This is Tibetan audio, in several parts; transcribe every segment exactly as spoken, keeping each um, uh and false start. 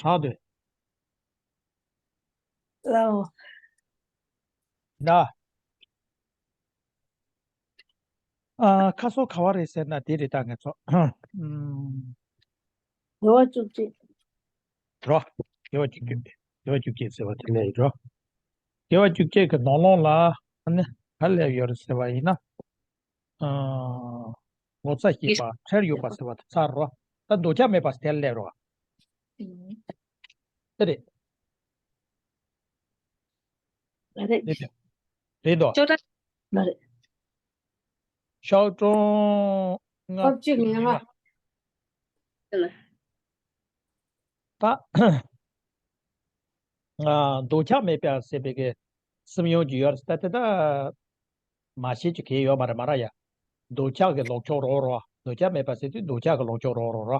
ཧ་དོ། ལའོ། ད། ཨ། ཁ་སོ་ག་བ་རེད་ཟེར་ན་དེ་རེད་ད་ང་ཚོ། ཨམ། དགེ་བ་བཅུ་གཅིག་རོ། དགེ་བ་བཅུ་གཅིག་དགེ་བ་བཅུ་གཅིག་ཟེར་བ་དེ་ནས་རོ། དགེ་བ་བཅུ་གཅིག་གི་ནང་ལོགས་ལ་ཨ་ནི་ག་སླེབས་ཡོད་རེད་ཟེར་བ་ཡིན་ན། ཨ། ངོ་ཚ་ཤེས་པ་ཁྲེལ་ཡོད་པ་ཟེར་བ་དེ་ཚར་རོ། ད་འདོད་ཆགས་མེད་པ་དེ་སླེབས་རོ། ཨུམ། དེ་རེད། རེད། རེད་དོ། ཅོ་ཏ། མ་རེད། ཤོག་གྲངས་ལྔ། ལྔ་བཅུ་ང་ལྔ། ད། ཨ། འདོད་ཆགས་མེད་པ་ཟེར་བའི་གི་སེམས་ཡོད་ཀྱི་ཡོད་རེད། ད་དེ་ད་མ་ཤེས་ཀྱི་གལ་ཡོད་མ་རེད་མ་ར་ཡ། འདོད་ཆགས་ཀྱི་ལོག་ཕྱོགས་རོ་རོ། འདོད་ཆགས་མེད་པ་ཟེར་དུས་འདོད་ཆགས་ཀྱི་ལོག་ཕྱོགས་རོ་རོ་རོ།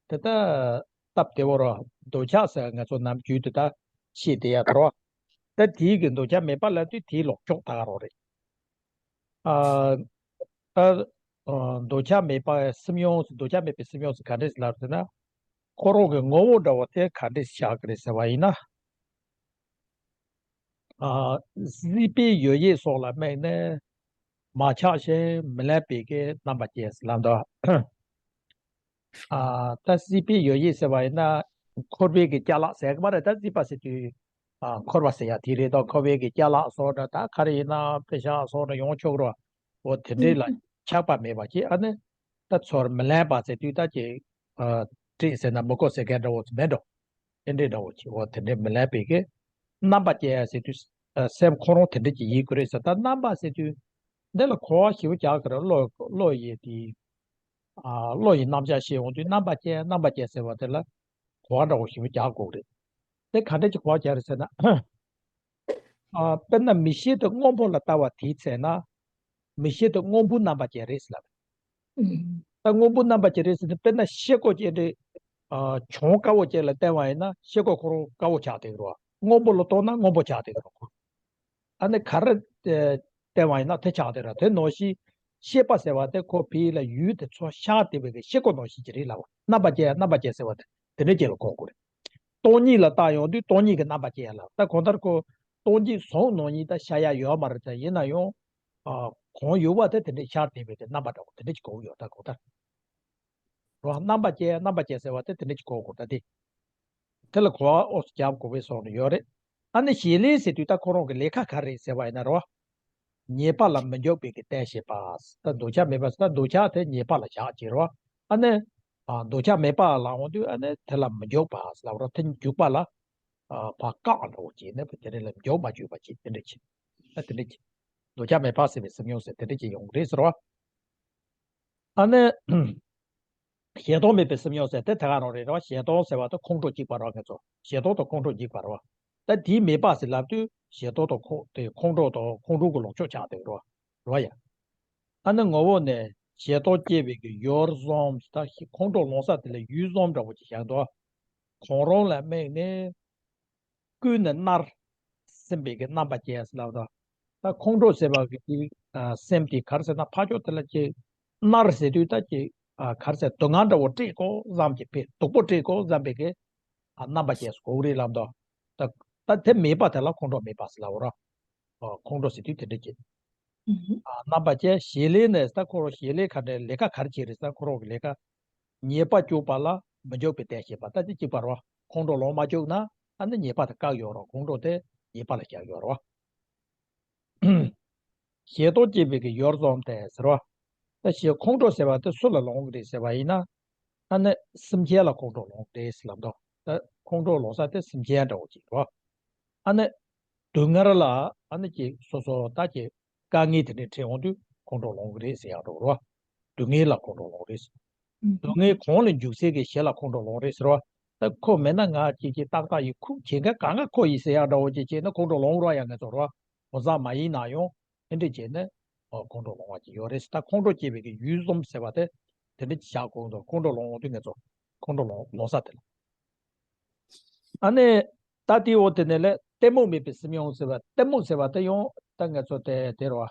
དེ་ད་སྟབས་བདེ་བོ་རོ། འདོད་ཆགས་ཟེར་ང་ཚོ་ནམ་རྒྱུན་དུ་ད་ཤེས་བསྡད་ཡ་དོ། ད་དེའི་གི་འདོད་ཆགས་མེད་པ་ལབ་དུས་དེའི་ལོག་ཕྱོགས་ད་ག་རང་རེད། ཨ། ད། ཨ། འདོད་ཆགས་མེད་པའི་སེམས་ཡོངས། འདོད་ཆགས་མེད་པའི་སེམས་ཡོངས་སུ་ག་འདྲས་ལབ་ཟེར་ན། ཁོ་རང་གི་ངོ་བོ་འདྲ་བོ་དེ་ག་འདྲས་ཆགས་ཀྱི་རེད་ཟེར་བ་ཡིན་ན། ཨ། སྲིད་པའི་ཡོད་ཡིད་སོགས་ལ་དམིགས་ནས་མ་ཆགས་ཤིང་མི་ལེན་པའི་གི་རྣམ་པ་ཅན་ལབ་འདུག་ཨ། ད་སྲིད་པའི་ཡོད་ཡིད་ཟེར་བ་ཡིན་ན། འཁོར་བའི་གི་ཅ་ལག་ཟེར་གི་མ་རེད། ད་སྲིད་པ་ཟེར་དུས། ཨ། འཁོར་བ་ཟེར་ཡ་དེ་རེད་དོ། འཁོར་བའི་གི་ཅ་ལག་སོགས་འདྲ། ད་ག་རེ་ཡིན་ན་པེ་ཤག་སོགས་འདྲ་ཡོང་ཆོག་རོ། འོ་དེ་འདྲས་ལ་ཆགས་པ་མེད་པ་ཅིག་ཨ་ནི། ད་ཚུར་མི་ལེན་པ་ཟེར་དུས་ད་ཅིག་ཨ། སྲིད་ཟེར་ན་མི་དགོས་ཟེར་མཁན་འདྲ་བོ་མེད་འགྲོ། དེ་འདྲས་འདྲ་བོ་ཅིག་འོ་དེ་འདྲས་མི་ལེན་པའི་གི་རྣམ་པ་ཅན་ཟེར་དུས། ཨ། སེམས་ཁོ་རང་དེ་འདྲས་ཅིག་ཡིན་དགོས་རེད་ཟེར། ད་རྣམ་པ་ཟེར་དུས་འདི་ལ་གོ་བ་ཞེ་པོ་རྒྱག་གི་རེད། བློ་བློ་ཡི་དེ། ཨ། བློ་ཡི་རྣམ་གཞག་བཤད་ཡོང་དུས་རྣམ་པ་ཅན་རྣམ་པ་ཅན་ཟེར་བ་དེ་ལ་གོ་བ་འདྲ་བོ་ཞེ་པོ་རྒྱག་དགོས་རེད། དེ་ག་འདྲས་ཀྱི་གོ་བ་རྒྱག་རེད་ཟེར་ན། ཨ། དཔེར་ན་མིག་ཤེས་དེ་སྔོན་པོ་ལ་ལྟ་བ་དེའི་ཚེ་ན། མིག་ཤེས་དེ་སྔོན་པོའི་རྣམ་པ་ཅན་རེད་ཟེར་ལབ། ཨུམ། ད་སྔོན་པོའི་རྣམ་པ་ཅན་རེད་ཟེར་ན་དཔེར་ན་ཤེལ་སྒོ་ཅན་དེ། ཨ། གྱང་དཀར་བོ་ཅན་ལ་བལྟས་པ་ཡིན་ན་ཤེལ་སྒོ་ཁོ་རང་དཀར་བོ་ཆགས་བསྡད་ཀྱི་རེད་བ། སྔོན་པོ་ལ་ལྟོས་ན་སྔོན་པོ་ཆགས་བསྡད་ཀྱི་རེད་ཁོ། ཨ་ནི་ག་རེ་བལྟས་པ་ཡིན་ན་དེ་ཆགས་བསྡད་ར། དེ་ནང་བཞིན་ཤེས་པ་ཟེར་བ་དེ་ཁོ་བོད་ཡིག་ལ་ཡུལ་དེ་ཚོ་ཤར་བསྡད་པའི་གི་ཤེལ་སྒོ་ནང་བཞིན་གྱི་རེད་ལབ་བ། རྣམ་པ་ཅན་རྣམ་པ་ཅན་ཟེར་བ་དེ་དེ་འདྲ་ཅིག་ལ་གོ་དགོས་རེད། སྟོང་ཉིད་ལ་བལྟ་ཡོང་དུས་སྟོང་ཉིད་ཀྱི་རྣམ་པ་ཅན་ལ། ད་གང་ལྟར་ཁོ་སྟོང་ཉིད་ཟུང་ནང་ཉིད་ད་ཤར་ཡ་ཡོད་མ་རེད། ད་ཡིན་ན་ཡང་། ཨ། གང་ཡོད་པ་དེ་དེ་འདྲའི་ཤར་བསྡད་པའི་དེ་རྣམ་པ་འདྲ་བོ་དེ་འདྲ་ཅིག་གོ་གི་ཡོད། ད་གང་ལྟར། རོ། རྣམ་པ་ཅན་རྣམ་པ་ཅན་ཟེར་བ་དེ་དེ་འདྲ་ཅིག་གོ་དགོས། ད་དེ། དེ་ལ་གོ་བ་ཨོ་ཙི་རྒྱབ་དགོས་པའི་བཟོ་འདྲ་ཡོད་རེད། ཨ་ནི་བྱེད་ལས་ཟེར་དུས་ད་ཁོ་རང་གི་ལས་ཀ་ག་རེ་ཟེར་བ་ཡིན་ན་རོ། ཉེས་པ་ལ་མི་འཇུག་པའི་གི་རྟེན་བྱེད་པ། ད་འདོད་ཆགས་མེད་པ་ཟེར། ད་འདོད་ཆགས་དེ་ཉེས་པ་ལ་བཞག་བྱས་རོ། ཨ་ནི། ཨ། འདོད་ཆགས་མེད་པ་ལ་འོང་དུས་ཨ་ནི་དེ་ལ་མི་འཇུག་པ་ཟེར་ལབ་རོ། དེ་འཇུག་པ་ལ། ཨ། ཕར་བཀག་འདྲ་བོ་བྱས་ནས་དེ་རེ་ལ་འཇུག་མ་འཇུག་པ་བྱེད། དེ་འདྲ་བྱེད། ཨ། དེ་འདྲ་བྱེད། འདོད་ཆགས་མེད་པ་ཟེར་བའི་སེམས་མྱོང་ཟེར་དེ་འདྲ་བྱེད་ཡོང་གི་རེད་ཟེར་བ། ཨ་ནི། ཞེ་སྡང་མེད་པའི་སེམས་མྱོང་ཟེར་དེ་དེ་ག་རང་རེད་ར། ཞེ་སྡང་ཟེར་བ་དེ་ཁོང་ཁྲོ་སྐྱེས་པ་ར། ང་ཚོ་ཞེ་སྡང་དང་ཁོང་ཁྲོ་སྐྱེས་པ་ར། ད་དེའི་མེད་པ་ཟེར་ལབ་དུས་ཞེ་སྡང་དང་ཁོང་དེ་ཁོང་ཁྲོ་དང་ཁོང་ཁྲོ་གི་ལོག་ཕྱོགས་ཆགས་བསྡད་ར། ར་ཡ། ཨ་ནི་ངོ་བོ་ནས་ཞེ་སྡང་སྐྱེ་བའི་གི་ཡུལ་བཟུམ། ད་ཁོང་ཁྲོ་ལངས་ས་དེ་ལ་ཡུལ་བཟུམ་འདྲ་བོ་ཅིག་བཞག་འདུག་གང་རུང་ལ་དམིགས་ནས། ཀུན་ནས་མནར་ཟིན་པའི་གི་རྣམ་པ་ཅན་ཟེར་ལབ་དང་། ད་ཁོང་ཁྲོ་ཟེར་བ་གི་དེ་ཨ་སེམས་དེ་ག་རེ་ཟེར་ན་ཕར་ཕྱོགས་དེ་ལ་ཅིག་མནར་ཟེར་དུས་ད་ཅིག་ཨ་ག་རེ་ཟེར་སྡུག་བསྔལ་འདྲ་བོ་སྤྲད་དགོས་བསམ་གྱི་ཕེ་སྡུག་པོ་སྤྲད་དགོས་བསམ་པའི་གི་ཨ་རྣམ་པ་ཅན་ཟེར་གོ་གི་རེད་ལབ་དང་། ད་ད་དེ་མེད་པ་དེ་ལ་ཁོང་ཁྲོ་མེད་པ་ཟེར་ལབ་ར། ཨ་ཁོང་ཁྲོ་ཟེར་དུས་དེ་འདྲ་ཅིག་ཨ་རྣམ་པ་ཅན། བྱེད་ལས་ནི་ད་ཁོ་རང་བྱེད་ལས་ག་འདྲ་ལས་ཀ་ག་རེ་བྱེད་རེད་ཟེར་ན་ཁོ་རང་གི་ལས་ཀ། ཉེས་པ་བཅུག་པ་ལ་མི་འཇུག་པའི་རྟེན་བྱེད་པ། ད་དེ་གཅིག་པ་རེད་བ། ཁོང་ཁྲོ་ལངས་མ་བཅུག་ན་ཨ་ནི་ཉེས་པ་དེ་བཀག་ཡོད་རེད། ཁོང་ཁྲོ་དེ་ཉེས་པ་ལ་བཞག་ཡོད་རེད་བ། ཞེ་སྡང་སྐྱེ་བའི་གི་ཡུལ་བཟུམ་སྟེ་ཟེར་བ། ད་ཞེ་ཁོང་ཁྲོ་ཟེར་བ་དེ་སུ་ལ་ལངས་གི་རེད་ཟེར་བ་ཡིན་ན། ཨ་ནི་སེམས་ཅན་ལ་ཁོང་ཁྲོ་ལངས་གི་རེད་ཟེར་ལབ་འདུག་ད་ཁོང་ཁྲོ་ལངས་ས་དེ་སེམས་ཅན་འདྲ་བོ་ཅིག་རེད་བ། ཨ་ནི་སྡུག་བསྔལ་ལ་ཨ་ནི་ཅིག་སོ་སོ་ད་ཅིག་དཀའ་ངལ་དེ་འདྲ་འཕྲད་འོང་དུས་ཁོང་ཁྲོ་ལངས་གི་རེད་ཟེར་ཡག་འདྲ་བོ་རེད་བ། སྡུག་བསྔལ་ལ་ཁོང་ཁྲོ་ལངས་རེད་ཟེར། ཨུམ། སྡུག་བསྔལ་གང་ལ་འཇུག་སའི་གི་གཞི་ལ་ཁོང་ཁྲོ་ལངས་རེད་ཟེར་བ། ད་ཁོ་མེད་ན་ང་ཅིག་ཅིག་ཏག་ཏག་ཡིན། ཁོ་བྱེད་མཁན་གང་ག་ཁོ་ཡིན་ཟེར་ཡག་འདྲ་བོ་ཅིག་བྱས་ན་ཁོང་ཁྲོ་ལངས་རོགས་ཡག་ངེས་ཚོ་རེད་བ། གང་ཟག་མ་ཡིན་ན་ཡང་དེ་འདྲ་བྱས་ནས་ཨོ་ཁོང་ཁྲོ་ལངས་པ་ཅིག་ཡོད་རེད་ཟེར། ད་ཁོང་ཁྲོ་སྐྱེ་བའི་གི་ཡུལ་བཟུམ་ཟེར་བ་དེ་དེ་འདྲ་ཅིག་བཞག་དགོས་འདུག་ཁོང་ཁྲོ་ལངས་འོང་དུས་ངེས་ཚོ་ཁོང་ཁྲོ་ལངས་ལངས་ས་དེ་ལ། ཨ་ནི། ད་དེའི་འོག་དེ་ནས་ལས་གཏི་མུག་མེད་པའི་སེམས་ཡོངས་ཟེར་བ། གཏི་མུག་ཟེར་བ་དེ་ཡང་ད་ང་ཚོ་དེ་དེ་རེད་བ།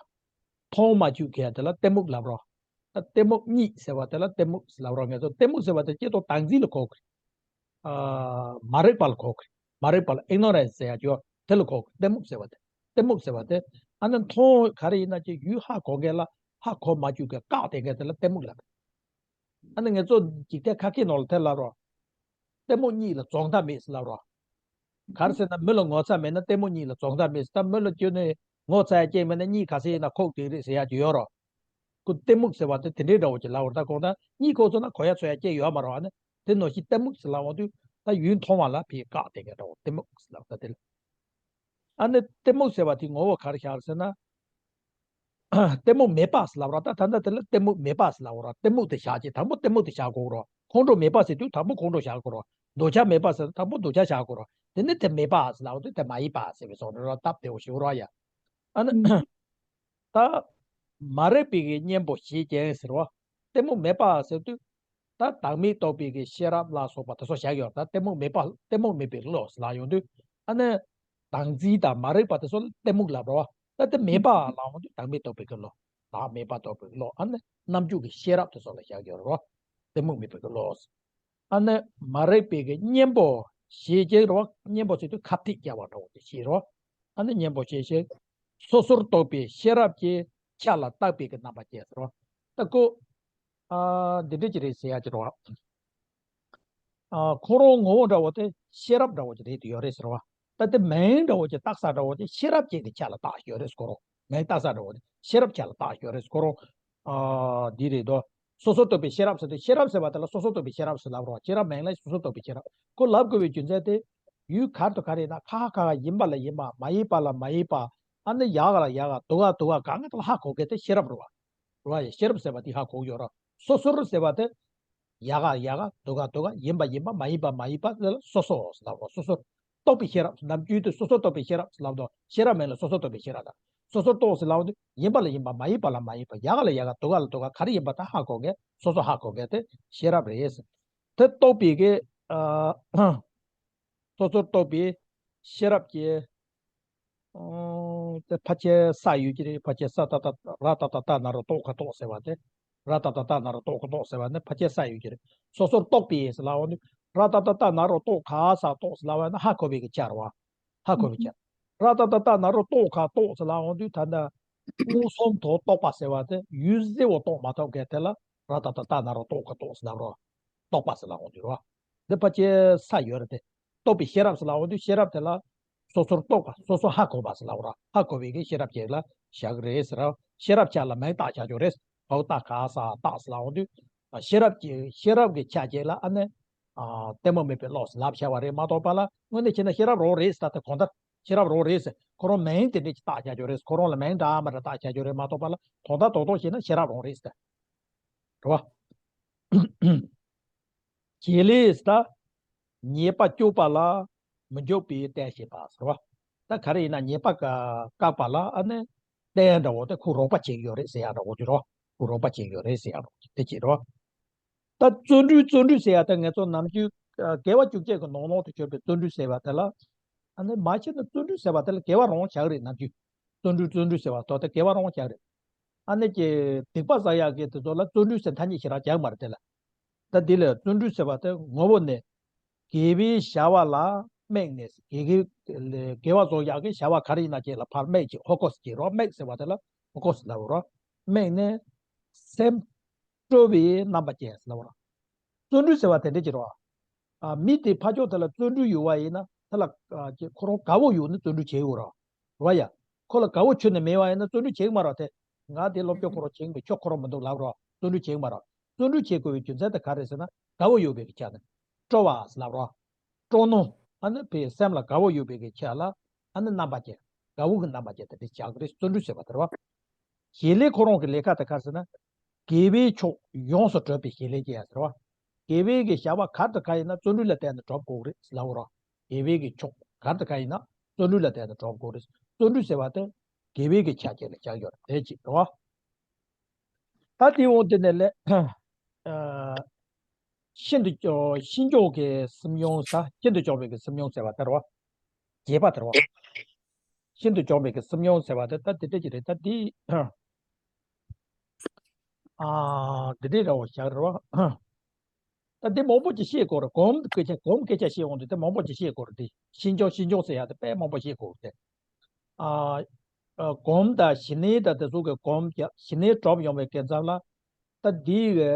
མཐོང་མ་བཅུག་མཁན་དེ་ལ་གཏི་མུག་ལབ་རོ། ད་གཏི་མུག་གཉིད་ཟེར་བ་དེ་ལ་གཏི་མུག་ལབ་རོ། ང་ཚོ་གཏི་མུག་ཟེར་བ་དེ་སྐྱེ་དོ་དང་འཛིན་ལ་གོ་གི་ ཨ་མ་རིག་པ་ལ་གོ་གི། མ་རིག་པ་ལ་ignorance ཟེར་ཡ་ཅིག་ཡོད། དེ་ལ་གོ་གི། གཏི་མུག་ཟེར་བ་དེ། གཏི་མུག་ཟེར་བ་དེ། ཨ་ནི་མཐོང་ག་རེ་ཡིན་ན་ཅིག་ཡུལ་ཧ་གོ་མཁན་ལ་ཧ་གོ་མ་བཅུག་གི་བཀག་བསྡད་མཁན་དེ་ལ་གཏི་མུག་ལབ། ཨ་ནི་ང་ཚོ་འཇིག་རྟེན་ཁ་སྐད་ནང་ལ་དེ་ལབ་རོགས། གཏི་མུག་གཉིས་ལ་རྫོགས་མཐའ་མེད་ཟེར་ལབ་རོགས། ག་རེ་ཟེར་ན་མི་ལ་ངོ་ཚ་མེད་ན་གཏི་མུག་གཉིས་ལ་རྫོགས་མཐའ་མེད་ཟེར། ད་མི་ལ་ཁྱོན་ནས་ངོ་ཚ་ཡ་སྐྱེས་མེད་ན་གཉིད་ག་ཚོད་ཡིན་ན་ཁུག་བསྡད་རེད་ཟེར་ཡ་ཅིག་ཡོད་རོགས། ཁོ་གཏི་མུག་ཟེར་བ་དེ་དེ་འདྲའི་འདྲ་བོ་ཅིག་ལབ་པ་རེད། ད་གང་ལྟར་གཉིད་ཁུག་སོང་ན་གོ་ཡ་ཚོར་ཡ་ཅིག་ཡོད་མ་རེད་བ། ཨ་ནི་དེ་ནང་བཞིན་གཏི་མུག་ཟེར་ལབ་འོང་དུས་ད་ཡུལ་མཐོང་བ་ལ་ཕར་བཀག་བསྡད་མཁན་འདྲ་བོ། གཏི་མུག་ཟེར་ལབ་ད་དེ་ལ། ཨ་ནི་གཏི་མུག་ཟེར་བ་དེའི་ངོ་བོ་ག་རེ་བཞག་ཟེར་ན། གཏི་མུག་མེད་པ་ཟེར་ལབ་ར། ད་ད་ལྟ་དེ་ལ་གཏི་མུག་མེད་པ་ཟེར་ལབ་ར། གཏི་མུག་དེ་བཞག་ཅིག་དང་པོ་གཏི་མུག་དེ་བཞག་དགོས་ར། ཁོང་ཁྲོ་མེད་པ་ཟེར་དུས་དང་པོ་ཁོང་ཁྲོ་བཞག་དགོས་ར། འདོད་ཆགས་མེད་པ་ཟེར་དུས་དང་པོ་འདོད་ཆགས་བཞག་དགོས་ར། དེ་ནས་དེ་མེད་པ་ཟེར་ལབ་དུས་དེ་མ་ཡིན་པ་ཟེར་བའི་བཟོ་འདྲ་ར། སྟབས་བདེ་བོ་ཞིག་ར་ཡ། ཨ་ནི། ད་མ་རིག་པའི་གི་གཉེན་པོ་ཞེས་ཀྱང་ཟེར་བ། གཏི་མུག་མེད་པ་ཟེར་དུས། ད་བདག་མེད་རྟོགས་པའི་གི་ཤེས་རབ་ལ་སོགས་པ་དེ་ཚོ་བཞག་ཡོད། ད་གཏི་མུག་མེད་པ། གཏི་མུག་མེད་པའི་བློ་ཟེར་ལབ་ཡོང་དུས། ཨ་ནི། བདག་འཛིན་དང་མ་རིག་པ་དེ་ཚོ་ལ་གཏི་མུག་ལབ་རོ། ད་དེ་མེད་པ་ལབ་ཡོང་དུས་བདག་མེད་རྟོགས་པའི་གི་བློ། བདག་མེད་པ་རྟོགས་པའི་བློ། ཨ་ནི་རྣམ་འགྱུར་གྱི་ཤེས་རབ་དེ་ཚོ་ལ་བཞག་ཡོད་རོ། གཏི་མུག་མེད་པའི་གི་བློ། ཨ་ནི་མ་རིག་པའི་གི་གཉེན་པོ་ཞེས་བྱའི་རོ། གཉེན་པོ་ཟེར་དུས་ཁ་གཏད་བཅག་པ་འདྲ་བོ་དེ་ཞེས་རོ། ཨ་ནི་གཉེན་པོ་ཞེས་བྱའི། སོ་སོར་རྟོག་པའི་ཤེས་རབ་ཀྱིས་ཆ་ལ་བཏགས་པའི་གི་རྣམ་པ་ཅན་ཟེར་རོ། ད་ཁོ། ཨ། འདི་འདྲ་ཅིག་རེད་ཟེར་ཡ་ཅིག་རོ། ཨ། ཁོ་རང་ངོ་བོ་འདྲ་བོ་དེ་ཤེས་རབ་འདྲ་བོ་ཅིག་རེད་དེ་ཡོད་རེད་ཟེར་བ། ད་དེ་མིང་འདྲ་བོ་ཅིག་བཏགས་ས་འདྲ་བོ་དེ་ཤེས་རབ་ཅན་གྱི་ཆ་ལ་བཏགས་ཡོད་རེད་ཁོ་རང་། མིང་བཏགས་ས་འདྲ་བོ་དེ་ཤེས་རབ་ཆ་ལ་བཏགས་ཡོད་རེད་ཁོ་རང་། ཨ། འདི་རེད་དོ། སོ་སོར་རྟོག་པའི་ཤེས་རབ་ཟེར་དུས་ཤེས་རབ་ཟེར་བ་དེ་ལ་སོ་སོར་རྟོག་པའི་ཤེས་རབ་ཟེར་ལབ་རོ། ཤེས་རབ་མིང་ལ་སོ་སོར་རྟོག་པའི་ཤེས་རབ། ཁོ་ལབ་དགོས་པའི་རྒྱུ་མཚན་དེ། ཡུལ་ག་རེ་དང་ག་རེ་ཡིན་ན་ཁ་ཁ་ཁ་ཁ་ཡིན་པ་ལ་ཡིན་པ། མ་ཡིན་པ་ལ་མ་ཡིན་པ། ཨ་ནི་ཡག་ག་ལ་ཡག་ག་སྡུག་ག་སྡུག་ག་གང་ག་དེ་ལ་ཧ་གོ་མཁན་དེ་ཤེས་རབ་རེད་བ། རེད་བ་ཡ། ཤེས་རབ་ཟེར་བ་དེ་ཧ་གོ་ཡོད་ར། སོ་སོར་ཟེར་བ་དེ། ཡག་ག་ཡག་ག་སྡུག་ག་སྡུག་ག་ཡིན་པ་ཡིན་པ་མ་ཡིན་པ་མ་ཡིན་པ་ལ་སོ་སོ་ཟེར་ལབ་རོ། སོ་སོར་རྟོག་པའི་ཤེས་རབ། ནམ་རྒྱུན་དུ་སོ་སོར་རྟོག་པའི་ཤེས་རབ་ཟེར་ལབ་དོ། ཤེས་རབ་མིང་ལ་སོ་སོར་རྟོག་པའི་ཤེས་རབ་དང་། སོ་སོར་རྟོག་ཟེར་ལབ་དུས་ཡིན་པ་ལ་ཡིན་པ། མ་ཡིན་པ་ལ་མ་ཡིན་པ། ཡག་ག་ལ་ཡག་ག་སྡུག་ག་ལ་སྡུག་ག་ག་རེ་ཡིན་པ་ད་ཧ་གོ་མཁན། སོ་སོ་ཧ་གོ་མཁན་དེ་ཤེས་རབ་རེད། དེ་རྟོག་པའི་གི། ཨ། སོ་སོར་རྟོག་པའི་ཤེས་རབ་ཀྱིས། ཨོ། དེ་ཕལ་ཆེར་ས་ཡོད་ཀྱི་རེད། ཕལ་ཆེར་ས་ཏ་བཏགས་ར་ཏ་བཏགས་རྟ་ན་རོ་རྟོ་ག་རྟོགས་ཟེར་བ་དེ། ར་ཏ་བཏགས་རྟ་ན་རོ་རྟོ་ག་རྟོགས་ཟེར་བ་ནི་ཕལ་ཆེར་ས་ཡོད་ཀྱི་རེད། སོ་སོར་རྟོག་པའི་ཟེར་ལབ་འོང་དུས། ར་ཏ་བཏགས་རྟ་ན་རོ་རྟོ་ག་ས་རྟོགས་ཟེར་ལབ་པ་ན་ཧ་གོ་བའི་གི་ཆ་རེད་བ། ཧ་གོ་བའི་ཆ། ར་ཏ་བཏགས་རྟ་ན་རོ་རྟོ་ག་རྟོགས་ཟེར་ལབ་འོང་དུས་ད་ལྟ། མངོན་སུམ་དུ་རྟོགས་པ་ཟེར་བ་དེ་ཡུལ་གསལ་བོ་རྟོགས་མ་ཐུབ་མཁན་དེ་ལ་ར་ཏ་བཏགས་རྟ་ན་རོ་རྟོ་ག་རྟོགས་ཟེར་ལབ་རོ། རྟོགས་པ་ཟེར་ལབ་འོང་དུས་རེད་བ། འདི་ཕལ་ཆེར་ས་ཡོད་རེད་དེ། རྟོག་པའི་ཤེས་རབ་ཟེར་ལབ་འོང་དུས་ཤེས་རབ་དེ་ལ། སོ་སོར་རྟོག་པ། སོ་སོ་ཧ་གོ་བ་ཟེར་ལབ་ར། ཧ་གོ་བའི་གི་ཤེས་རབ་ཅིག་ལ་བཞག་གི་རེད་ཟེར་ར། ཤེས་རབ་ཆ་ལ་མིང་བཏགས་བཞག་ཆོག་རེད། འོ་ཏ་ག་ས་རྟགས་ཟེར་ལབ་འོང་དུས། ཤེས་རབ་ཀྱི་ཤེས་རབ་ཀྱི་ཆ་ཅིག་ལ་ཨ་ནི། ཨ། གཏི་མུག་མེད་པའི་བློ་ཟེར་ལབ་བྱ་བ་རེད་མ་གཏོགས་པ་ལ་དངོས་གནས་བྱས་ན་ཤེས་རབ་རང་རེད་ཟེར། ད་དེ་གང་ལྟར་ཤེས་རབ་རང་རེད་ཟེར། ཁོ་རང་མིང་དེ་འདྲས་ཀྱི་བཏགས་བཞག་ཆོག་རེད། ཁོ་རང་ལ་མིང་འདྲ་མི་འདྲ་བཏགས་བཞག་ཆོག་རེད་མ་གཏོགས་པ་ལ་དོན་དག་རྡོག་རྡོག་བྱས་ན་ཤེས་རབ་རང་རེད་ཟེར། རེད་བ། བྱེད་ལས་ཟེར་ད། ཉེས་པ་སྤྱོད་པ་ལ་མི་འཇུག་པའི་རྟེན་བྱེད་པ་ཟེར་བ། ད་ག་རེ་ཡིན་ན་ཉེས་པ་བཀག་པ་ལ་ཨ་ནི་རྟེན་འདྲ་བོ་དེ་ཁོ་རོགས་པ་བྱེད་ཀྱི་ཡོད་རེད་ཟེར་ཡ་འདྲ་བོ་དེ་རོ། ཁོ་རོགས་པ་བྱེད་ཀྱི་ཡོད་རེད་ཟེར་ཡ་འདྲ་བོ་དེ་བྱེད་རོ། ད་བརྩོན་འགྲུས་བརྩོན་འགྲུས་ཟེར་ཡ་དེ་ང་ཚོ་ནམ་རྒྱུན་དགེ་བ་བཅུ་སྤྱོད་ཀྱི་ནང་ལོགས་དུ་གྱུར་པའི་བརྩོན་འགྲུས་ཟེར་བ་དེ་ལ། ཨ་ནི་མ་བྱས་ན་བརྩོན་འགྲུས་ཟེར་བ་དེ་ལ་དགེ་བ་རང་བཞག་རེད་ནམ་རྒྱུན། བརྩོན་འགྲུས་བརྩོན་འགྲུས་ཟེར་བ་དོ་དེ་དགེ་བ་རང་བཞག་རེད། ཨ་ནི་ཀྱི་སྡིག་པ་བསགས་ཡག་གི་དེ་ཚོ་ལ་བརྩོན་འགྲུས་ཟེར་ཐ་སྙད་ཞེ་དྲག་རྒྱག་མ་རེད་དེ་ལ། ད་འདི་ལ་བརྩོན་འགྲུས་ཟེར་བ་དེ་ངོ་བོ་ནས། དགེ་བའི་བྱ་བ་ལ་དམིགས་ནས། དགེ་དགེ་དགེ་བ་བཟོ་ཡག་གི་བྱ་བ་ག་རེ་ཡིན་ན་ཅིག་ལ་ཕར་དམིགས་ཅིག་ཧོ་ཀོས་ཅིག་རོ། དམིགས་ཟེར་བ་དེ་ལ་ཧོ་ཀོས་ལབ་རོ། དམིགས་ནས་སེམས་སྤྲོ་བའི་རྣམ་པ་ཅན་ལབ་རོ། བརྩོན་འགྲུས་ཟེར་བ་དེ་འདྲ་ཅིག་རོ། ཨ། མི་དེ་ཕར་ཕྱོགས་དེ་ལ་བརྩོན་འགྲུས་ཡོད་པ་ཡིན་ན་དེ་ལ་ཨ་ཅེ་ཁོ་རང་དགའ་བོ་ཡོད་ན་བརྩོན་འགྲུས་བྱེད་དགོས་རོ། རེད་བ་ཡ། ཁོ་ལ་དགའ་བོ་ཁྱོན་ནས་མེད་པ་ཡིན་ན་བརྩོན་འགྲུས་བྱེད་ཀྱི་མ་རེད་དེ། ང་དེ་སློབ་སྦྱོང་ཁོ་རང་བྱེད་ཀྱི་མེད། ཁྱོད་ཁོ་རང་མི་འདུག་ལབ་རོ། བརྩོན་འགྲུས་བྱེད་ཀྱི་མ་རེད། བརྩོན་འགྲུས་བྱེད་དགོས་པའི་རྒྱུ་མཚན་དེ་ག་རེ་ཟེར་ན་དགའ་བོ་ཡོད་པའི་གི་ཆ་ནས། སྤྲོ་བ་ཟེར་ལབ་རོ། སྤྲོ་སྣང་། ཨ་ནི་ཕའི་སེམས་ལ་དགའ་བོ་ཡོད་པའི་གི་ཆ་ལ་ཨ་ནི་རྣམ་པ་ཅན། དགའ་བོ་གི་རྣམ་པ་ཅན་དེ་འདྲ་བཞག་གི་རེད། བརྩོན་འགྲུས་ཟེར་བ་དེ་རེད་བ། བྱེད་ལས་ཁོ་རང་གི་ལས་ཀ་དེ་ག་རེ་ཟེར་ན། དགེ་བའི་ཕྱོགས་ཡོངས་སུ་གྲུབ་པའི་བྱེད་ལས་ཅན་ཟེར་བ། དགེ་བའི་གི་བྱ་བ་ག་དང་ག་ཡིན་ན་བརྩོན་འགྲུས་ལ་བརྟེན་ནས་གྲུབ་དགོས་རེད་ལབ་རོ། དགེ་བའི་གི་ཕྱོགས་ག་དང་ག་ཡིན་ན་བརྩོན་འགྲུས་ལ་བརྟེན་ནས་གྲུབ་དགོས་རེད། བརྩོན་འགྲུས་ཟེར་བ་དེ་དགེ་བའི་གི་ཆ་ཅན་ལ་བཞག་ཡོད་རེད། དེ་གཅིག་རེད་བ། ད་དེའི་འོག་དེ་ནས་ལས། ཨ། ཤིན་ཏུ་སྐྱོ་ཤིན་སྐྱོ་གི་སེམས་མྱོང་ས། ཤིན་ཏུ་སྐྱོ་བའི་གི་སེམས་མྱོང་ཟེར་བ་དེ་རེད་བ། རྒྱས་པ་དེ་རེད་བ། ཤིན་ཏུ་སྐྱོ་བའི་གི་སེམས་མྱོང་ཟེར་བ་དེ་ད་དེ་འདྲ་ཅིག་རེད། ད་དེ། ཨ། དེ་འདྲའི་འདྲ་བོ་བཞག་རེད་བ། ད་འདི་མང་པོ་ཅིག་བཤད་དགོས་རེད། སྒོམ་སྐད་ཆ་སྒོམ་སྐད་ཆ་བཤད་འོང་དུས་དེ་མང་པོ་ཅིག་བཤད་དགོས་རེད། དེ་ཤིན་སྦྱོང་ཤིན་སྦྱོང་ཟེར་ཡག་དེ་དཔེ་མང་པོ་བཤད་དགོས་རེད་དེ། ཨ། ཨ། སྒོམ་དང་ཞི་གནས་དང་དེ་ཚོ་གི་སྒོམ་རྒྱག་ཞི་གནས་གྲུབ་ཡོང་བའི་སྐབས་ཙམ་ལ། ད་འདི་གི་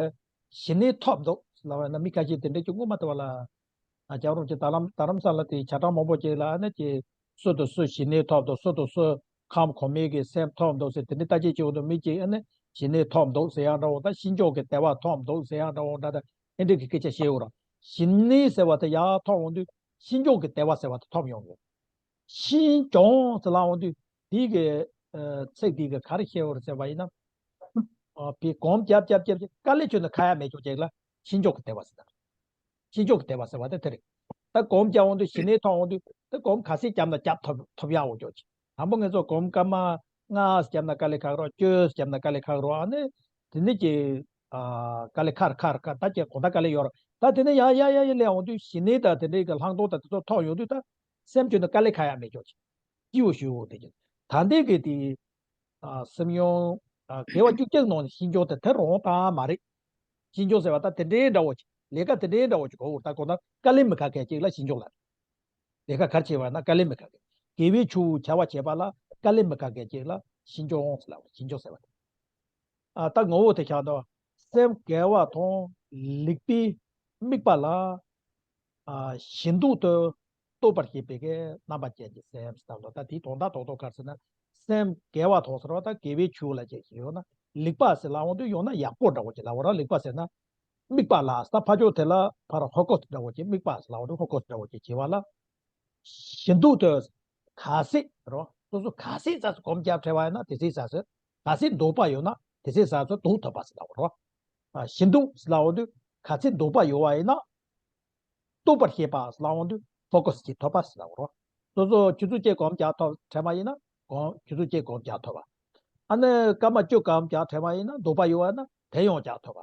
ཞི་གནས་ཐོབ་འདུག་ལབ་པ་ན་མི་ཁ་ཤས་དེ་འདྲ་ཅིག་ངོ་མ་ལྟ་བ་ལ། ཨ། རྒྱལ་བ་རིན་པོ་ཆེ་རྡ་རམ་རྡ་རམ་ས་ལ་དེ་ཇ་ཁྲག་མང་པོ་ཅིག་ལ་ནི་ཅིག་སུ་དང་སུ་ཞི་གནས་ཐོབ་འདུག་སུ་དང་སུ་ཁམས་གོང་མའི་གི་སེམས་ཐོབ་འདུག་ཟེར་དེ་འདྲ་ལྟ་ཅིག་བྱེད་འོང་དུས་མི་ཅིག་ཨ་ནི་ཞི་གནས་ཐོབ་འདུག་ཟེར་ཡག་འདྲ་བོ། ད་ཤིན་སྦྱོང་གི་བདེ་བ་ཐོབ་འདུག་ཟེར་ཡག་འདྲ་བོ་འདྲ། ད་ཨེ་འདྲ་གི་སྐད་ཆ་བཤད་འོ་ར། ཞི་གནས་ཟེར་བ་དེ་ཡག་ཐོབ་འོང་དུས་ཤིན་སྦྱོང་གི་བདེ་བ་ཟེར་བ་དེ་ཐོབ་ཡོང་གི། ཤིན་སྦྱོང་ཟེར་ལབ་འོང་དུས་དེ་གི་ཨ་ཚིག་དེ་གི་ག་རེ་བཤད་འོ་ར་ཟེར་བ་ཡིན་ན། ཨ། བི་སྒོམ་རྒྱབ་རྒྱབ་རྒྱབ་རྒྱབ་དཀའ་ལས་ཁྱོན་ནས་ཁག་ཡག་མེད་ཅོག་ཅིག་ལ་ཤིན་སྦྱོང་གི་བདེ་བ་ཟེར་ད། ཤིན་སྦྱོང་གི་བདེ་བ་ཟེར་བ་དེ་དེ་རེད། ད་སྒོམ་རྒྱག་འོང་དུས་ཞི་གནས་ཐོབ་འོང་དུས་དེ་སྒོམ་ག་ཚད་བརྒྱབ་ན་བརྒྱབ་ཐུབ་ཐུབ་ཡག་འོ་ཅོག་ཅིག་དང་པོ་ངེད་ཚོ་སྒོམ་སྐར་མ་ལྔ་བརྒྱབ་ན་དཀའ་ལས་ཁག་རོགས། བཅུ་བརྒྱབ་ན་དཀའ་ལས་ཁག་རོགས། ཨ་ནི་དེ་ནས་ཀྱི་ཨ་དཀའ་ལས་ཁག་རེད་ཁག་རེད་ཁག་ད་ཀྱི་གོ་ད་དཀའ་ལས་ཡོད་རེད། ད་དེ་ནས་ཡར་ཡར་ཡར་ཡར་སླེབས་འོང་དུས་ཞི་གནས་དང་དེ་འདྲའི་གི་ལྷག་མཐོང་དང་དེ་ཚོ་ཐོབ་ཡོང་དུས་ད་སེམས་ཁྱོན་ནས་དཀའ་ལས་ཁག་ཡག་མེད་ཅོག་ཅིག་སྐྱིད་པོ་ཞུ་འོ་དེ་ཀྱི། ད་ལྟའི་གི་དེ་ཨ་སེམས་མྱོང་ཨ་དགེ་བ་བཅུ་གཅིག་ནང་ནས་ཤིན་སྦྱོང་དེ་དེ་རང་དང་མ་རེད། ཤིན་སྦྱོང་ཟེར་བ་ད་དེ་འདྲའི་འདྲ་བོ་ཅིག་ལས་ཀ་དེ་འདྲའི་འདྲ་བོ་ཅིག་གོ་འོ་ད་གོ་ན་དཀའ་ལས་མི་ཁག་མཁན་ཅིག་ལ་ཤིན་སྦྱོང་ལབ། ལས་ཀ་ག་རེ་བྱེད་པ་ན་དཀའ་ལས་མི་ཁག་མཁན། དགེ་བའི་ཆུ་བོ་བྱ་བ་བྱེད་པ་ལ་དཀའ་ལས་མི་ཁག་མཁན་ཅིག་ལ་ཤིན་སྦྱོང་ཟེར་ལབ། ཤིན་སྦྱོང་ཟེར་བ་དེ། ཨ་ད་ངོ་བོ་དེ་ཆགས་འདུག་སེམས་དགེ་བ་དང་ལེགས་པའི་དམིགས་པ་ལ་ཨ་ཞི་མདོག་ཏུ་རྟོགས་པར་བྱེད་པའི་གི་རྣམ་པ་ཅན་གྱི་སེམས་ལྟ་བུ། ད་དེའི་དོན་དག་རྡོག་རྡོག་ག་རེ་ཟེར་ན། སེམས་དགེ་བ་དང་ཟེར་བ་ད་དགེ་བའི་ཆོས་ལ་བྱེད་ཀྱི་ཡོད་ན། ལེགས་པ་ཟེར་ལབ་འོང་དུས་ཡང་ན་ཡག་པོ་འདྲ་བོ་ཅིག་ལབ་པ་ར། ལེགས་པ་ཟེར་ན་དམིགས་པ་ལ་ད་ཕ་ཕྱོགས་དེ་ལ་ཕར་ཧོ་ཀོས་འདྲ་བོ་ཅིག་དམིགས་པ་ཟེར་ལབ་འོང་དུས་ཧོ་ཀོས་འདྲ་བོ་ཅིག་བྱེད་པ་ལ། ཞི་མདོག་ཏུ་ག་ཚད་རོ། སོ་སོ་ག་ཚད་ཙམ་སྒོམ་རྒྱག་བྲལ་བ་ཡིན་ན་དེ་ཚད་ཙམ་ཟེར། ག་ཚད་འདོད་པ་ཡོད་ན་དེ་ཚད་ཙམ་ཟེར་འདོད་ཐུབ་པ་ཟེར་ལབ་རོ། ཨ་ཞི་མདོག་ཟེར་ལབ་འོང་དུས་ག་ཚད་འདོད་པ་ཡོད་པ་ཡིན་ན་རྟོགས་པར་བྱེད་པ་ཟེར་ལབ་འོང་དུས་ཧོ་ཀོས་ཀྱིས་ཐོབ་པ་ཟེར་ལབ་རོ། སོ་སོ་ཆུ་ཚོད་གཅིག་སྒོམ་རྒྱག་ཐུབ་བྲལ་བ་ཡིན་ན་སྒོམ་ཆུ་ཚོད་གཅིག་སྒོམ་རྒྱག་ཐུབ་པ། ཨ་ནི་སྐར་མ་བཅུ་སྒོམ་རྒྱག་བྲལ་བ་ཡིན་ན་འདོད་པ་ཡོད་པ་ཡིན་ན་དེ་ཡང་རྒྱག་ཐུབ་པ།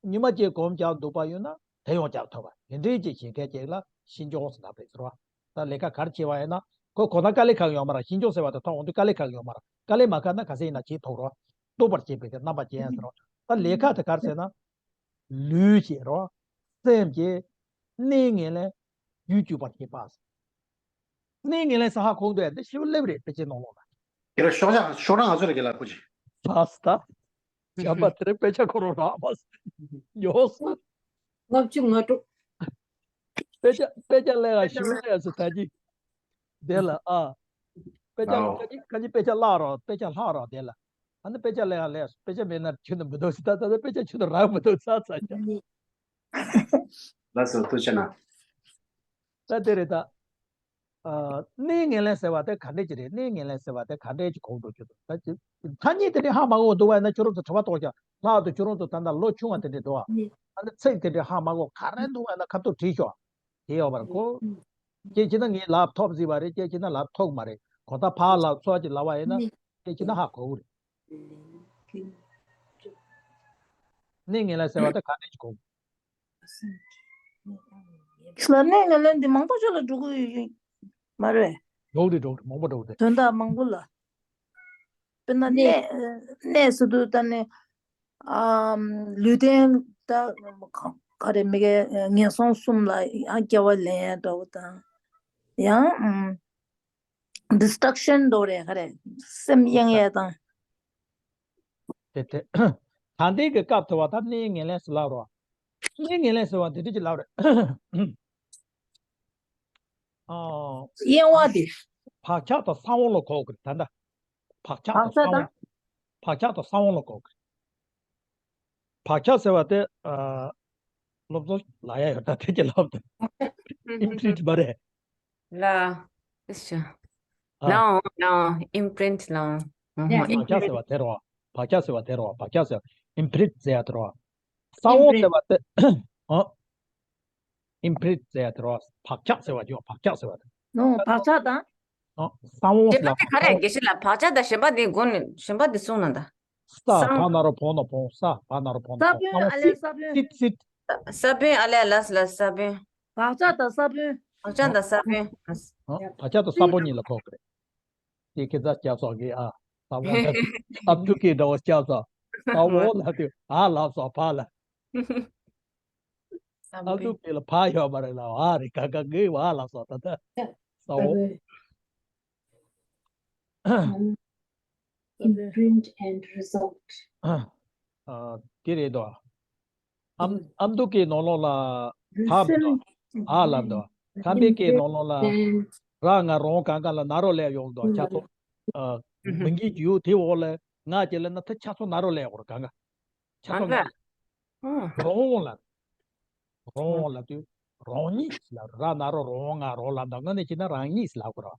ཉི་མ་གཅིག་སྒོམ་རྒྱག་འདོད་པ་ཡོད་ན་དེ་ཡང་རྒྱག་ཐུབ་པ། དེ་འདྲའི་ཅིག་བྱེད་མཁན་ཅིག་ལ་ཤིན་སྦྱོང་ཟེར་ལབ་རེད་ཟེར་བ། ད་ལས་ཀ་ག་རེ་བྱེད་པ་ཡིན་ན་ཁོ་གོ་ན་དཀའ་ལས་ཁག་ཡོད་མ་རེད། ཤིན་སྦྱོང་ཟེར་བ་དེ་ཐོབ་འོང་དུས་དཀའ་ལས་ཁག་ཡོད་མ་རེད། དཀའ་ལས་མ་ཁག་ན་ག་ཚད་ཡིན་ན་བྱེད་ཐུབ་རོ། རྟོགས་པར་བྱེད་པའི་གི་རྣམ་པ་ཅན་ཟེར་རོ། ད་ལས་ཀ་དེ་ག་རེ་ཟེར་ན། ལུས་བྱེད་རོ། སེམས་བྱེད། གནས་ངན་ལེན་རྒྱུད་གཅོད་པར་བྱེད་པ། གནས་ངན་ལེན་ཟེར་ཧ་གོ་འདུག་ཡ། འདི་ཞིབ་སླེབས་རེད་དཔེ་ཆའི་ནང་ལོགས་ལ། ཁྱེད་རང་ཤོག་བྱང་ཤོག་གྲངས་ང་ཚོ་རེ་གི་ལ་ཁུ་ཅི། ས་སྟ། བྱམས་པ་དེ་རིང་དཔེ་ཆ་ཁོ་རང་རག་མ་སོང་། ཡོང་སོང་། ལྔ་བཅུ་ང་དྲུག་དཔེ་ཆ་དཔེ་ཆ་ལེན་ཡ་ཞིབ་ལེན་ཡ་སུ་ད་ཅི། དེ་ལ་ཨ། དཔེ་ཆ་ཨའོ། ཁ་ཅིག་ཁ་ཅིག་དཔེ་ཆ་བཀླགས་རོགས། དཔེ་ཆ་ལྷག་རོགས་དེ་ལ། ཨ་ནི་དཔེ་ཆ་ལེན་ཡ་ལེན་ཡ་སུ། དཔེ་ཆ་མེད་ན་ཁྱོད་ནི་མི་འདུག་སི། ད་ད་ད་དཔེ་ཆ་ཁྱོད་ནི་རག་མི་འདུག་ས་ཚ་ཆ། ལགས་སོ་ཐུགས་རྗེ་གནང་། ད་དེ་རེད་ད། ཨ། གནས་ངན་ལེན་ཟེར་བ་དེ་ག་འདྲས་ཅིག་རེད། གནས་ངན་ལེན་ཟེར་བ་དེ་ག་འདྲས་ཅིག་གོ་འགྲོ་རྒྱུ་འདུག་ད་ཅི། ཐ་སྙད་དེ་འདྲས་ཧ་མ་གོ་འདུག་པ་ཡིན་ན་ཁྱོད་རང་ཚོ་དྲི་བ་གཏོང་ཤོག་ལྷག་ཏུ་ཁྱོད་རང་ཚོ་ད་ལྟ་ལོ་ཆུང་བ་དེ་འདྲས་འདུག་ཨ། ཨ་ནི་ཚིག་དེ་འདྲས་ཧ་མ་གོ་ག་རེ་འདུག་པ་ཡིན་ན་ཁ་ཐུག་དྲིས་ཤོག་དེ་ཡོད་པར་གོ། ཁྱེད་ཀྱིས་ན་ངའི་ལབ་ཐོབ་ཟིན་པ་རེད། ཁྱེད་ཀྱིས་ན་ལབ་ཐོབ་མ་རེད། གོ་ད་ཕར་ལབ་ཚུར་ཅིག་ལབ་པ་ཡིན་ན་ཁྱེད་ཀྱིས་ན་ཧ་གོ་གི་རེད། གནས་ངན་ལེན་ཟེར་བ་དེ་ག་འདྲས་ཅིག་གོ། ལ་གནས་ངན་ལེན་འདི་མང་པོ་ཅིག་ལ་འགྲོ་གི་ཡོད་མ་རེད། འགྲོ་གི་རེད། འགྲོ་གི་རེད། མང་པོ་འགྲོ་གི་རེད། དོན་དག་མང་པོ་ལ། དཔེར་ན་གནས་གནས་ཟེར་དུས་ད་ནི་ཨམ་ལུས་རྟེན་ད་ག་རེ་མི་དགེ་ངན་སོང་གསུམ་ལ་ཡང་སྐྱེ་བ་ལེན་ཡ་འདྲ་བོ་དང་། ཡང་ཨམ་destruction་འདྲ་བོ་རེད། ག་རེ་སེམས་གཡེང་ཡ་དང་། དེ་དེ། ད་ལྟའི་གི་སྐབས་དུ་བ་ད་གནས་ངན་ལེན་ཟེར་ལབ་རོགས། གནས་ངན་ལེན་ཟེར་བ་འདི་འདྲ་ཅིག་ལབ་རེད། ཨ། གཡེང་བ་དེ། བག་ཆགས་དང་ས་བོན་ལ་གོ་གི་རེད་ད་ལྟ། བག་ཆགས་དང་ས་བོན། བག་ཆགས་དང་ས་བོན་ལ་གོ་གི་རེད། བག་ཆགས་ཟེར་བ་དེ་ཨ། སློབ་གསོ་ལ་ཡ་ཡོད་ད་དེ་ཅི་ལབ་ད། ཨིམ་པི་རིན་ཊི་མ་རེད། ལ། ཨིཤ། ཨ། ལའོ་ལའོ་ཨིམ་པི་རིན་ཊི་ལའོ། ཨ་ཧོ། བག་ཆགས་ཟེར་བ་དེ་རེད་བ། བག་ཆགས་ཟེར་བ་དེ་རེད་བ། བག་ཆགས་ཟེར་བ་ཨིམ་པི་རིན་ཊི་ཟེར་ཡ་དེ་རེད་བ། ས་བོན་ཟེར་བ་དེ། ཨ། ཨིམ་པི་རིན་ཊི་ཟེར་ཡ་དེ་རེད་བ། བག་ཆགས་ཟེར་བ་ཅིག་ཡོད། བག་ཆགས་ཟེར་བ་དེ། ནོ་བག་ཆགས་དང་། ཨ། ས་བོན་ཟེར་གཞན་པ་དེ་ག་རེ་ལ། དགེ་བཤེས་ལགས། བག་ཆགས་དང་གཞན་པ་དེ་མགོ་ནས་གཞན་པ་དེ་གསུངས་ན་ད། ས། ས། བ་ན་རོ་བོ་ན་བོང་། ས། བ་ན་རོ་བོ་ན་ས་བོན། བོང་། ས་བོན། ཨ་ལས་ས་བོན། སྲིད་སྲིད། ས་བོན། ཨ་ལས་ལ་ས་ལ་ས་བོན། བག་ཆགས་དང་ས་བོན། བག་ཆགས་དང་ས་བོན། ཨ། བག་ཆགས་དང་ས་བོན་གཉིས་ལ་གོ་གི་རེད། དེ་ཁྱེད་ཚ་སྐྱབས་སོགས་ཀྱི་ཨ། ས་བོན་ཨ་བཅུ་གི་འདྲ་བོ་སྐྱབས་སོགས། ས་བོན་ལ་དུས་ཨ་ལབ་སོགས་ཕ་ལ། ཨ་མདོ་སྐད་ལ་བ་ཡོད་མ་རེད་ལ། བ་རེད། ག་ག་གི་བ་ལ་སོགས་ད་ད་ས་འོག imprint and result. ཨ་དེ་རེད་དོ། ཨ་ཨ་མདོ་སྐད་ནང་ལོགས་ལ་བ་མི་འདུག་ཨ་ལ་འདུག་ཁམས་པའི་སྐད་ནང་ལོགས་ལ་ར་ང་རོང་གང་ག་ལ་ན་རོ་ལས་ཡོང་འདུག་ཆ་ཚོགས། ཨ་མི་འགྱིག་ཡུ་དེ་འོག་ལ་ང་ཅེ་ལ་ན་ད་ཆ་ཚོགས་ན་རོ་ལས་ཡོང་ར་གང་ག་ཆ་ཚོགས་ན་རོ། རོང་ལ། རོང་ལ་དུས་རོང་ཉིད་ལ་ར་ན་རོ་རོང་ང་རོ་ལ་འདུག་ང་ནས་ཅི་ན་རང་ཉིད་ལ་གོ་ར།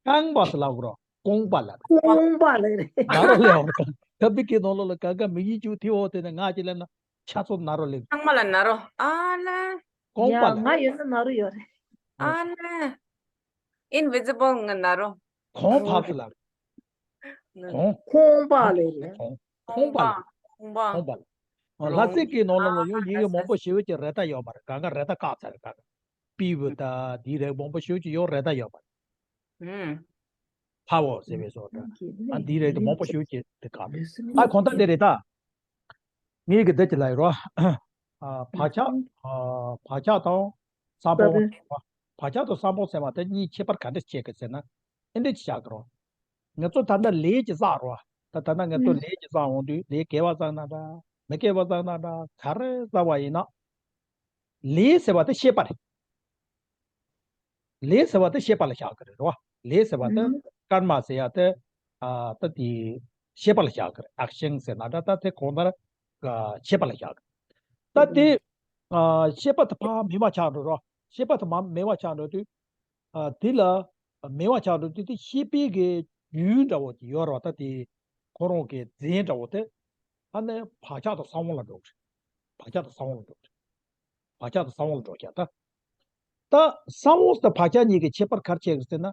རྐང་པ་ལ་གོ་ར། རྐང་པ་ལ། རྐང་པ་ལ་རེད། ན་རོ་ལས་ཡོང་ར་གང་ག་ཁམས་པའི་སྐད་ནང་ལོགས་ལ་གང་ག་མི་འགྱིག་ཡུ་དེ་འོག་དེ་ནས་ང་ཅེ་ལ་ན། ཆ་ཚོགས་ན་རོ་ལེགས། ཚང་མ་ལ་ན་རོ། ཨ་ལ། ཡ་གོང་པ་ལ། ང་ཡོད་ན་ན་རོ་ཡོད་རེད། ཨ་ལ། invisible ང་ན་རོ། གོང་འཕགས་ལ། གོང་། གོང་པ་ལ་རེད། གོང་། གོང་པ་ལ། གོང་པ། གོང་པ་ལ། ལྷ་སའི་སྐད་ནང་ལོགས་ལ་ཡང་ཡི་གེ་མང་པོ་ཞེ་པོ་ཅིག་རེད་ད་ཡོད་མ་རེད། གང་ག་རེད་ད་བཀག་ཚར་རེད་ད། པི་བུ་ད་དེ་རེད། མང་པོ་ཞེ་པོ་ཅིག་ཡང་རེད་ད་ཡོད་མ་རེད། ཕ་བོ་ཟེར་བའི་སོགས་དང་། ཨ་འདི་རེད་དེ་མང་པོ་ཞེ་པོ་ཅིག་དེ་ག་རེད། ཨ་གོང་ད་དེ་རེད་ད། ངས་གི་འདི་ཅི་ལ་ཡོད་རོ། ཨ་བག་ཆགས། ཨ་བག་ཆགས་དང་ས་བོན། བག་ཆགས་དང་ས་བོན་ཟེར་བ་དེ་གཉིས་ཁྱད་པར་ག་འདྲ་ཕྱེ་གི་ཟེར་ན། ཨེ་འདྲ་ཅི་བྱ་གི་རོ། ང་ཚོ་ད་ལྟ་ལས་ཅི་བསགས་རོ། ད་ད་ལྟ་ང་ཚོ་ལས་ཅི་བསགས་འོང་དུས་ལས་དགེ་བ་བསགས་ན་འདྲ། མི་དགེ་བ་བསགས་ན་འདྲ། ག་རེ་བསགས་པ་ཡིན་ན། ལས་ཟེར་བ་དེ་ཤེས་པ་རེད། ལས་ཟེར་བ་དེ་ཤེས་པ་ལ་བཞག་གི་རེད་རོ། ལས་ཟེར་བ་དེ་ཀརྨ་ཟེར་ཡ་དེ། ཨ་ད་དེ་ཤེས་པ་ལ་བཞག་གི་རེད། action ཟེར་ན་འདྲ། ད་དེ་གོང་ལྟར་ཤེས་པ་ལ་བཞག་གི། ད་དེ་ཤེས་པ་དེ་ཕར་མེད་པ་ཆགས་འགྲོ་རོ། ཤེས་པ་དེ་མ་མེད་པ་ཆགས་འགྲོ་དུས། ཨ་དེ་ལ་མེད་པ་ཆགས་འགྲོ་དུས་དེ་ཤེས་པའི་གི་རྒྱུན་འདྲ་བོ་ཅིག་ཡོད་རོ། ད་དེ་ཁོ་རང་གི་རྫས་འདྲ་བོ་དེ་ཨ་ནི་བག་ཆགས་དང་ས་བོན་ལ་འགྲོ་གི་རེད། བག་ཆགས་དང་ས་བོན་ལ་འགྲོ་གི་རེད། བག་ཆགས་དང་ས་བོན་ལ་འགྲོ་ཀྱང་ད། ད་ས་བོན་དང་བག་ཆགས་གཉིས་ཀྱི་ཁྱད་པར་ག་རེ་ཕྱེ་གི་ཟེར་ན།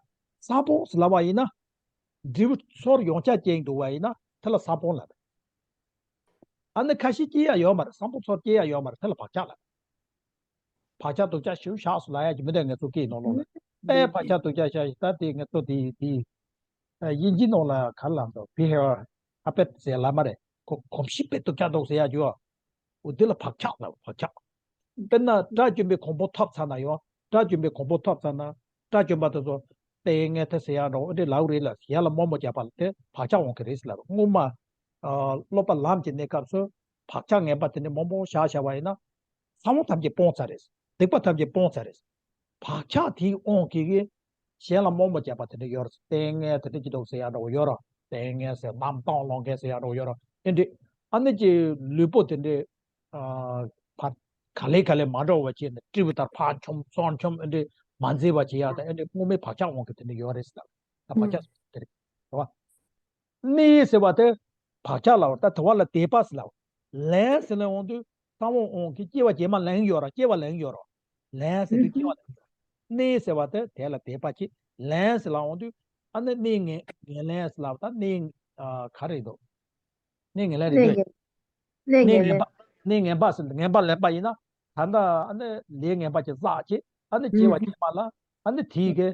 ས་བོན་ཟེར་ལབ་པ་ཡིན་ན། འབྲས་བུ་ཚོར་ཡོང་ཆ་ཅན་འདུག་པ་ཡིན་ན་དེ་ལ་ས་བོན་ལབ། ཨ་ནི་ཁ་ཤས་སྐྱེ་ཡ་ཡོད་མ་རེད། ས་བོན་ཚོར་སྐྱེ་ཡ་ཡོད་མ་རེད། དེ་ལ་བག་ཆགས་ལབ། བག་ཆགས་སྡུག་ཅག་ཞེ་པོ་བཞག་སོང་ལབ་ཡ་ཅིག་མི་འདུག་ང་ཚོ་སྐད་ནང་ལོགས་ལ། དཔེ་བག་ཆགས་སྡུག་ཅག་བཞག་ད་དེ་ང་ཚོ་དེ་དེ། ཨ་དབྱིན་ཇིའི་ནང་ལ་ག་རེ་ལབ་འདུག behavior habit ཟེར་ལབ་མ་རེད། གོ་གོམས་གཤིས་དཔེ་སྡུག་ཅག་འདུག་ཟེར་ཡ་ཅིག་ཡོད། འོ་དེ་ལ་བག་ཆགས་ལབ། བག་ཆགས། དཔེར་ན་དགྲ་བཅོམ་པའི་གོ་འཕང་ཐོབ་ཚར་ན་ཡང་། དགྲ་བཅོམ་པའི་གོ་འཕང་ཐོབ་ཚར་ན། དགྲ་བཅོམ་པ་དེ་ཚོ་ལྟས་ངན་དེ་ཟེར་ཡ་འདྲ་བོ་འདི་ལབ་རེད་ལ། ཞལ་ལ་དམར་མོ་བརྒྱབ་པ་ལ་དེ་བག་ཆགས་འོང་གི་རེད་ཟེར་ལབ། སྔོན་མ། ཨ་སློབ་པ་ལམ་གྱི་གནས་སྐབས་སུ་བག་ཆགས་ངན་པ་དེ་འདྲ་མང་པོ་བཞག་བཞག་པ་ཡིན་ན། ས་བོན་ཐམས་ཅད་སྤོང་ཚར་རེད། སྡིག་པ་ཐམས་ཅད་སྤོང་ཚར་རེད། བག་ཆགས་དེའི་དབང་གིས་གི་གཞན་ལ་རྨོངས་པ་བརྒྱབ་པ་དེ་འདྲ་ཡོད་རེད། ལྟས་ངན་དེ་འདྲ་ཅི་འདུག་ཟེར་ཡ་འདྲ་བོ་ཡོད་རེད། ལྟས་ངན་ཟེར་རྣམ་རྟོག་ལོག་མཁན་ཟེར་ཡ་འདྲ་བོ་ཡོད་རེད། ཨེ་འདྲ། ཨ་ནི་ཅི་ལུས་པོ་དེ་འདྲ། ཨ་ཕར་ག་ལེ་ག་ལེ་མ་འགྲོ་བ་བྱས་ནས་སྤྲེའུ་ལྟར་ཕར་མཆོང་ཚུར་མཆོང་ཨེ་འདྲ་མ་མཛེས་པ་བྱེད་ཡ་དང་ཨེ་འདྲ་སྔོན་མའི་བག་ཆགས་དབང་གིས་དེ་འདྲ་ཡོད་རེད་ཟེར་ལབ། ད་བག་ཆགས་དེ་རེད། རེད་བ། གནས་ཟེར་བ་དེ་བག་ཆགས་ལ་བར་ད་དེ་བ་ལ་དད་པ་ཟེར་ལ་བར། ལན་ཟེར་ལ་འོང་དུས་ས་བོན་དབང་གིས་སྐྱེ་བ་རྗེས་མ་ལན་ཡོད་ར། སྐྱེ་བ་ལན་ཡོད་ར། ལན་ཟེར་དུས་སྐྱེ་བ་ལན་ཡོད་ར། གནས་ཟེར་བ་དེ་དེ་ལ་དད་པ་གྱིས། ལན་ཟེར་ལ་འོང་དུས་ཨ་ནི་གནས་ངན་ངན་ལན་ཟེར་ལ་བར་ད་གནས་ཨ་ག་རེ་འདུག་གནས་ངན་ལན་རེད་འདུག་གནས་ངན་ངན་པ། གནས་ངན་པ་ཟེར་ངན་པ་ལེན་པ་ཡིན་ན། ད་ལྟ་ཨ་ནི་ལས་ངན་པ་ཅིག་བསགས་བྱས་ཨ་ནི་སྐྱེ་བ་རྗེས་མ་ལ་ཨ་ནི་དེའི་གི་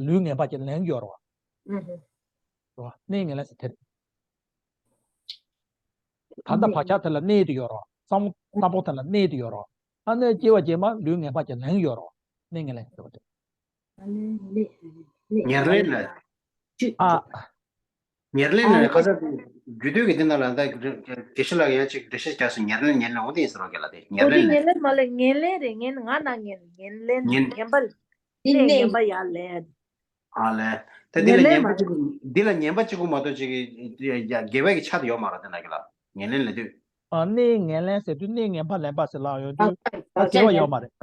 ལུས་ངན་པ་ཅིག་ལེན་ཡོད་རེད་བ། རེད་བ། གནས་ངན་ལེན་ཟེར་དེ་རེད། ད་ལྟ་བག་ཆགས་དེ་ལ་གནས་དེ་ཡོད་རེད་བ། ས་བོན་ས་བོན་དེ་ལ་གནས་དེ་ཡོད་རེད་བ། ཨ་ནི་སྐྱེ་བ་རྗེས་མ་ལུས་ངན་པ་ཅིག་ལེན་ཡོད་རེད་བ། གནས་ངན་ལེན་ཟེར་བ་དེ། ཉེར་ལེན་ལ། ཨ། ཉེར་ལེན་ལ་ཁ་སང་རྒྱུད་སྟོད་ཀྱི་འདི་ནང་ལ་ད་དགེ་བཤེས་ལགས་ཡང་ཅིག་འགྲེལ་བཤད་བརྒྱབ་སོང་། ཉེར་ལེན་ཉེར་ལེན་འོ་དེ་ཡིན་ཟེར་བ་ག་ལ་དེ་ཉེར་ལེན་ལ། ཉེར་ལེན་མ་ལེན་ཉེར་ལེན་རེད། ཉེར་ང་ན་ཉེར་ཉེར་ལེན་ཉེར་ཉེན་པ་ལ་གནས་ཉེན་པ་ཡར་ལེན། ཨ་ལས། ད་འདི་ལ་ཉེར་ལེན་ཉེན་པ་མ་གཅིག་པུ་འདི་ལ་ཉེན་པ་གཅིག་པུ་མ་གཏོགས་ཅིག་དགེ་བའི་གི་ཆ་དེ་ཡོད་མ་རེད་དེ་ན་གི་ལ་ཉེར་ལེན་ལ་དུས། ཨ་གནས་ཉེར་ལེན་ཟེར་དུས་གནས་ངན་པ་ལེན་པ་ཟེར་ལབ་ཡོང་དུས་ད་དགེ་བ་ཡོད་མ་རེད།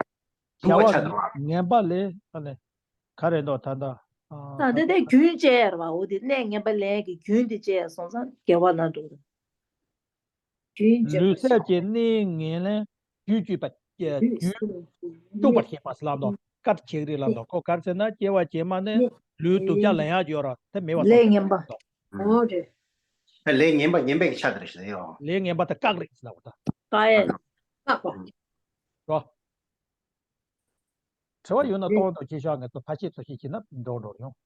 དུ་བ་ཆ་དུ་བ། ངན་པ་ལས་ཨ་ནི། ག་རེ་འདུག་ད་ལྟ། ཨ་ད་འདི་དེ་རྒྱུན་བཅད་ཡ་རེད་བ། འོ་དེ་གནས་ངན་པ་ལེན་གྱི་རྒྱུན་དེ་བཅད་ཡ་སོང་ཙང་དགེ་བ་ན་འགྲོ་གི་རེད། རྒྱུན་བཅད་ལུས་པ་སེལ་གྱི་གནས་ངན་ལེན་རྒྱུན་གཅོད་པ། རྒྱུན་གཅོད་པར་བྱེད་པ་ཟེར་ལབ་འདུག་དཀར་ཆག་རེད་ལབ་འདུག་ཁོ་ག་རེ་ཟེར་ན་སྐྱེ་བ་རྗེས་མ་ནས་ལུས་སྡུག་ཅག་ལེན་ཡག་ཡོད་ར་དེ་མེད་པ་ལས་ངན་པ། འོ་རེད། ལས་ངན་པ་ངན་པའི་གི་ཆ་དེ་རེད་ཟེར་ཡོད། ལས་ངན་པ་དེ་བཀག་རེད་ཟེར་ལབ་འདུག་བཀག་ཡས། བཀག་པ། རོ། དྲི་བ་ཡོད་ན་གཏོང་དང་ཅི་ཤག་ངེད་ཚོ་ཕ་ཤེས་ཚོ་ཤེས་ཀྱི་ན་འགྲོ་འགྲོ་ཡོང་།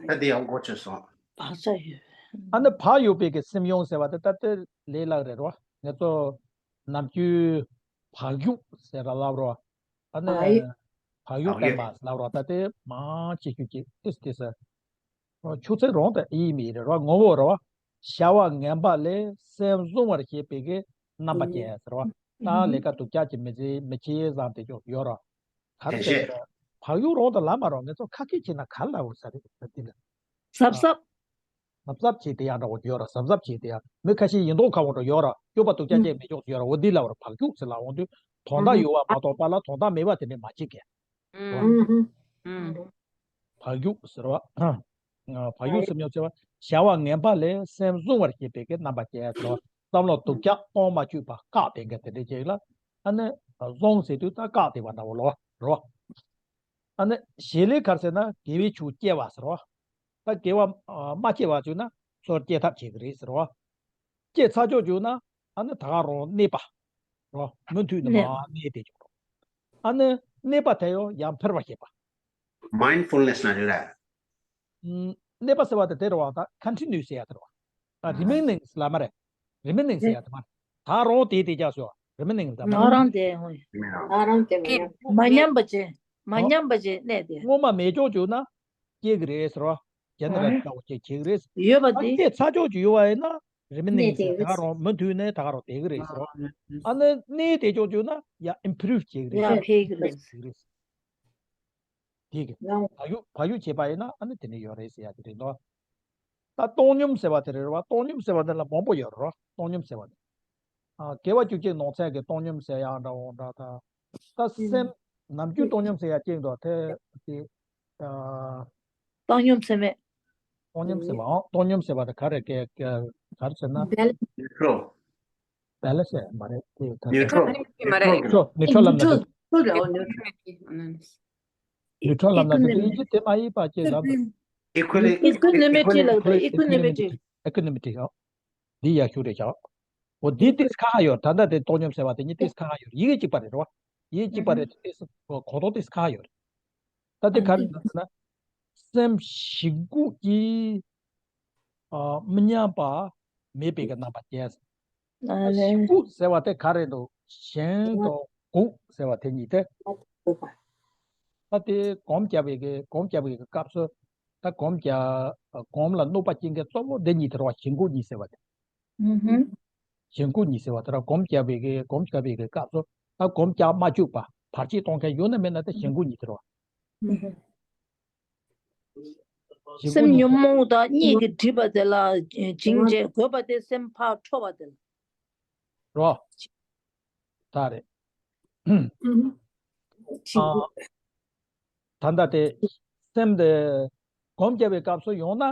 ད་དེ་ཡང་གོ་ཆོད་སོང་། བག་ཆགས་ཡོད། ཨ་ནི་བག་ཡོད་པའི་གི་སེམས་ཡོང་ཟེར་བ་དེ་ད་ལྟ་ལས་སླ་རེད་རོ། ངེད་ཚོ་ནམ་རྒྱུན་ བག་ཡོད་ཟེར་ར་ལབ་རོ། ཨ་ནི་བག་ཡོད་བག་ཡོད་བསྟན་པ་ལབ་རོ། ད་དེ་མང་ཆེ་ཤོས་ཀྱི་ཏིས་ཏིས་ཆུ་ཚད་རང་དུ་ཨི་མི་རེད་རོ། ངོ་བོ་རོ། བྱ་བ་ངན་པ་ལས་སེམས་བཟུང་བར་བྱེད་པའི་གི་རྣམ་པ་ཅན་ཟེར་རོ། ད་ལས་ཀ་སྡུག་ཅག་ཅིག་མི་བྱེད་མི་བྱེད་བཟང་དེ་ཅོག་ཡོད་རོ། ག་རེ་ཟེར་བག་ཡོད་རང་དུ་ལབ་མ་རོ། ངེད་ཚོ་ཁ་སྐད་ཆེ་ན་ག་ལབ་འོ་ས་རེད་ད་དེ་ལ། གཟབ་གཟབ། གཟབ་གཟབ་བྱེད་དེ་ཡང་འདྲ་བོ་ཡོད་ར། གཟབ་གཟབ་བྱེད་དེ་ཡང་མི་ཁ་ཤས་ཡིན་མདོག་ཁ་བོ་འདྲ་ཡོད་ར། སྐྱོ་པ་སྡུག་ཅག་ཅན་མི་ཅོག་ཡོད་ར། འོ་འདི་ལ་བར་བག་ཡོད་ཟེར་ལ་འོང་དུས་དོན་དག་ཡོད་པ་མ་གཏོགས་པ་ལ་དོན་དག་མེད་པ་དེ་འདྲས་མ་བྱེད་གས། ཨུམ། ཨུམ། བག་ཡོད་ཟེར་བ། བག་ཡོད་ཟེར་མྱོང་ཟེར་བ། བྱ་བ་ངན་པ་ལས་སེམས་བཟུང་བར་བྱེད་པའི་གི་རྣམ་པ་ཅན་ཟེར་བ། བསམ་བློ་སྡུག་ཅག་གཏོང་མ་བཅུག་པ་བཀག་དེ་འགའ་དེ་འདྲས་ཅིག་ལ། ཨ་ནི་བཟུང་ཟེར་དུས་ད་བཀག་དེ་བ་འདྲ་བོ་ལོ་རོ། ཨ་ནི་བྱེད་ལས་ག་རེ་ཟེར་ན་དགེ་བའི་ཆོས་སྐྱེ་བ་ཟེར་བ། ད་དགེ་བ་ཨ་མ་སྐྱེ་བ་བྱུང་ན་སོར་སྐྱེ་ཐབས་བྱེད་ཀྱི་རེད་ཟེར་བ། སྐྱེ་ཚར་ཆོག་བྱུང་ན་ཨ་ནི་ད་ག་རང་གནས་པ། རོ། མུ་མཐུད་ནས་མ་གནས་ཏེ་བྱུང་རོ། ཨ་ནི་གནས་པ་དེ་ཡང་ཡང་འཕེལ་བར་བྱེད་པ། མའིན་ཌ་ཕུལ་ནེ་སི་ན་རེད་ར། ཨུམ། གནས་པ་ཟེར་བ་དེ་དེ་རེད་བ། ད་ཀོན་ཊི་ནིའུ་ཟེར་ཡ་དེ་རེད་བ། ཨ་རི་མེ་ནིང་ལ་མ་རེད། རི་མེ་ནིང་ཟེར་ཡ་དེ་མ་རེད། ད་རང་དེ་དེ་ཅག་ཟེར་བ། རི་མེ་ནིང་ལ་མ་རེད། ང་རང་དེ་ཧོ། ང་རང་དེ་མ་ཉམས། མ་ཉམས་པ་ཅན། མ་ཉམས་པ་ཅན་གནས་དེ། སྔོན་མ་མེད་ཅོག་བྱུང་ན་སྐྱེ་གི་རེད་ཟེར་བ། རྒྱ་ནག་ལ་ལྟ་བུ་སྐྱེ་བྱེད་ཀྱི་རེད། ཡོད་པ་ཨ་དེ། སྐྱེ་ཚར་ཆོག་ཅིག་ཡོད་པ་ཡིན་ན་རི་མེ་ནིང་ཟེར་ད་ག་རང་མུ་མཐུད་ནས་ད་ག་རང་དེ་གི་རེད་ཟེར་བ། ཨ་ནི་གནས་དེ་ཅོག་བྱུང་ན་ཡ་ཨིམ་པུ་རུབ་བྱེད་ཀྱི་རེད། ཡ་འཕེལ་གྱི་རེད། འཕེལ་གྱི་རེད། དེ་གི་ཡང་བག་ཡོད་བག་ཡོད་བྱས་པ་ཡིན་ན་ཨ་ནི་དེ་ནས་ཡོད་རེད་ཟེར་ཡ་དེ་རེད་དོ། ད་བཏང་སྙོམས་ཟེར་བ་དེ་རེད་བ། བཏང་སྙོམས་ཟེར་བ་དེ་ལ་མང་པོ་ཡོད་རེད་བ། བཏང་སྙོམས་ཟེར་བ་དེ། ཨ་དགེ་བ་བཅུ་གཅིག་ནང་ཚན་གྱི་བཏང་སྙོམས་ཟེར་ཡ་འདྲ་བོ་འདྲ་ད། ད་སེམས་ནམ་རྒྱུན་བཏང་སྙོམས་ཟེར་ཡ་གཅིག་འདུག་དེ་དེ། ཨ། བཏང་སྙོམས་ཟེར་མེད། བཏང་སྙོམས་ཟེར་བ་ཨང་། བཏང་སྙོམས་ཟེར་བ་དེ་ག་རེ་ག་ག་ག་རེ་ཟེར་ན། ནིའུ་ཊི་རལ། བེ་ལེན་སི་མ་རེད་དེ་ད། ནིའུ་ཊི་རལ། མ་རེད། ནིའུ་ཊི་རལ་ལབ་ན་ནིའུ་ཊི་རལ་ལབ་ན་དེ་དབྱིན་ཇི་དེ་མ་ཡིན་པ་ཅིག་ལབ་འདུག་ཨི་ཀུ་ལི་ཨི་ཀུ་ནི་མི་ཊི་ལབ་པ། ཨི་ཀུ་ནི་མི་ཊི། ཨི་ཀུ་ནི་མི་ཊི་ཨང་། འདི་ཡག་ཤོས་རེད་ཤག་འོ་འདི་ཏིས་ཁ་ཁ་ཡོད། ད་ལྟ་དེ་བཏང་སྙོམས་ཟེར་བ་དེ་གཉིས་ཏིས་ཁ་ཁ་ཡོད། ཡི་གེ་གཅིག་པ་རེད་རོ། ཡི་གེ་གཅིག་པ་རེད་ཏིས་གོ་དོ་ཏིས་ཁ་ཁ་ཡོད་རེད། ད་དེ་ག་རེ་ཟེར་ན། སེམས་ཞེན་ཁུངས་ཀྱིས་ཨ་མི་མཉམ་པ་མེད་པའི་གི་རྣམ་པ་ཅན། ཞེན་ཁུངས་ཟེར་བ་དེ་ག་རེ་འདུག་ཞེན་དང་ཁུངས་ཟེར་བ་དེ་གཉིས་ཏེ། ད་དེ་སྒོམ་རྒྱབ་པའི་གི་སྒོམ་རྒྱབ་པའི་གི་སྐབས་སུ། ད་སྒོམ་རྒྱབ་སྒོམ་ལ་གནོད་པ་སྐྱེལ་མཁན་གཙོ་བོ་འདི་གཉིས་དེ་རེད་བ། ཞེན་ཁུངས་གཉིས་ཟེར་བ་དེ། ཞེན་ཁུངས་གཉིས་ཟེར་བ་དེ་ར་སྒོམ་རྒྱབ་པའི་གི་སྒོམ་རྒྱབ་པའི་གི་སྐབས་སུ་ད་སྒོམ་རྒྱག་མ་བཅུག་པ་བར་ཆད་གཏོང་མཁན་ཡོད་ན་མེད་ན་ད་ཞེན་ཁུངས་གཉིས་དེ་རེད་བ། ཞེན་ཁུངས་སེམས་གཉིས་ཉོན་མོངས་དང་གཉིས་ཀྱིས་སྒྲིབ་པ་དེ་ལ་བྱིང་བྱས་གོས་པ་དེ་སེམས་ཕར་འཕྲོ་བ་དེ་ལ། རོ། ད་རེད། ཨ། ད་ལྟ་དེ་སེམས་དེ་སྒོམ་རྒྱབ་པའི་སྐབས་སུ་ཡོང་ན་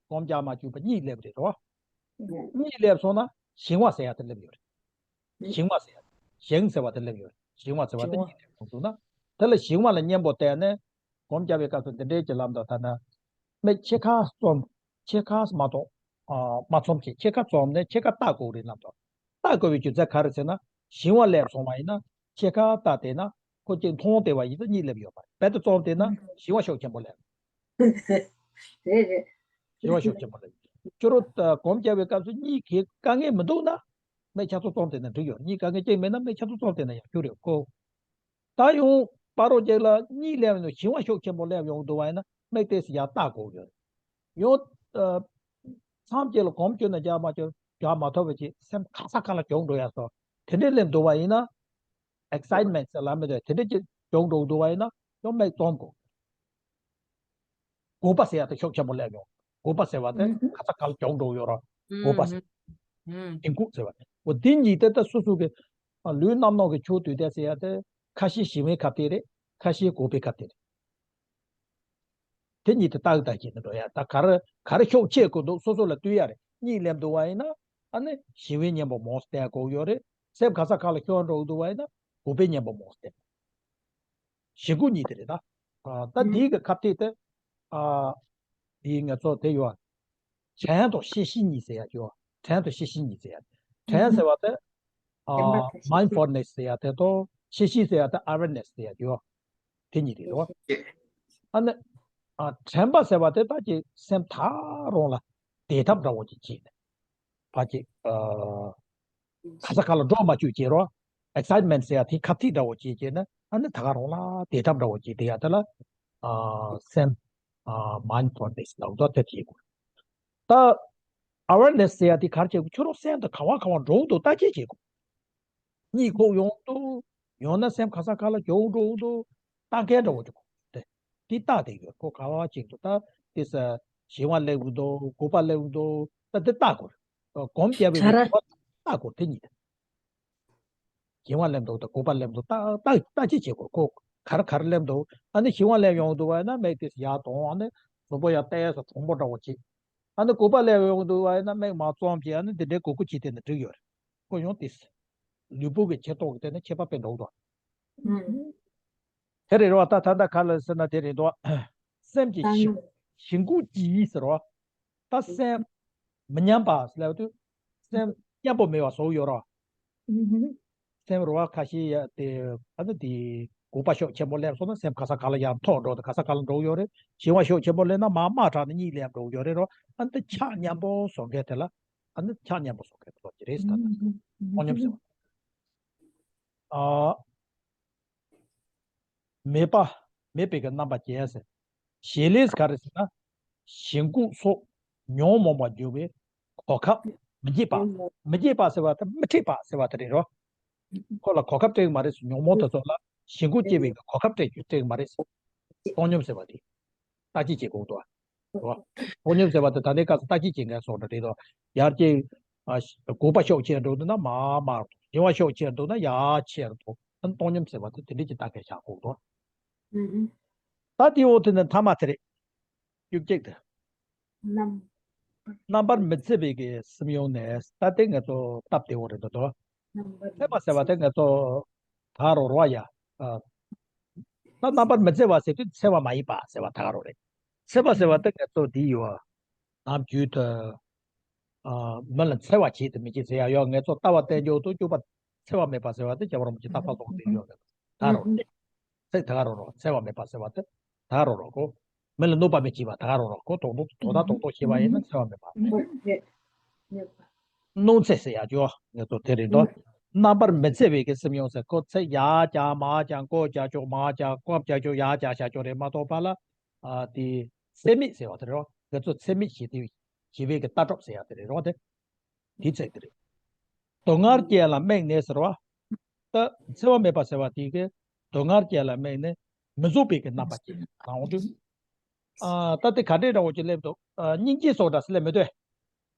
སྒོམ་རྒྱག་མ་བཅུག་པ་གཉིད་སླེབས་རེད་རོ། གཉིད་སླེབས་སོང་ན་ཞེན་པ་ཟེར་ཡ་དེ་སླེབས་ཡོད་རེད། ཞེན་པ་ཟེར་ཡ། ཞེན་ཟེར་བ་དེ་སླེབས་ཡོད་རེད། ཞེན་པ་ཟེར་བ་དེ་གཉིད་སླེབས་སོང་ན། དེ་ལ་ཞེན་པ་ལ་གཉེན་པོ་བསྟེན་ནས་སྒོམ་རྒྱབ་པའི་སྐབས་སུ་འདི་འདྲའི་གྱི་ལམ་དང་ད་ལྟ་མིག་ཕྱེད་ཀ་བཙུམ། ཕྱེད་ཀ་མ་གཏོགས་ཨ་མ་བཙུམ་བྱས་ཕྱེད་ཀ་བཙུམ་ནས་ཕྱེད་ཀ་ལྟ་དགོས་རེད་ལབ་དང་། ལྟ་དགོས་པའི་རྒྱུ་མཚན་ག་རེ་ཟེར་ན། ཞེན་པ་སླེབས་སོང་བ་ཡིན་ན་ཕྱེད་ཀ་ལྟ་བསྡད་ན་ཁོ་གཅིག་མཐོང་བསྡད་པ་ཡིན་ན་གཉིད་སླེབས་ཡོད་མ་རེད། རྦད་དེ་བཙུམ་བསྡད་ན་ཞེན་པ་ཤུགས་ཆེན་པོ་སླེབས། རེད་རེད། ཞེན་པ་ཤུགས་ཆེན་པོ་སླེབས། ཁྱོད་རང་སྒོམ་རྒྱབ་པའི་སྐབས་སུ་གཉིད་ཁེལ་དཀའ་ངལ་མི་འདུག་ན་མིག་ཆ་ཚང་བཙུམ་བསྡད་ན་འགྲིག་ཡོད། གཉིད་དཀའ་ངལ་གཅིག་མེད་ན་མིག་ཆ་ཚང་བཙུམ་བསྡད་ན་ཡང་འགྲིག་རེད་ཁོ། ད་ཡང་བར་རོ་གཅིག་ལ་གཉིད་སླེབས་ཡོང་ཞེན་པ་ཤུགས་ཆེན་པོ་སླེབས་ཡོང་འདུག་པ་ཡིན་ན་མིག་དེ་ཡར་ལྟ་དགོས་ཡོད། ཡང་། མཚམས་གཅིག་ལ་སྒོམ་བཅོས་ན་རྒྱག་མ་བཅོས་རྒྱག་མ་ཐུབ་པ་ཅིག་སེམས་ག་ས་ག་ལ་གྱོང་འགྲོ་ཡ་སོགས་དེ་འདྲའི་སླེབས་འདུག་པ་ཡིན་ན། ཨེག་སའིཊ་མེན་ཊ་ཟེར་ལབ་མི་འདུག་དེ་འདྲའི་ཅིག་གྱོང་འགྲོ་འདུག་པ་ཡིན་ན་ཡང་མིག་བཙུམ་དགོས། འགོག་པ་ཟེར་ཡ་དེ་ཤུགས་ཆེན་པོ་སླེབས་ཡོང་། འགོག་པ་ཟེར་བ་དེ་ཨུམ། ག་ས་ག་ལ་གྱོང་འགྲོ་ཡོད་ར། འགོག་པ་ཟེར། ཨུམ། ཨུམ། ཞེན་ཁུངས་ཟེར་བ་དེ། འོ་དེ་གཉིས་དེ་ད་སོ་སོ་གི་ལུས་རྣམ་སྣང་གི་ཆོས་དུས་དེ་ཟེར་ཡ་དེ་ཁ་ཤས་ཞེན་པའི་ཁ་གཏད་རེད། ཁ་ཤས་འགོག་པའི་ཁ་གཏད་རེད། དེ་གཉིས་དེ་ཏག་ཏག་བྱས་ནས་འགྲོ་ཡ། ད་ག་རེ་ག་རེ་ཤུགས་ཆེ་དགོས་འདུག་སོ་སོ་ལ་ལྟོས་ཡ་རེད། གཉིད་སླེབས་འདུག་པ་ཡིན་ན་ཨ་ནི་ཞེན་པའི་གཉེན་པོ་མང་སྟེ་དགོས་ཡོད་རེད། སེམས་ག་ས་ག་ལ་ཤོར་འགྲོ་འདུག་པ་ཡིན་ན་འགོག་པའི་གཉེན་པོ་མང་སྟེ། ཞེན་ཁུངས་གཉིས་དེ་རེད་ད། ཨ་ད་འདིའི་གི་ཁ་གཏད་དེ། ཨ་འདིའི་ང་ཚོ་དེ་ཡོད། དྲན་དང་ཤེས་བཞིན་གཉིས་ཟེར་ཡ་ཡོད། དྲན་དང་ཤེས་བཞིན་གཉིས་ཟེར་ཡ། དྲན་ཟེར་བ་དེ། ཨ་མའིན་ཌ་ཕུལ་ནེ་སི་ཟེར་ཡ་དེ་དང་ཤེས་བཞིན་ཟེར་ཡ་དེ་ཨ་ཝེར་ནེ་སི་ཟེར་ཡ་ཡོད། དེ་གཉིས་རེད་རོ། ཨ་ནི། ཨ་དྲན་པ་ཟེར་བ་དེ་ད་ཀྱི་སེམས་ཐག་རང་ལ་བདེ་ཐབས་འདྲ་བོ་ཅིག་བྱས་ནས། ཕ་གི། ཨ་ག་ས་ག་ལ་འགྲོ་མ་བཅུག་ཅེས་རོ། excitement ཟེར་ཡ་དེ་ཁ་ཐིག་འདྲ་བོ་ཅིག་བྱས་ན་ཨ་ནི་ད་ག་རང་ལ་དེ་ཐབས་འདྲ་བོ་ཅིག་དེ་ཡ་དེ་ལ་ཨ་སེམས་ཨ་mindfulness ལབ་འདུག་དེ་བྱེད་དགོས། ད་awareness ཟེར་ཡ་དེ་ག་རེ་བྱེད་དགོས། ཁྱོད་རང་སེམས་དེ་ག་བ་ག་བ་འགྲོ་འདུག་བརྟག་དཔྱད་བྱེད་དགོས། གཉིད་ཁུག་ཡོང་འདུག་ཡང་ན་སེམས་ག་ས་ག་ལ་འགྱོ་འགྲོ་འདུག་ལྟ་མཁན་འདྲ་བོ་ཅིག་དགོས། དེ་དེ་ལྟ་དེ་ཡོད། ཁོ་ག་བ་ཅིག་འདུག་ད་དེ་ས་ཞི་བ་སླེབས་འདུག་གུས་པ་སླེབས་འདུག་ད་དེ་ལྟ་དགོས། གོམས་བརྒྱབ་པའི་ཁྲ་ར་ལྟ་དགོས་དེ་གཉིས། ཞི་བ་སླེབས་འདུག་དང་གུས་པ་སླེབས་འདུག་ལྟ་ལྟ་ལྟ་ཅི་བྱེད་དགོས། ཁོ་གར་གར་སླེབས་འདུག་ཨ་ནི་ཞི་བ་སླེབས་ཡོང་འདུག་བ་ན་མིག་དེ་ཡར་གཏོང་། ཨ་ནི་གཟུགས་པོ་ཡར་བལྟས་སོ་གྲུང་པོ་འདྲ་བོ་བྱེད། ཨ་ནི་གུས་པ་སླེབས་ཡོང་འདུག་བ་ན་མིག་མར་བཙུམ་བྱས། ཨ་ནི་འདི་འདྲའི་གུས་གུས་བྱས་དེ་ནི་འགྲིག་ཡོད་རེད། ཁོ་ཡང་དེ་ལུས་པོ་གི་ཁྱེར་སོ་གི་དེ་ནི་ཁྱད་པར་དཔེ་འགྲོ་འདུག་དེ་རེད་རོ། ད་ད་ལྟ་ག་ལ་ཟེར་ན་དེ་རེད་འདུག་སེམས་ཀྱི་ཞི་ཞི་འགུག་གི་ཟེར་རོ། ད་སེམས་མི་མཉམ་པ་ཟེར་ལབ་དུས་སེམས་མཉམ་པོ་མེད་པ་བཟོ་ཡོད་རོ། སེམས་རེ་བ་ཁ་ཤས་ཡ་དེ་ཨ་ནི་དེ་གུས་པ་ཤུགས་ཆེན་པོ་སླེབས་སོང་ན་སེམས་ག་ས་ག་ལ་ཡར་མཐོ་འགྲོ་དང་ག་ས་ག་ལ་འགྲོ་ཡོད་རེད། ཞི་བ་ཤུགས་ཆེན་པོ་སླེབས་ན་མར་དམའ་དྲགས་ནས་གཉིད་སླེབས་འགྲོ་ཡོད་རེད་རོ། ཨ་ནི་དེ་ཆགས་མཉམ་པོ་བཟོ་མཁན་དེ་ལ་ཨ་ནི་ཆགས་མཉམ་པོ་བཟོ་མཁན་བཟོ་གི་རེད་ཟེར། ད་ལྟ་སྟོང་ཉམས་ཟེར་བ། ཨ། མེད་པ། མེད་པའི་གི་རྣམ་པ་ཅན་ཟེར། བྱེད་ལས་ག་རེ་ཟེར་ན། ཞི་འགུག་སོགས་ཉོན་མོངས་པར་འགྱུར་བའི་གོ་སྐབས་མི་འགྱེད་པ། མི་འགྱེད་པ་ཟེར་བ་དེ་མི་འཕྲད་པ་ཟེར་བ་དེ་རེད་རོ། ཁོ་ལ་གོ་སྐབས་སྤྲད་གི་མ་རེད་ཟེར། ཉོན་མོངས་དེ་ཚོ་ལ་ཞི་འགུག་སྐྱེ་བའི་གི་གོ་སྐབས་སྤྲད་རྒྱུ་སྤྲད་གི་མ་རེད་ཟེར། སྟོང་ཉམས་ཟེར་བ་དེ། བརྟག་དཔྱད་བྱེད་དགོས་འདུག་བ། སྟོང་ཉམས་ཟེར་བ་དེ་ད་ལྟའི་སྐབས་སུ་བརྟག་དཔྱད་བྱེད་མཁན་སོགས་འདྲ་རེད་དོ། ཡར་རྒྱས། ཨ་ཞི་གུས་པ་ཤུགས་ཆེར་འགྲོ་འདུག་ན་མར་དམའ་རུ་འགྲོ། ཞི་བ་ཤུགས་ཆེར་འགྲོ་ན་ཡར་ཆེ་རུ་འགྲོ། ཨ་ནི་སྟོང་ཉམས་ཟེར་བ་དེ་དེ་འདྲ་ཅིག་བརྟག་དཔྱད་བྱ་དགོས་འདུག་ཨུ་ཧུ། ད་དེའི་འོག་དེ་ནི་ཐ་མ་དེ་རེད། བཅུ་གཅིག་དེ། རྣམ་རྣམ་པར་མི་འཚེ་བའི་གི་སེམས་ཡོང་ནས། ད་དེ་ང་ཚོ་སྟབས་བདེ་བོ་རེད་འདུག་དོ། རྣམ་པར་འཚེ་བ་ཟེར་བ་དེ་ང་ཚོ་ད་རོ་རོ་ཡ། ཨ། ད་རྣམ་པར་མི་འཚེ་བ་ཟེར་དུས་འཚེ་བ་མ་ཡིན་པ་ཟེར་བ་ད་རོ་རེད། འཚེ་བ་ཟེར་བ་དེ་ང་ཚོ་འདི་ཡོད། ནམ་རྒྱུན་དུ། ཨ། མི་ལ་འཚེ་བ་བྱེད་དུ་མི་བྱེད་ཟེར་ཡ་ཡོད། ང་ཚོ་ལྟ་བ་རྟེན་འབྱུང་དུ་གྱུར་པ་འཚེ་བ་མེད་པ་ཟེར་བ་དེ་རྒྱལ་བ་རིན་པོ་ཆེ་རྟག་པར་གསུངས་ཏེ་ཡོད་རེད། ད་རོ་རེད། ཚིག་ད་ག་རོ་རོ་འཚེ་བ་མེད་པ་ཟེར་བ་དེ་ད་རོ་རོ་གོ། མི་ལ་གནོད་པ་མི་བྱེད་པ་ད་ག་རོ་རོ་གོ། དོག་དོག་དོ་ད་དོག་དོག་བྱེད་པ་ཡིན་ན་འཚེ་བ་མེད་པ། གནོད་འཚེ་ཟེར་ཡ་ཅོ་ང་ཚོ་དེ་རེད་དོ། རྣམ་པར་མི་འཚེ་བའི་གི་སེམས་ཡོང་ཟེར། ཁོ་ཚེ་ཡར་བཀྱག་མར་བཀྱག་མགོ་བཀྱག་ཅོག་མར་བཀྱག་ལྐོག་བཀྱག་ཅོག་ཡར་བཀྱག་བཞག་ཅོག་རེད་མ་གཏོགས་པ་ལ། ཨ། དེ་འཚེ་མེད་ཟེར་བ་དེ་རེད། ང་ཚོ་འཚེ་མེད་ཞི་བདེ་ཞི་བའི་གི་ལྟ་གྲུབ་ཟེར་ཡ་དེ་རེད་རོ། དེ་དེའི་ཚིག་དེ་རེད། སྡུག་བསྔལ་ཅན་ལ་དམིགས་ནས་ཟེར་བ། ད་འཚེ་བ་མེད་པ་ཟེར་བ་དེ་གི་སྡུག་བསྔལ་ཅན་ལ་དམིགས་ནས་མི་བཟོད་པའི་གི་རྣམ་པ་ཅན་ལ་འོང་དུས། ཨ། ད་དེ་ག་འདྲའི་འདྲ་བོ་ཅིག་སླེབས་འདུག་ཨ། སྙིང་རྗེ་སོགས་འདྲ་སེ་སླེབས་མི་འདུག་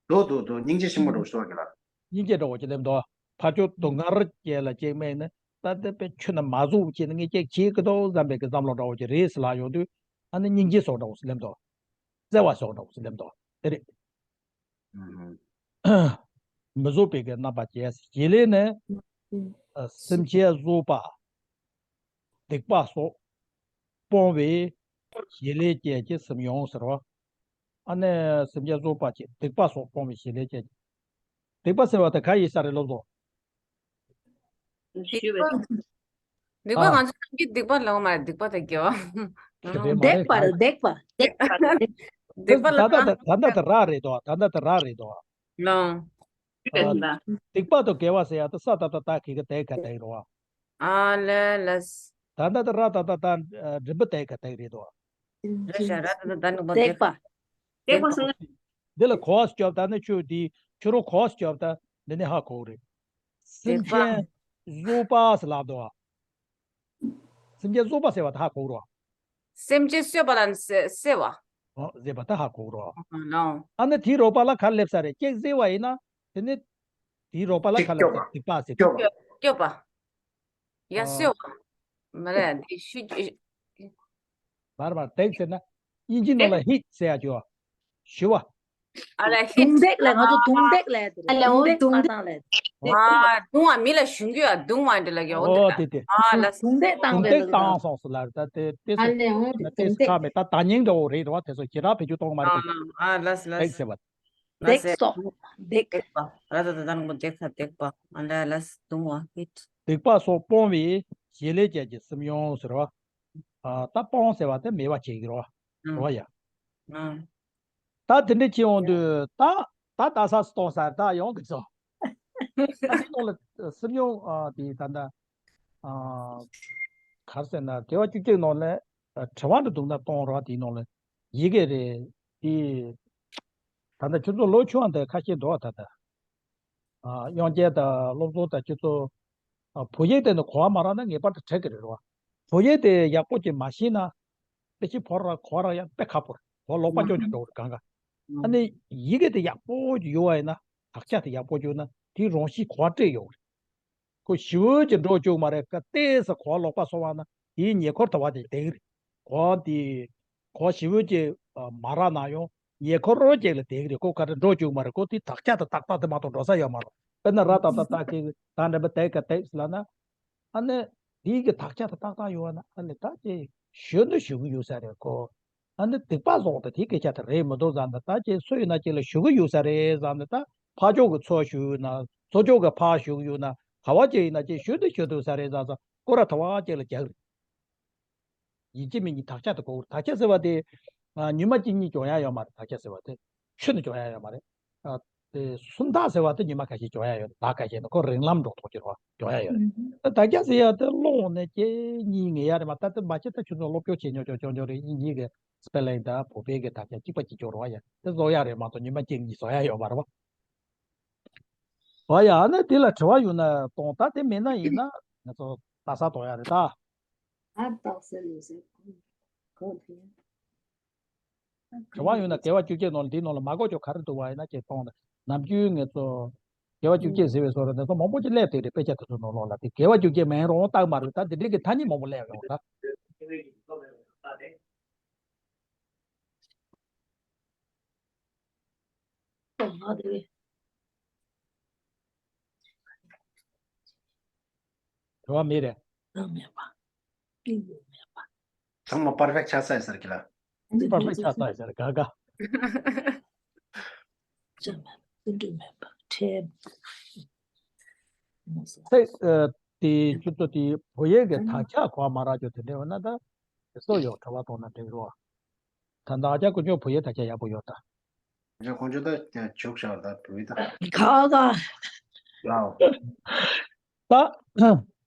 འདུག་འདུག་འདུག་སྙིང་རྗེ་ཆེན་པོ་འདྲ་བོ་ཞིག་གི་ལ། སྙིང་རྗེ་འདྲ་བོ་ཅིག་སླེབས་འདུག་ཕར་ཕྱོགས་སྡུག་བསྔལ་ཅན་ལ་ཅིག་དམིགས་ནས། ད་དེ་དཔེ་ཁྱོད་ནི་མ་བཟོད་བྱས་ནས་ངས་ཅིག་བྱེད་ཀྱི་འདུག་བསམ་པའི་གི་བསམ་བློ་འདྲ་བོ་ཅིག་རེད་ཟེར་ལབ་ཡོང་དུས། ཨ་ནི་སྙིང་རྗེ་སོགས་འདྲ་བོ་ཅིག་སླེབས་འདུག་བརྩེ་བ་སོགས་འདྲ་བོ་ཅིག་སླེབས་འདུག་དེ་རེད། མི་བཟོད་པའི་གི་རྣམ་པ་ཅན། བྱེད་ལས་ནི། ཨ། སེམས་ཅན་བཟོད་པ། སྡིག་པ་སོགས་སྤོང་བའི་བྱེད་ལས་ཅན་གྱི་སེམས་ཡོང་ཟེར་བ། ཨ་ནི་སེམས་ཅན་བཟོད་པ་བྱེད། སྡིག་པ་སོགས་སྤོང་བའི་བྱེད་ལས་ཅན་གྱི། སྡིག་པ་ཟེར་བ་དེ་ག་ཡིན་ས་རེད་ལོ་ཟོ། སྡིག་པ། སྡིག་པ་ཨ། ང་ཚོ་ནམ་རྒྱུན་སྡིག་པ་ལབ་མ་རེད། སྡིག་པ་དང་དགེ་བ། ཁྱོད་བདེ་མ་རེད། སྡིག་པ་རེད། སྡིག་པ། སྡིག་པ་ལ་ད་ལྟ་ད་ལྟ་དེ་རག་རེད་དོ། ད་ལྟ་དེ་རག་རེད་དོ། ལོང་། ཨ། སྡིག་པ་དང་དགེ་བ་ཟེར་ཡ་ད་ས་ད་ད་ད་གི་ག་དེ་ག་དེ་རོ། ཨ་ལེ་ལེ། ད་ད་ད་ར་ད་ད་ད་རིམ་པ་དེ་ག་དེ་རེད་དོ། རེད་ཤག་ར་ད་ད་ད་ནུ་བ་སྡིག་པ། སྡིག་པ་སོང་། འདི་ལ་གོ་བ་སྐྱོབ་ད་ནི་ཆུ་འདི་ཆུ་རོ་གོ་བ་སྐྱོབ་ད་འདི་ནི་ཧ་གོ་རེད། སེམས་ཅན་བཟོད་པ་ཟེར་ལབ་འདུག་བ། སེམས་ཅན་བཟོད་པ་ཟེར་བ་ད་ཧ་གོ་རོ། སེམས་ཅན་བཟོད་པ་ལ་སེ་སེ་བ། ཨོ་ཟེར་བ་ད་ཧ་གོ་རོ། ཨ་ནི་དེའི་རོགས་པ་ལ་ག་རེ་སླེབས་ས་རེད། ཅིག་ཟེར་བ་ཡིན་ན་དེ་ནི་དེའི་རོགས་པ་ལ་ག་རེ་སླེབས་ས་རེད། སྡིག་པ་ཟེར། སྐྱོབ་པ། སྐྱོབ་པ། ཡ་ཨ། སེ་བ། མ་རེད་དེ་ཤུ། བར་བར་དེག་ཟེར་ན། དབྱིན་ཇི་ནང་ལ་ཧིད་ཟེར་ཡ་ཅིག་ཡོད། ཞུ་བ། ཨ་ལ་ཧིད། རྡུང་རྡེག་ལ་ང་ཚོ་རྡུང་རྡེག་ལ་ཡ་དེ་རེད། ཨ་ལ་འོ་རྡུང་རྡེག་རྡུང་རྡེག་ལ་ཡ་དེ། ཨ་རྡུང་བ་མི་ལ་ཞུ་རྒྱུ་ཡ་རྡུང་བ་འདི་ལ་ཡ་འོ་འོ་དེ་དེ། ཨ་ལ་རྡུང་རྡེག་བཏང་རྡུང་བའི་རྡེག་ལ་བཏང་སོང་ཟེར་ལ་ད་དེ་དེ་ཨ་ལ་འོ་དེ་དེ་རྡུང་རྡེག་ཁ་མེད་ད་ད་ཉིང་འདྲ་བོ་རེད་རོ། དེ་ཚོ་ཁྱེད་རང་བེད་སྤྱོད་གཏོང་མ་རེད། ཨ་ལ་ཨ་ལ་ལ། དེག་ཟེར་བ། རྡེག་སོགས་རྡེག་རྡེག་པ། ར་ད་ད་ད་རང་པོ་རྡེག་ཁ་རྡེག་པ། ཨ་ལ་ལ་རྡུང་བ་ཧིད། སྡིག་པ་སོགས་སྤོང་བའི་བྱེད་ལས་ཅན་གྱི་སེམས་ཡོང་ཟེར་བ། ཨ་ད་སྤོང་ཟེར་བ་དེ་མེད་པ་བྱེད་ཀྱི་རོ། ཨང་། རོ་ཡ། ཨང་། ད་དེ་འདྲ་བྱེད་འོང་དུས་ད་ད་ད་ས་སྟོང་ས་ད་ཡོང་གི་སོ། ཨ་དེའི་ནང་ལ་སེམས་མྱོང་ཨ་དེ་ད་ལྟ་ཨ་ག་རེ་ཟེར་ན་དགེ་བ་བཅུ་གཅིག་ནང་ལ་ཨ་དྲི་བ་འདྲ་འདུག་ན་གཏོང་རོགས། དེའི་ནང་ལ་ཡི་གེ་རེད། དེ་ད་ལྟ་ཁྱོད་ཚོ་ལོ་ཆུང་བ་འདི་ཁ་ཤས་འདུག་ད་ལྟ་ཨ་དབྱངས་ཅན་དང་བློ་བཟང་དང་ཁྱོད་ཚོ་ཨ་བོད་ཡིག་དེ་ནི་གོ་བ་མ་རག་ན་ངེས་པར་དུ་འགྲིག་གི་རེད་རོ། བོད་ཡིག་དེ་ཡག་པོ་ཅིག་མ་ཤེས་ན་དཔེ་ཆ་ཕོར་ར་གོ་ར་ཡང་དཔེ་ཁག་པོ་རེད། གོ་ལོག་པ་ཅོག་ཅོག་འགྲོ་གི་རེད་གང་ག་ཨ་ནི་ཡི་གེ་དེ་ཡག་པོ་ཅིག་ཡོད་པ་ཡིན་ན་དག་ཆ་དེ་ཡག་པོ་ཅིག་ཡོད་ན་དེ་རང་བཞིན་གོ་བ་སྤྲད་ཡོང་གི་རེད། ཁོ་ཞི་བོ་ཅིག་འགྲོ་བཅུག་མ་རེད་ཀ་ཏོག་ཙམ་གོ་བ་ལོག་པ་སོང་བ་ན་དེའི་ཉེ་འཁོར་དུ་བ་དེ་ལྡན་གི་རེད། གོ་བ་དེ་གོ་བ་ཞི་བོ་ཅིག་མ་རག་ན་ཡང་ཉེ་འཁོར་རོ་ཅིག་ལ་ལྡན་གི་རེད། ཁོ་ག་རེ་འགྲོ་བཅུག་མ་རེད། ཁོ་དེ་དག་ཆ་དེ་ཏག་ཏག་དེ་མ་གཏོགས་འགྲོ་ས་ཡོད་མ་རེད། དཔེར་ན་ར་ཏག་ཏག་ཏག་གི་ད་འདྲ་པོ་དེ་ཀ་དེ་ལ་ན། ཨ་ནི་དེའི་གི་དག་ཆ་དེ་ཏག་ཏག་ཡོད་ན་ཨ་ནི་ད་ཅེ་ཞུ་ནི་ཞུ་གི་ཡོད་ས་རེད་ཁོ། ཨ་ནི་སྡིག་པ་བཟོ་དེ་དེའི་སྐད་ཆ་དེ་རེད་མི་འདུག་བསམ་ནས་ད་ཅེ་སུ་ཡིན་ན་ཅེ་ལ་ཞུ་གི་ཡོད་ས་རེད་བསམ་ནས་ད་ཕ་ཕྱོགས་ཀྱི་ཚོ་ཞུ་ན་ཚོ་ཕྱོགས་ཀྱི་ཕ་ཞུ་གི་ཡོད་ན་ག་བ་ཅེ་ཡིན་ན་ཅེ་ཞུ་དུ་ཞུ་དུ་ས་རེད་བསམ་ས་སྐོར་ར་ཐ་བ་ཅེ་ལ་རྒྱག་རེད། ཡིན་གཅིག་མིན་གཉིས་དག་ཆ་དེ་གོ་དག་ཆ་ཟེར་བ་དེ་ཨ་ཉི་མ་གཅིག་གཉིས་སྐྱོང་ཡ་ཡོད་མ་རེད། དག་ཆ་ཟེར་བ་དེ་ཤུན་ནས་སྐྱོང་ཡ་ཡོད་མ་རེད། ཨ་དེ་སུམ་རྟགས་ཟེར་བ་དེ་ཉི་མ་ཁ་ཤས་སྐྱོང་ཡ་ཡོད། ཟླ་ཁ་ཤས་ནས་ཁོ་རིང་ལམ་འགྲོ་ཐོག་གི་རོ་སྐྱོང་ཡ་ཡོད་རེད། ཨ་དག་ཆ་ཟེར་ཡ་དེ་ཀློག་ནས་ཀྱེ་གཉིས་ངེས་ཡ་རེད་མ། ད་དེ་མ་བྱེད་ད་ཁྱོད་ཚོ་སློབ་སྐྱོར་བྱེད་ཉོ་ཆོག་ཆོག་ཆོག་རེད། དབྱིན་ཇི་གི་སི་པེ་ལིང་དང་བོད་པའི་གི་དག་ཆ་གཅིག་པ་གཅིག་སྐྱོར་རོ་ཡ་དེ་བཟོ་ཡ་རེད་མ་གཏོགས་ཉི་མ་གཅིག་གཉིས་བཟོ་ཡ་ཡོད་མ་རེད་བ། བ་ཡ་ཨ་ནི་དེ་ལ་དྲི་བ་ཡོད་ན་གཏོང་། ད་དེ་མེད་ན་ཡིན་ན་ང་ཚོ་ལྟ་ས་གཏོང་ཡ་རེད་ད། ཨ་རྟགས་གསལ་ལོ་ཟེར་གོ་གོ་དེ། དྲི་བ་ཡོད་ན་དགེ་བ་བཅུ་གཅིག་ནང་ལ་འདིའི་ནང་ལ་མ་གོ་ཆོག་ག་རེ་འདུག་བ་ཡིན་ན་ཅེས་གཏོང་། ནམ་རྒྱུན་ངེད་ཚོ་དགེ་བ་བཅུ་གཅིག་ཟེར་བའི་བཟོ་འདྲ་འདི་ཚོ་མང་པོ་ཅིག་སླེབས་དེ་རེད། དཔེ་ཆ་དེ་ཚོ་ནང་ལོགས་ལ་དེ་དགེ་བ་བཅུ་གཅིག་མིན་རུང་རྟགས་མ་རེད། ད་དེ་འདྲའི་གི་ཐ་སྙད་མང་པོ་སླེབས་ཡོང་ད། དྲི་བ་མེད་རེད། ཚང་མ་པར་ཕེག་ཆགས་ས་ཡིན་ཟེར་གི་ལ། པར་ཕེག་ཆགས་ས་ཡིན་ཟེར་ག་ག་ཚེ་ཨ་དེ་ཁྱོད་ཚོ་དེ་བོད་ཡིག་གི་དག་ཆ་གོ་མ་རག་རྒྱུ་དེ་འདྲ་ཡོད་ན་ད་སོ་ཡོག་དྲི་བ་གཏོང་ན་འགྲིག་རོགས། ད་ད་ཨ་ཅག་དཀོན་མཆོག་བོད་ཡིག་དག་ཆ་ཡག་པོ་ཡོད་ད། ཨ་ཅག་དཀོན་མཆོག་ད་ཅོག་བཞག་ད་བོད་ཡིག་ད། ག་ག་ལའོ། ད།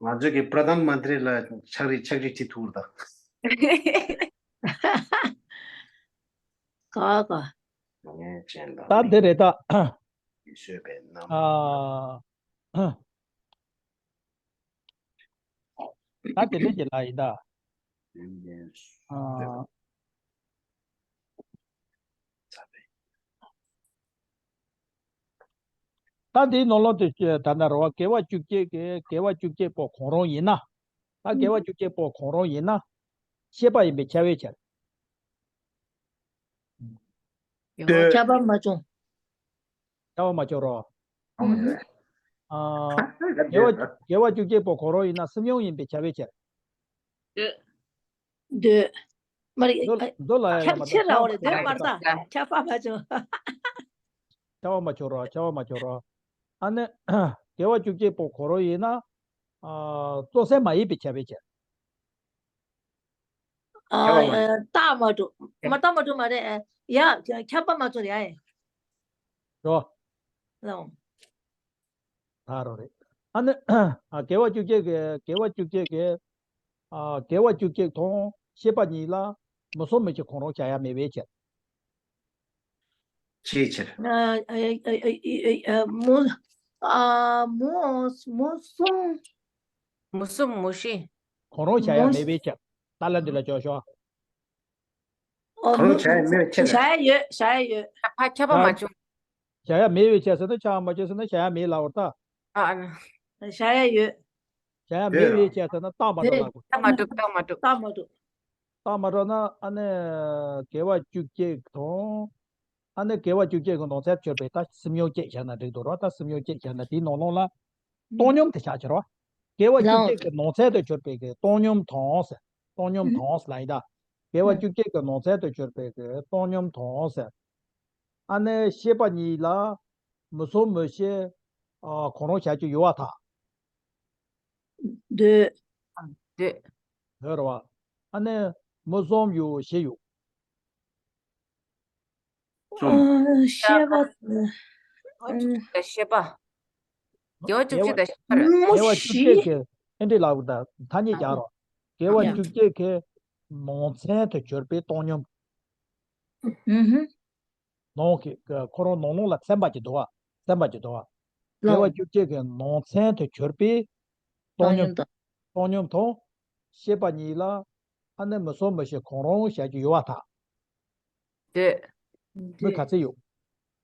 ང་ཚོས་ཀྱི་པྲ་དྷན་མན་ཏྲི་ལ་ཕྱག་བྲིས་ཕྱག་བྲིས་བྲིས་ཐུབ་ད། ག་ག་ངས་ཅན་ད། ད་འདི་རེད་ད། ཡེ་ཤུ་པའི་རྣམ། ཨ། ད་དེ་འདྲ་ཅིག་ལ་ཡིན་ད། ཨ། ད་འདིའི་ནང་ལོགས་དུ་ད་ལྟ་རེད་བ། དགེ་བ་བཅུ་གཅིག་གི་དགེ་བ་བཅུ་གཅིག་པོ་གང་རུང་ཡིན་ན། ད་དགེ་བ་བཅུ་གཅིག་པོ་གང་རུང་ཡིན་ན། ཤེས་པ་ཡིན་པས་ཁྱབ་པའི་ཕྱིར། ཡང་ཁྱབ་པ་མ་བྱུང་། ཁྱབ་པ་མ་བྱུང་རོ། ཨ། དགེ་བ་དགེ་བ་བཅུ་གཅིག་པོ་གང་རུང་ཡིན་ན་སེམས་མྱོང་ཡིན་པས་ཁྱབ་པའི་ཕྱིར། འདོད། མ་རེད། འདོད་ལ་ཡང་ཁྱབ་ཡང་མ་ཆེ་ར་བ་རེད། འདོད་མ་རེད་ད། ཁྱབ་པ་མ་བྱུང་། ཁྱབ་པ་མ་བྱུང་རོ། ཁྱབ་པ་མ་བྱུང་རོ། ཨ་ནི་དགེ་བ་བཅུ་གཅིག་པོ་གང་རུང་ཡིན་ན། ཨ། རྩོལ་བསལ་མ་ཡིན་པས་ཁྱབ་པའི་ཕྱིར། ཨ། ཁྱབ་པ་མ། རྟགས་མ་གྲུབ། མ་རྟགས་མ་གྲུབ་མ་རེད། ཡ་ཁྱབ་པ་མ་བྱུང་ཡ། རོ། ལོ། ད་རོ་རེད། ཨ་ནི་ཨ་དགེ་བ་བཅུ་གཅིག་གི་དགེ་བ་བཅུ་གཅིག་གི། ཨ་དགེ་བ་བཅུ་གཅིག་དང་ཤེས་པ་གཉིས་ལ་མུ་གསུམ་མུ་བཞི་གང་རུང་བྱ་ཡ་མེད་པའི་ཕྱིར། ཅིའི་ཕྱིར། ཨ་ཨ་ཨ་ཨ་ཨ་མུ་ཨ་མུ་མུ་གསུམ། མུ་གསུམ་མུ་བཞི། གང་རུང་བྱ་ཡ་མུ་མེད་པའི་ཕྱིར། ད་ལ་འདི་ལ་ཅོག་ཤོག་ཨོ་གང་རུང་མུ་བྱ་ཡ་མེད་པའི་ཕྱིར། བྱ་ཡ་ཡོད། བྱ་ཡ་ཡོད། ཕ་ཁྱབ་པ་མ་བྱུང་། བྱ་ཡ་མེད་པའི་ཕྱིར་ཟེར་ན་ཁྱབ་པ་མ་བྱུང་ཟེར་ན་བྱ་ཡ་མེད་ལབ་པ་རེད་ད། ཨ་ཨ། བྱ་ཡ་ཡོད། བྱ་ཡ་མེད་པའི་ཕྱིར་ཟེར་ན་རྟགས་མ་གྲུབ་ལབ་དགོས། རྟགས་མ་གྲུབ། རྟགས་མ་གྲུབ། རྟགས་མ་གྲུབ། རྟགས་མ་གྲུབ་ན་ཨ་ནི་དགེ་བ་བཅུ་གཅིག་དང་། ཨ་ནི་དགེ་བ་བཅུ་གཅིག་གི་ནང་ཚན་གྱུར་པའི་ད་སེམས་མྱོང་བཅས་བྱས་ན་འགྲིག་འདུག་རོ། ད་སེམས་མྱོང་བཅས་བྱས་ན་དེའི་ནང་ལོགས་ལ་བཏང་སྙོམས་དེ་ཆགས་ཀྱི་རོ། དགེ་བ་བཅུ་གཅིག་གི་ནང་ཚན་དུ་གྱུར་པའི་གི་བཏང་སྙོམས་དང་ཟེར། བཏང་སྙོམས་དང་ཟེར་ལ་ཡིན་ད། དགེ་བ་བཅུ་གཅིག་གི་ནང་ཚན་དུ་གྱུར་པའི་གི་བཏང་སྙོམས་དང་ཟེར། ཨ་ནི་ཤེས་པ་གཉིས་ལ་མུ་གསུམ་མུ་བཞི་ཨ་གང་རུང་བྱ་རྒྱུ་ཡོད་པར་ཐལ། འདོད། འདོད། འདོད་རེད་བ། ཨ་ནི་མུ་གསུམ་ཡོད་བཞི་ཡོད། གསུམ། ཨ་ཤེས་པ། ཨ་ཤེས་པ། དགེ་བ་བཅུ་གཅིག་དང་ཤེས་པ་རེད། མོ་དགེ་བ་བཅུ་ཤི། གཅིག་གི་ཨེ་འདྲི་ལབ་ད་ཐ་སྙད་རྒྱག་རོགས། དགེ་བ་ཡ། བཅུ་གཅིག་གི་ནང་ཚན་དུ་གྱུར་པའི་བཏང་སྙོམས། ཨུ་ཧུ། ནང་གི་ཁོ་རང་ནང་ལོགས་ལ་ཚན་པ་ཅིག་འདུག་བ། ཚན་པ་ཅིག་འདུག་བ། དགེ་བ་ལོ། བཅུ་གཅིག་གི་ནང་ཚན་དུ་གྱུར་པའི་བཏང་བཏང་སྙོམས་སྙོམས་དང་། བཏང་སྙོམས་དང་། ཤེས་པ་གཉིས་ལ་ཨ་ནི་མི་སྲུན་མི་ཤི་གང་རུང་བྱ་རྒྱུ་ཡོད་བ་ད། འདོད། མི་ག་ཚད་ཡོད།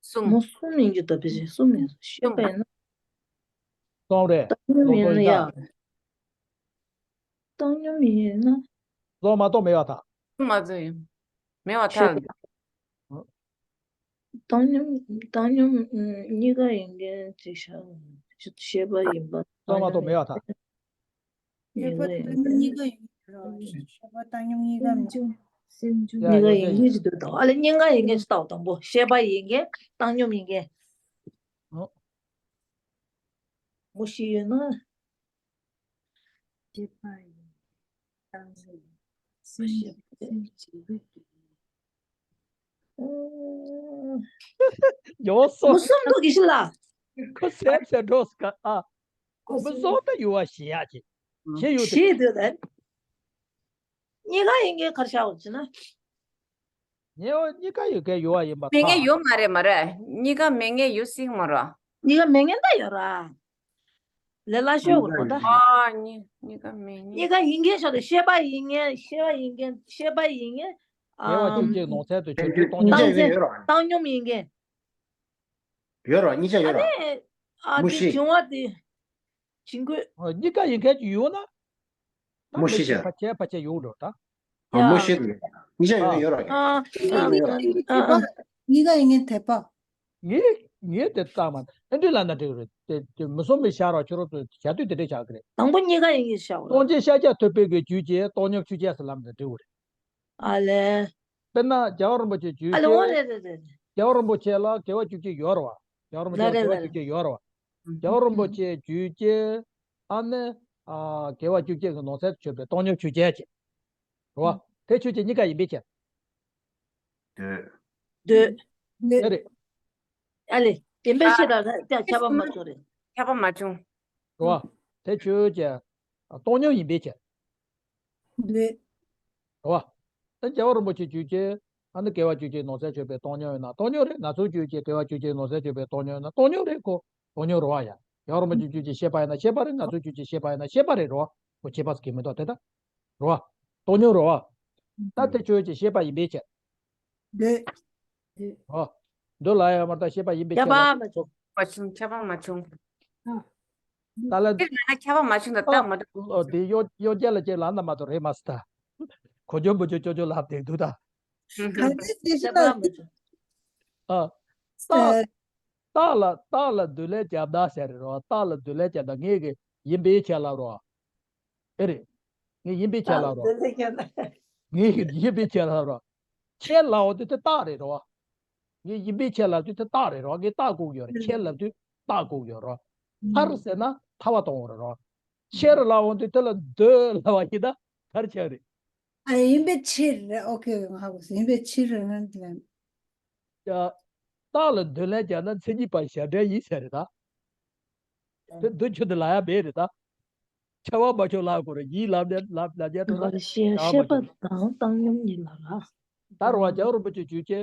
གསུམ། མོ་གསུམ་ཡིན་རྒྱུ་ད་བེ་ཅིན་གསུམ་ཡིན་ཤེས་པ་ཡིན་ན། གསུམ་རེད། བཏང་སྙོམས་ཡིན་ན་ཡ། བཏང་སྙོམས་ཡིན་ན། བཟོ་མ་གཏོགས་མེད་བ་ད། མ་བཟོ་ཡིན། མེད་བ་ད། ཤེས་པ། བཏང་སྙོམས་བཏང་སྙོམས་གཉིས་ཀ་ཡིན་མཁན་ཅིག་བྱ། ཤེས་པ་ཡིན་པ། བཟོ་མ་གཏོགས་མེད་བ་ད། ཤེས་པ་བཏང་སྙོམས་གཉིས་ཀ་ཡིན་ར། ཤེས་པ་བཏང་སྙོམས་གཉིས་ཀ་མིན། སེམས་བྱུང་། ཡ་གཉིས་ཀ་ཡོད་ཡིན་ད། མཁན་ཅིག་འདུག་ད། ཨ་ལས་གཉིས་ཀ་ཡིན་མཁན་ཅིག་ལྟ་བ་དང་པོ་ཤེས་པ་ཡིན་མཁན་བཏང་སྙོམས་ཡིན་མཁན། ཨོ། མོ་ཤི་ཡོད་ན། ཤེས་པ་ཡིན་བཏང་སྙོམས་ཡིན། སེམས་སེམས་བྱུང་། ཡོང་སོང་། མོ་སུམ་མདོ་གི་ཤི་ལ། ཁོ་སེམས་སེ་འགྲོ་སྐ་ཨ། ཁོ་བཟོ་ལྟ་ཡུ་བ་ཞེ་ཡག་ཅིག་ཞེ་ཡོད་དེ། ཞེ་དེ་ལ། གཉིས་ཀ་ཡིན་མཁན་གར་བཞག་འོ་ཅི་ན། ཉེ་བ་གཉིས་ཀ་ཡོད་མཁན་ཡོད་བ་ཡིན་པ་མེད་མཁན་ཐག་ཡོད་མ་རེད་མ་རེད། གཉིས་ཀ་མེད་མཁན་ཡོད་སྲིད་མ་རེད། གཉིས་ཀ་མེད་མཁན་ད་ཡོད་ར། ལས་སླ་ཤོས་གོ་ད། ཨ་གཉིས་གཉིས་ཀ་མེད་མཁན། གཉིས་ཀ་ཡིན་མཁན་ཤོག་དང་ཤེས་པ་ཡིན་མཁན་ཤེས་པ་ཡིན་མཁན་ཤེས་པ་ཡིན་མཁན། དགེ་བ་ཨམ། བཅུ་གཅིག་ནང་ཚན་དུ་གྱུར་པའི་བཏང་སྙོམས་ཡིན་མཁན། བཏང་སྙོམས་ཡིན་མཁན། ཡོད་ར་གཉིས་ཆ་ཡོད་ར། ཨ་ནི། ཨ་མུ་དེ་ཤི། བྱུང་བ་དེ། བྱིང་རྒོད། ཨ་གཉིས་ཀ་ཡིན་མཁན་ཅིག་ཡོད་ན། ད་མུ་མི་ཤི་ཤེས་ཤ། ཕ་ཆེ་ཕ་ཆེ་ཡོད་འགྲོ་ད། ཨ་མུ་ཤི་རེད། གཉིས་ཆ་ཡོད་ན་ཡོད་ར་ཡ། ཨ། ཨ་ཨ་ཨ། གཉིས་ཀ་ཡིན་མཁན་དད་པ། ངས་ངས་དེ་ལྟ་མ་ཨེ་འདྲི་ལ་ན་འགྲིག་རེད་དེ་དེ་མི་སྲུན་མི་ཤར་བ་ཁྱོད་རང་ཚོ་བྱ་དུས་དེ་འདྲས་བྱ་གི་རེད། དང་པོ་གཉིས་ཀ་ཡིན་གྱི་ཤར་བ་རེད། སྟོང་ཆེན་ཤཱཀྱ་ཐུབ་པའི་གི་རྒྱུད་ཀྱི་བཏང་སྙོམས་ཆོས་ཅན་ཟེར་ལམ་དུ་འགྲིག་རེད། ཨ་ལས། དཔེར་ན་རྒྱལ་བ་རིན་པོ་ཆེ་རྒྱུད་ཨ་ལས་འོ་ཀྱི། རེད་རེད་རེད། རྒྱལ་བ་རིན་པོ་ཆེ་ལ་དགེ་བ་བཅུ་གཅིག་ཡོད་རེད་བ། རྒྱལ་བ་རིན་པོ་ཆེ་ལ་ལ་དགེ་བ་རེད་བཅུ་གཅིག་ཡོད་རེད་བ། རྒྱལ་བ་རིན་པོ་ཆེ་རྒྱུད་ཀྱི་ཨ་ནི་ཨ་དགེ་བ་བཅུ་གཅིག་གི་ནང་ཚན་དུ་གྱུར་པའི་བཏང་སྙོམས་ཆོས་ཅན་ཅིག་རེད་བ། དེ་ཆོས་ཅན་གཉིས་ཀ་ཡིན་པའི་ཕྱིར། འདོད། འདོད། དེ་རེད། ཨ་ལས་ཡིན་པའི་ཕྱིར་ལ་ད་ཁྱབ་པ་མ་བྱུང་རེད། ཁྱབ་པ་མ་བྱུང་། རེད་བ། དེ་ཆོས་ཅན། བཏང་སྙོམས་ཡིན་པའི་ཕྱིར། འདོད། རེད་བ། ཨ་རྒྱལ་བ་རིན་པོ་ཆེ་རྒྱུད་ཀྱི། ཨ་ནི་དགེ་བ་བཅུ་གཅིག་ནང་ཚན་ཆོད་པའི་བཏང་སྙོམས་ཡིན་ན་བཏང་སྙོམས་རེད། ང་ཚོའི་རྒྱུད་ཀྱི་དགེ་བ་བཅུ་གཅིག་ནང་ཚན་ཆོད་པའི་བཏང་སྙོམས་ཡིན་ན་བཏང་སྙོམས་རེད་ཁོ། བཏང་སྙོམས་རེད་བ་ཡ། རྒྱལ་བ་རིན་པོ་ཆེ་རྒྱུད་ཀྱི་ཤེས་པ་ཡིན་ན་ཤེས་པ་རེད། ང་ཚོའི་རྒྱུད་ཀྱི་ཤེས་པ་ཡིན་ན་ཤེས་པ་རེད་རེད་བ། ཁོ་ཁྱད་པར་ཟེར་གྱི་མི་འདུག་དེ་ལྟ། རེད་བ། བཏང་སྙོམས་རེད་བ། ད་དེ་ཆོས་ཀྱི་ཤེས་པ་ཡིན་པའི་ཕྱིར། འདོད། འདོད། ཨོ། འདོད་ལ་ཡང་མར་ལྟ་ཤེས་པ་ཡིན་པའི་ཁྱད་ཆ་ལ། པ་མ་བྱུང་། མ་བྱུང་། ཁྱད་པར་མ་བྱུང་། ད་ལ། དེ་ལ་ཁྱད་པར་མ་བྱུང་ད་རྟགས་མ་གྲུབ། ཨོ་དེ་གཡོ་གཡོ་སྐྱེ་ལ་སྐྱེ་ལ་ན་མ་གཏོགས་རེད་མ་སི་ད། གོ་ཅོ་བུ་ཅོ་ཅོ་ཅོ་ལབ་དེ་འདུག་ད། ག་ཚོད་ཅེས་ཤི་ན། ཁྱད་པར་མ་བྱུང་། ཨ། རྟགས། རྟགས་ལ་རྟགས་ལ་འདོད་ལན་རྒྱབ་ན་ཟེར་རེད་རོ། རྟགས་ལ་འདོད་ལན་རྒྱབ་ན་ངེད་ཀྱི་ཡིན་པའི་ཁྱད་ལབ་རོ། ཨེ་རེད། ངས་ཡིན་པའི་ཆ་ལ་རོ། ངས་ཡིན་པའི་ཆ་ལ་རོ། ཁྱེད་ལབ་འོ་དུས་དེ་རྟགས་རེད་རོ། ངས་ཡིན་པའི་ཆ་ལབ་དུས་དེ་རྟགས་རེད་རོ། ངས་རྟགས་བཀོད་ཡོད་རེད། ཁྱེད་ལབ་དུས་རྟགས་བཀོད་ཡོད་རོ། ཚར་ཟེར་ན་ཐར་པ་གཏོང་བ་རེད་རོ། ཁྱེད་ལབ་འོ་དུས་དེ་ལ་འདོད་ལབ་པ་ཡིན་ན་ག་རེ་ཆགས་རེད། ཨ་ཡིན་པའི་ཕྱིར་རེད། ཨོ་ཁེ་ང་ཧ་གོ་སོང་། ཡིན་པའི་ཕྱིར་རེད་ན་དེ་ལ། ཡ། རྟགས་ལ་འདོད་ལན་རྒྱག་ན་མཚན་ཉིད་པ་ཞབས་འདྲེན་ཡིན་ཟེར་རེད་ད། དེ་འདོད་ཆོས་དེ་ལ་ཡ་མེད་རེད་ད། ཁྱབ་པ་མ་བྱུང་ལབ་དགོས་རེད། ཡིན་ལབ་ནས་ལབ་ལབ་ཉན་འགྲོ་ན་ཤེས་ཁྱབ་པ་ཤེས་པ་མ་བྱུང་། དང་བཏང་སྙོམས་ཡིན་ལ་ར། ད་རེད་བ། རྒྱལ་བ་རིན་པོ་ཆེ་རྒྱུད་ཀྱི་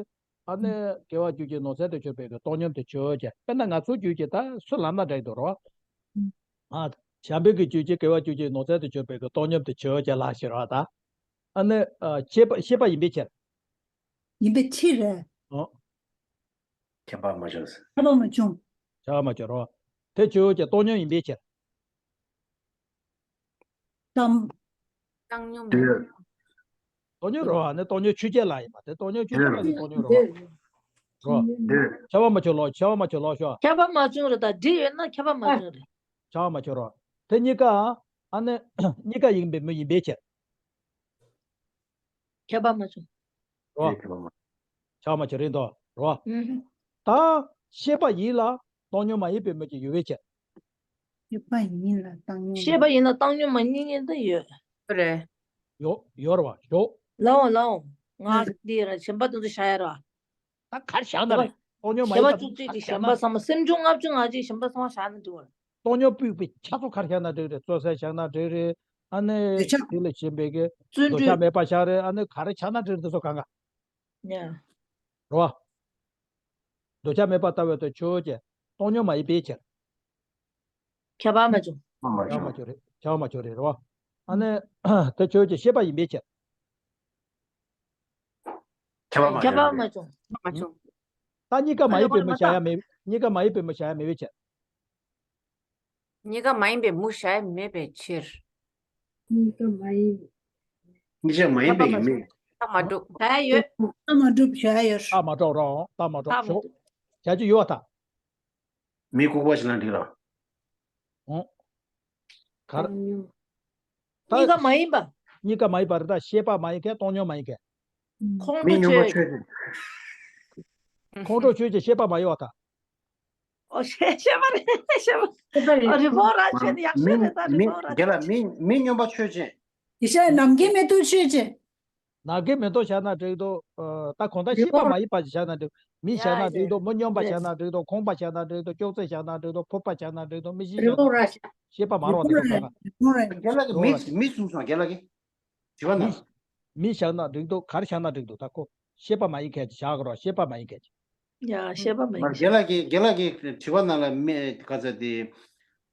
ཨ་ནི་དགེ་བ་རྒྱུད་ཀྱི་ནང་ཚན་དུ་གྱུར་པའི་གི་བཏང་སྙོམས་དེ་ཆོས་ཅན། དཔེར་ན་ང་ཚོའི་རྒྱུད་ཀྱི་ད་སུ་ལབ་ན་འགྲིག་འདུག་རེད་བ། ཨ། བྱམས་པའི་གི་རྒྱུད་ཀྱི་དགེ་བ་རྒྱུད་ཀྱི་ནང་ཚན་དུ་གྱུར་པའི་གི་བཏང་སྙོམས་དེ་ཆོས་ཅན་ལབ་ཤེས་རེད་བ་ད། ཨ་ནི་ཨ་ཤེས་པ་ཤེས་པ་ཡིན་པའི་ཕྱིར། ཡིན་པའི་ཕྱིར་རེད། ཨོ། ཁྱད་པར་མ་བྱུང་ཟེར། ཁྱད་པར་མ་བྱུང་། ཁྱད་པར་མ་བྱུང་རོ། དེ་ཆོས་ཅན། བཏང་སྙོམས་ཡིན་པའི་ཕྱིར། བཏང་། བཏང་སྙོམས། འདོད། བཏང་སྙོམས་རོ། ཨ་ནི་བཏང་སྙོམས་ཆོས་ཅན་ལ་ཡིན་པ་དེ་བཏང་སྙོམས་ཆོས་ཅན་ལ་ནི་བཏང་སྙོམས་རོ། འདོད། རོ། འདོད། ཁྱད་པར་མ་བྱུང་ལོ། ཁྱད་པར་མ་བྱུང་ལོ་ཤོ། ཁྱད་པར་མ་བྱུང་རེད་ད། འདྲི་ཡོད་ན་ཁྱད་པར་མ་བྱུང་རེད། ཁྱད་པར་མ་བྱུང་རོ། དེ་གཉིས་ཀ་ཨ་ནི་གཉིས་ཀ་ཡིན་པའི་མི་ཡིན་པའི་ཕྱིར། ཁྱད་པར་མ་བྱུང་། རོ། ཁྱད་པར་མ་ཆགས་མ་ཆགས་རེད་དོ། རོ། ཨུ་ཧུ། ད་ཤེས་པ་ཡིན་ལ་བཏང་སྙོམས་མ་ཡིན་པའི་མི་གཅིག་ཡོད་པའི་ཕྱིར། ཤེས་པ་ཡིན་ལ་བཏང་སྙོམས། ཤེས་པ་ཡིན་ལ་བཏང་སྙོམས་མ་ཡིན་མཁན་དེ་ཡོད། རེད། ཡོད་ཡོད་རེད་བ། ཞོག་ལའོ་ལའོ། ང་འདི་ར་གཞན་པ་དེ་ཚོ་བཞག་ཡ་ར། ད་གར་བཞག་ན་རེད། བཏང་སྙོམས་མ་ཡིན་པ་དེ་ཚོ་གར་བཞག་ན། གཞན་པ་ཚང་མ་སེམས་བྱུང་ལྔ་བཅུ་ང་གཅིག་གཞན་པ་ཚང་མ་བཞག་ན་འགྲིག་གོ། སྟོང་ཉིད་སྤུས་པའི་ཆ་ཚང་ག་རེ་བཞག་ན་འགྲིག་རེད། བཙོ་ས་བཞག་ན་འགྲིག་རེད། ཨ་ནི་འདོད་ཆགས། དེ་ལ་ཞེན་པའི་གི་བརྩོན་འགྲུས། འདོད་ཆགས་མེད་པ་བཞག་རེད། ཨ་ནི་ག་རེ་བཞག་ན་འགྲིག་རེད། དེ་ཚོ་གང་ག་ཡ། རེད་བ། འདོད་ཆགས་མེད་པ་ལྟ་བུ་དེ་ཆོས་ཅན། སྟོང་ཉིད་མ་ཡིན་པའི་ཕྱིར། ཁྱབ་པ་མ་བྱུང་། ཁྱབ་པ་མ་བྱུང་། ཁྱབ་པ་མ་བྱུང་རེད། ཁྱབ་པ་མ་བྱུང་རེད། རེད་བ། ཨ་ནི་དེ་ཆོས་ཅན། ཤེས་པ་ཡིན་པའི་ཕྱིར། ཁྱབ་པ་མ་ཁྱབ་པ་བྱུང་། མ་བྱུང་། མ་བྱུང་། ད་གཉིས་ཀ་མ་ཡིན་པའི་མུ་བྱ་ཡ་མེད། གཉིས་ཀ་མ་ཡིན་པའི་མུ་བྱ་ཡ་མེད་པའི་ཕྱིར། གཉིས་ཀ་མ་ཡིན་པའི་མུ་བྱ་ཡ་མེད་པའི་ཕྱིར། གཉིས་ཀ་མ་ཡིན། གཉིས་ཀ་མ་ཡིན་པའི་གི་མེད། ད་མ་གྲུབ། བྱ་ཡ་ཡོད། ད་མ་གྲུབ། བྱ་ཡ་ཡོད། ད་མ་གྲུབ་རང་། ད་མ་གྲུབ། ད་མ་གྲུབ། བྱ་རྒྱུ་ཡོད་ད། མི་ལྐུགས་པ་ཞིག་ལ་འགྲིག་ལ། ཨོ། ག་རེ། ད་གཉིས་ཀ་མ་ཡིན་པ། གཉིས་ཀ་མ་ཡིན་པ་རེད་ད། ཤེས་པ་མ་ཡིན་མཁན། སྟོང་ཉིད་མ་ཡིན་མཁན། ཁོང་ཁྲོ་མི་སྙོམས་པ་ཆོས་ཆོས་ཅན། ཁོང་ཁྲོ་ཆོས་ཅན། ཤེས་པ་མ་ཡིན་པ་ད། ཨོ། ཤེས་ཤེས་པ་རེད། ཤེས་པ། ཤེས་པ་རེད། ཨ། རི་བོ་ར་ཆོས་ནི་ཡག་ཤོས་མི་རེད་ད། རི་མི་བོ་ར་རྒན་ལགས། ཆོས། མི་མི་སྙོམས་པ་ཆོས་ཅན། ཡེ་ཤེས་ནམ་མཁའི་མེ་ཏོག་ཆོས་ཅན། ནམ་མཁའི་མེ་ཏོག་བཞག་ན་འགྲིག་འདུག། ཨ། ད་གང་ལྟར་ཤེས་པ་མ་ཡིན་པ་ཞིག་བཞག་ན་འགྲིག། མི་བཞག་ན་འགྲིག་འདུག། མི་སྙོམས་པ་བཞག་ན་འགྲིག་འདུག། ཁང་པ་བཞག་ན་འགྲིག་འདུག། ཅོག་ཙེ་བཞག་ན་འགྲིག་འདུག། ཕོར་པ་བཞག་ན་འགྲིག་འདུག། མི་ཤི་བཞག་ན་འགྲིག་འདུག། ཤེས་པ་མ་རག་འདུག་ད་གང་ག། རྒན་ལགས་ཀྱིས་མི་མི་གསུངས་སོང་། རྒན་ལགས་ཀྱིས། དྲི་བ་མི་ན། མི་བཞག་ན་འགྲིག་འདུག། ག་རེ་བཞག་ན་འགྲིག་འདུག། ད་ཁོ་ཤེས་པ་མ་ཡིན་མཁན་ཅིག་བཞག་དགོས་རེད། ཤེས་པ་མ་ཡིན་མཁན་ཅིག། ཡ། ཤེས་པ་མ་ཡིན། རྒན་ལགས་ཀྱིས། རྒན་ལགས་ཀྱིས་དྲི་བ་ནང་ལ་མི་ག་ཚོད་དེ།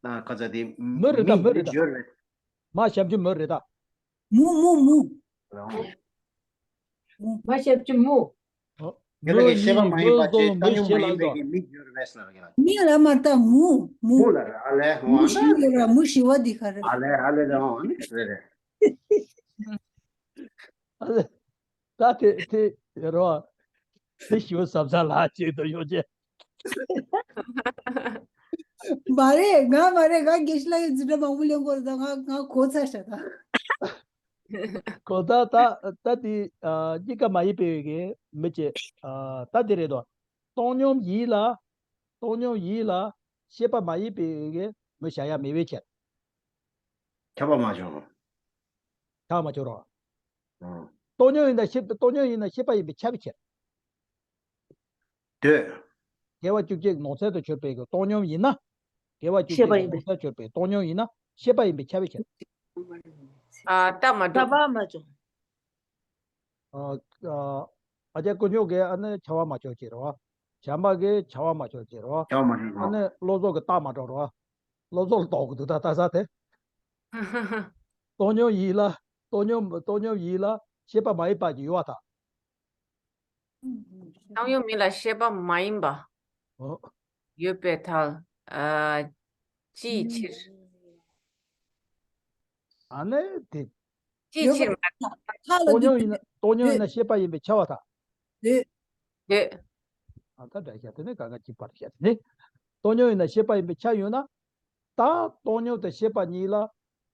ཨ། ག་ཚོད་དེ། མི་རེད་ད། མི་མི་རེད་ད། ཡོད་རེད། མ་ཞབས་ཀྱུ་མི་རེད་ད། མུ་མུ་མུ། རང་། མ་ཞབས་ཀྱུ་མུ། ཨོ། རྒན་ལགས་ཀྱིས་ཤེས་པ་མ་ཡིན་པ་ཅེས། སྟོང་ཉིད་མ་ཡིན་པའི་གི་མི་སྦྱོར་བས་ལ། རྒན་ལགས། མི་ལ་མ་ལྟ། མུ་མུ། མུ་ལ་རེད། ཨ་ལས། ཨོ། མུ་ཨ་ལས། ཤི་ཡོད་ར། མུ་ཤི་བ་འདི་ག་རེ། ཨ་ལས། ཨ་ལས། རེད། ཨོ། ཨ་ནི་རེད་རེད། ཨ་ལས། ད་དེ་དེ་ཡོད་རོ། དེ་ཞུ་བསམ་ས་ལ་ཅིག་ཏུ་ཡོད་ཅེ། མ་རེད། ང་མ་རེད། ང་དགེ་བཤེས་ལགས་ཀྱི་འཛིན་གྲྭ་མང་པོ་ལེན་གོ། ད་ང་ང་གོ་ཚར་ཤག་ད། གོ་ད། ད་ད་དེ། ཨ། གཉིས་ཀ་མ་ཡིན་པའི་གི་མི་བྱེད། ཨ། ད་དེ་རེད་དོ། སྟོང་ཉིད་ཡིན་ལ། སྟོང་ཉིད་ཡིན་ལ་ཤེས་པ་མ་ཡིན་པའི་གི་མུ་བྱ་ཡ་མེད་པའི་ཕྱིར། ཁྱབ་པ་མ་བྱུང་། ཁྱབ་པ་མ་བྱུང་རོ། ཨང་། སྟོང་ཉིད་ཡིན་ན་ཤེས། སྟོང་ཉིད་ཡིན་ན་ཤེས་པ་ཡིན་པས་ཁྱབ་པའི་ཕྱིར། འདོད། དགེ་བ་བཅུ་གཅིག་ནོར་འཛོལ་དུ་གྱུར་པའི་གི་སྟོང་ཉིད་ཡིན་ན། དགེ་བ་བཅུ་ཤེས་པ་གཅིག་ཡིན་ནོར་པས། འཛོལ་གྱུར་པའི་སྟོང་ཉིད་ཡིན་ན་ཤེས་པ་ཡིན་པས་ཁྱབ་པའི་ཕྱིར། ཨ། ད་མ་གྲུབ། ཁྱབ་པ་མ་བྱུང་། ཨ། ཨ། ཨ་ཅག་དཀོན་མཆོག་གིས་ཨ་ནི་ཁྱབ་པ་མ་བྱུང་ཅེས་རོ། བྱམས་པ་གིས་ཁྱབ་པ་མ་བྱུང་ཅེས་རོ། ཁྱབ་པ་མ་བྱུང་རོ། ཨ་ནི་བློ་བཟང་གིས་རྟགས་མ་གྲུབ་རོ། བློ་བཟང་ལ་དོགས་ཀྱི་འདུག། ད་ལྟ་ས་དེ། སྟོང་ཉིད་ཡིན་ལ། སྟོང་ཉིད། སྟོང་ཉིད་ཡིན་ལ་ཤེས་པ་མ་ཡིན་པ་ཅིག་ཡོད་པར་ཐལ། སྟོང་ཉིད་མིན་ལ་ཤེས་པ་མ་ཡིན་པ། ཨོ། ཡོད་པར་ཐལ། ཨ། ཅིའི་ཕྱིར། ཨ་ནི་དེ། ཅིའི་ཕྱིར་མ། ཡོད་པར་ཐལ་ལ། སྟོང་ཉིད་ཡིན་ན། སྟོང་ཉིད་ཡིན་ན་ཤེས་པ་ཡིན་པས་ཁྱབ་པར་ཐལ། འདོད། འདོད། ཨ། ད་འདྲ་བཤད་དེ་ནི་གང་ག་གཅིག་པར་བཤད་དེ་ནི། སྟོང་ཉིད་ཡིན་ན་ཤེས་པ་ཡིན་པས་ཁྱབ་ཡོད་ན། ད་སྟོང་ཉིད་དང་ཤེས་པ་གཉིས་ལ་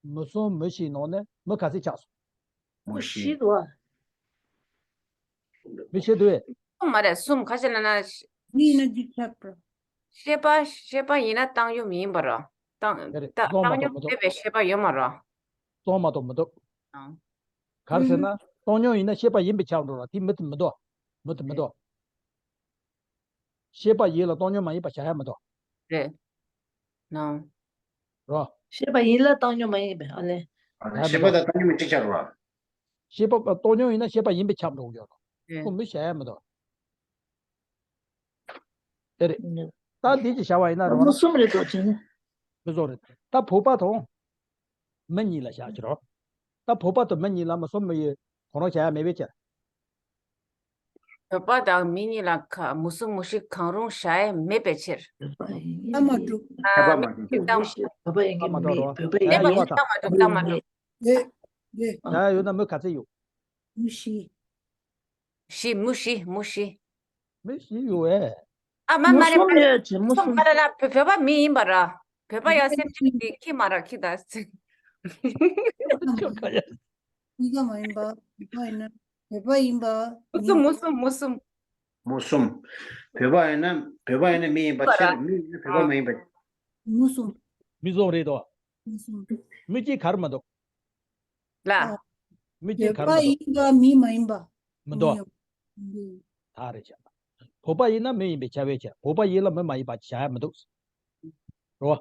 མུ་གསུམ་མུ་བཞིའི་ནང་ནས་མུ་ག་ཚོད་ཆགས་སོང་། མུ་བཞི། མུ་བཞི་འདུག་ཨ། མུ་བཞི་འདུག་ཨེ། གསུམ་མ་རེད། གསུམ། ག་ཅི་ལབ་ན། གཉིས་ཡིན་ན་གཅིག་ཆགས་པ། ཤེས་པ། ཤེས་པ་ཡིན་ན་བཏང་ཡོད་མིན་པ་རོ། བཏང་། རེད། ད་བཏང་མ་གཏོགས་མི་འདུག། མེད་པའི་ཤེས་པ་ཡོད་མ་རོ། བཏང་མ་གཏོགས་མི་འདུག། ཨང་། ག་རེ་ཟེར་ན། སྟོང་ཉིད་ཡིན་ན་ཤེས་པ་ཡིན་པས་ཁྱབ་འགྲོ་ར། དེ་མུ་མཐུད་མི་འདུག། མུ་མཐུད་མི་འདུག། ཤེས་པ་ཡིན་ལ་སྟོང་ཉིད་མ་ཡིན་པ་བྱ་ཡ་མི་འདུག། རེད། ནའང་། རོ། ཤེས་པ་ཡིན་ལ་བཏང་ཉོ་མ་ཡིན་པས། ཨ་ལས། ཨ་ནི་ཤེས་པ་དང་བཏང་ཉོ་མི་གཅིག་ཆགས་རོ། ཤེས་པ་བཏང་ཉོ་ཡིན་ན་ཤེས་པ་ཡིན་པས་ཁྱབ་འགྲོ་གི་ཡོད་རོ། ཨེ། ཁོ་མི་བྱ་ཡ་མི་འདུག། དེ་རེད། ད་འདི་ཅིག་བྱ་བ་ཡིན་ན་རོ། མུ་གསུམ་རེད་དོ་ཅན། མི་བཟོ་རེད། ད་བོད་པ་དང་མི་གཉིས་ལ་བཞག་ཅི་རོ། ད་བོད་པ་དང་མི་གཉིས་ལ་མུ་གསུམ་མི་ཡོད། ཁོ་རང་བྱ་ཡ་མེད་པའི་ཕྱིར། བོད་པ་དང་མི་གཉིས་ལ་ཁ་མུ་གསུམ་མུ་བཞི་གང་རུང་བྱ་ཡ་མེད་པའི་ཕྱིར། ད་མ་གྲུབ། ཨ། ཁྱབ་པ་མ་མི་གཉིས་ལ་བཏང་། ཁྱབ་པ་ཡིན་གྱི་ད་མ་མེད། གྲུབ་རོ། བོད་པ་ཡིན་ད་མ་གྱི་གྲུབ། ད་མ་གྲུབ། ད་མ་གྲུབ། ལེ། ལེ། ད་ཡོད་ན་མི་ག་ཚོད་ཡོད། མུ་བཞི། བཞི། མུ་བཞི། མུ་བཞི། མི་བཞི་ཡོད་ཨེ། ཨ་མ་མ་རེད། མུ་གསུམ་ཡོད་ཅེ། མུ་གསུམ་གསུམ་མ་རེད་ལ། བོད་བོད་པ་མི་ཡིན་པ་ར། བོད་པ་ཡང་སེམས་ཅན་གྱི་ཁྱི་མ་ར་ཁྱི་ད། ཁྱོད་ག་ཡ། གཉིས་ཀ་མ་ཡིན་པ། བོད་པ་ཡིན་ན། བོད་པ་ཡིན་པ། མུ་གསུམ། མུ་གསུམ། མུ་གསུམ། མུ་གསུམ། བོད་པ་ཡིན་ན། བོད་པ་ཡིན་ན་མི་ཡིན་པ་ཕྱིར། མི་ཡིན་ན་བོད་པ་མ་ཡིན་པ། མུ་གསུམ། མི་གསུམ་རེད་དོ། མུ་གསུམ། མི་གཅིག་གར་མ་འདུག། ལ། ཨ། མི་གཅིག་གར་མ་འདུག། བོད་པ་ཡིན་པ་མི་མ་ཡིན་པ། མི་འདུག། མི་ཡིན། ད་རེ་བྱ། བོད་པ་ཡིན་ན་མི་ཡིན་པའི་ཁྱབ་པའི་ཕྱིར། བོད་པ་ཡིན་ལ་མི་མ་ཡིན་པ་བྱ་ཡ་མི་འདུག། རོ།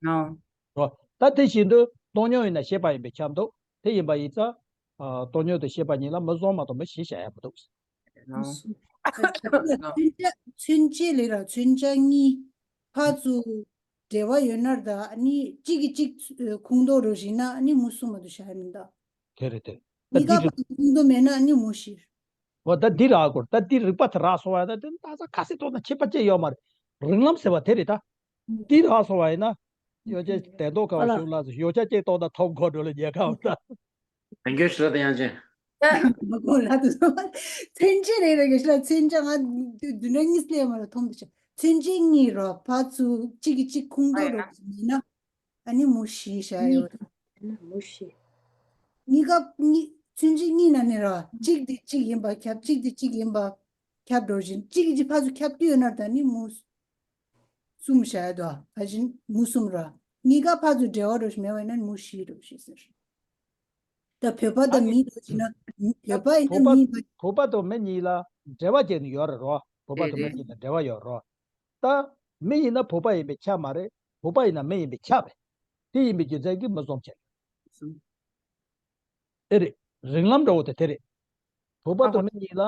ནོ། རོ། ད་དེ་བཞིན་དུ་སྟོང་ཉིད་ཡིན་ན་ཤེས་པ་ཡིན་པས་ཁྱབ་འདུག་དེ་ཡིན་པ་ཡིན་ཙང་། ཨ། སྟོང་ཉིད་དང་ཤེས་པ་གཉིས་ལ་མི་འཛོམས་མ་གཏོགས་མི་ཞེས་བྱ་ཡ་མི་འདུག་ནོ། མཚོན་བྱ་མཚོན་བྱ་ལས་ར་མཚོན་བྱ་གཉིས་ཕར་ཚུར་འབྲེལ་བ་ཡོད་ན་ད་ནི་གཅིག་གིས་གཅིག་ཁུངས་གཏུགས་རོགས་བྱས་ན་ནི་མུ་གསུམ་མ་གཏོགས་བྱ་ཡ་མི་འདུག་དེ་རེད་དེ། ད་གཉིས་འདི་ཀ་རེད། ཕར་ཚུར་ཁུངས་གཏུགས་མེད་ན་ནི་མུ་བཞི། འོ་ད་འདི་རག་དགོས། ད་འདི་རིགས་པ་དེ་རག་སོང་བ་ཡིན་ན་དེ་ད་ས་ཁ་སེ་ཏོག་ན་ཁྱད་པར་ཅི་ཡོད་མ་རེད། རིགས་ལམ་ཟེར་བ་དེ་རེད་ད། འདི་རག་སོང་བ་ཡིན་ན། ཡོ་ཅེ་དན་ཏོག་ཁ་བ་ཨ་ལ། གཞུང་ལ་ཡོ་ཅ་ཅེ་ཏོག་ད་ཐོབ་གོ་འགྲོ་ལ་རྒྱལ་ཁ་བ་ད། བན་གྱོད་ཞི་ལ་དེ་ཡང་ཅན། མ་གོ་ལ་དུ་སོང་། མཚོན་བྱེད་རེ་རེ་གི་ཞི་ལ་མཚོན་བྱ་ང་དུ་དུ་ན་གཉིས་ལས་མ་ལ་མཐོང་དུ་ཆ། མཚོན་བྱེད་གཉིས་རོ་ཕར་ཚུར་གཅིག་གིས་གཅིག་ཁུངས་གཏུགས་རོ་མིན་ན། ཨ་ནི་མུ་བཞི་བྱ་ཡོད། གཉིས་ན་མུ་བཞི། གཉིས་ཀ་གཉིས་མཚོན་བྱེད་གཉིས་ན་ནི་ར་གཅིག་དེ་གཅིག་ཡིན་པ་ཁྱབ་གཅིག་དེ་གཅིག་ཡིན་པ་ཁྱབ་འགྲོ་བཞིན་གཅིག་གིས་གཅིག་ཕར་ཚུར་ཁྱབ་ཀྱི་ཡོད་ན་ད་ནི་མུ་གསུམ་བྱ་ཡ་དོ་ཕ་བཞིན་མུ་གསུམ་ར། གཉིས་ཀ་ཕར་ཚུར་འབྲེལ་བ་འགྲོ་བཞིན་མེད་པ་ཡིན་ན་མུ་བཞི་འགྲོ་བཞིན་ཟེར། ད་བོད་པ་ཨ་དང་ནི་མི་འགྲོ་བཞིན་ན་བོད་པ་ཡིན་ན་བོད་པ་མི་ཡིན་པ། བོད་པ་དང་མི་གཉིས་ལ་འབྲེལ་བ་བྱས་ནས་ཡོད་རེད་རོ། བོད་པ་དང་མི་གཉིས་ལ་འབྲེལ་བ་ཡོད་རོ། ད་མི་ཡིན་ན་བོད་པ་ཡིན་པས་ཁྱབ་མ་རེད། བོད་པ་ཡིན་ན་མི་ཡིན་པས་ཁྱབ་རེད། དེ་ཡིན་པའི་རྒྱུ་མཚན་གྱིས་མི་འཛོམས་བྱེད། ཨེ་རེད། རིགས་ལམ་འདྲ་བོ་དེ་དེ་རེད། བོད་པ་དང་མི་གཉིས་ལ་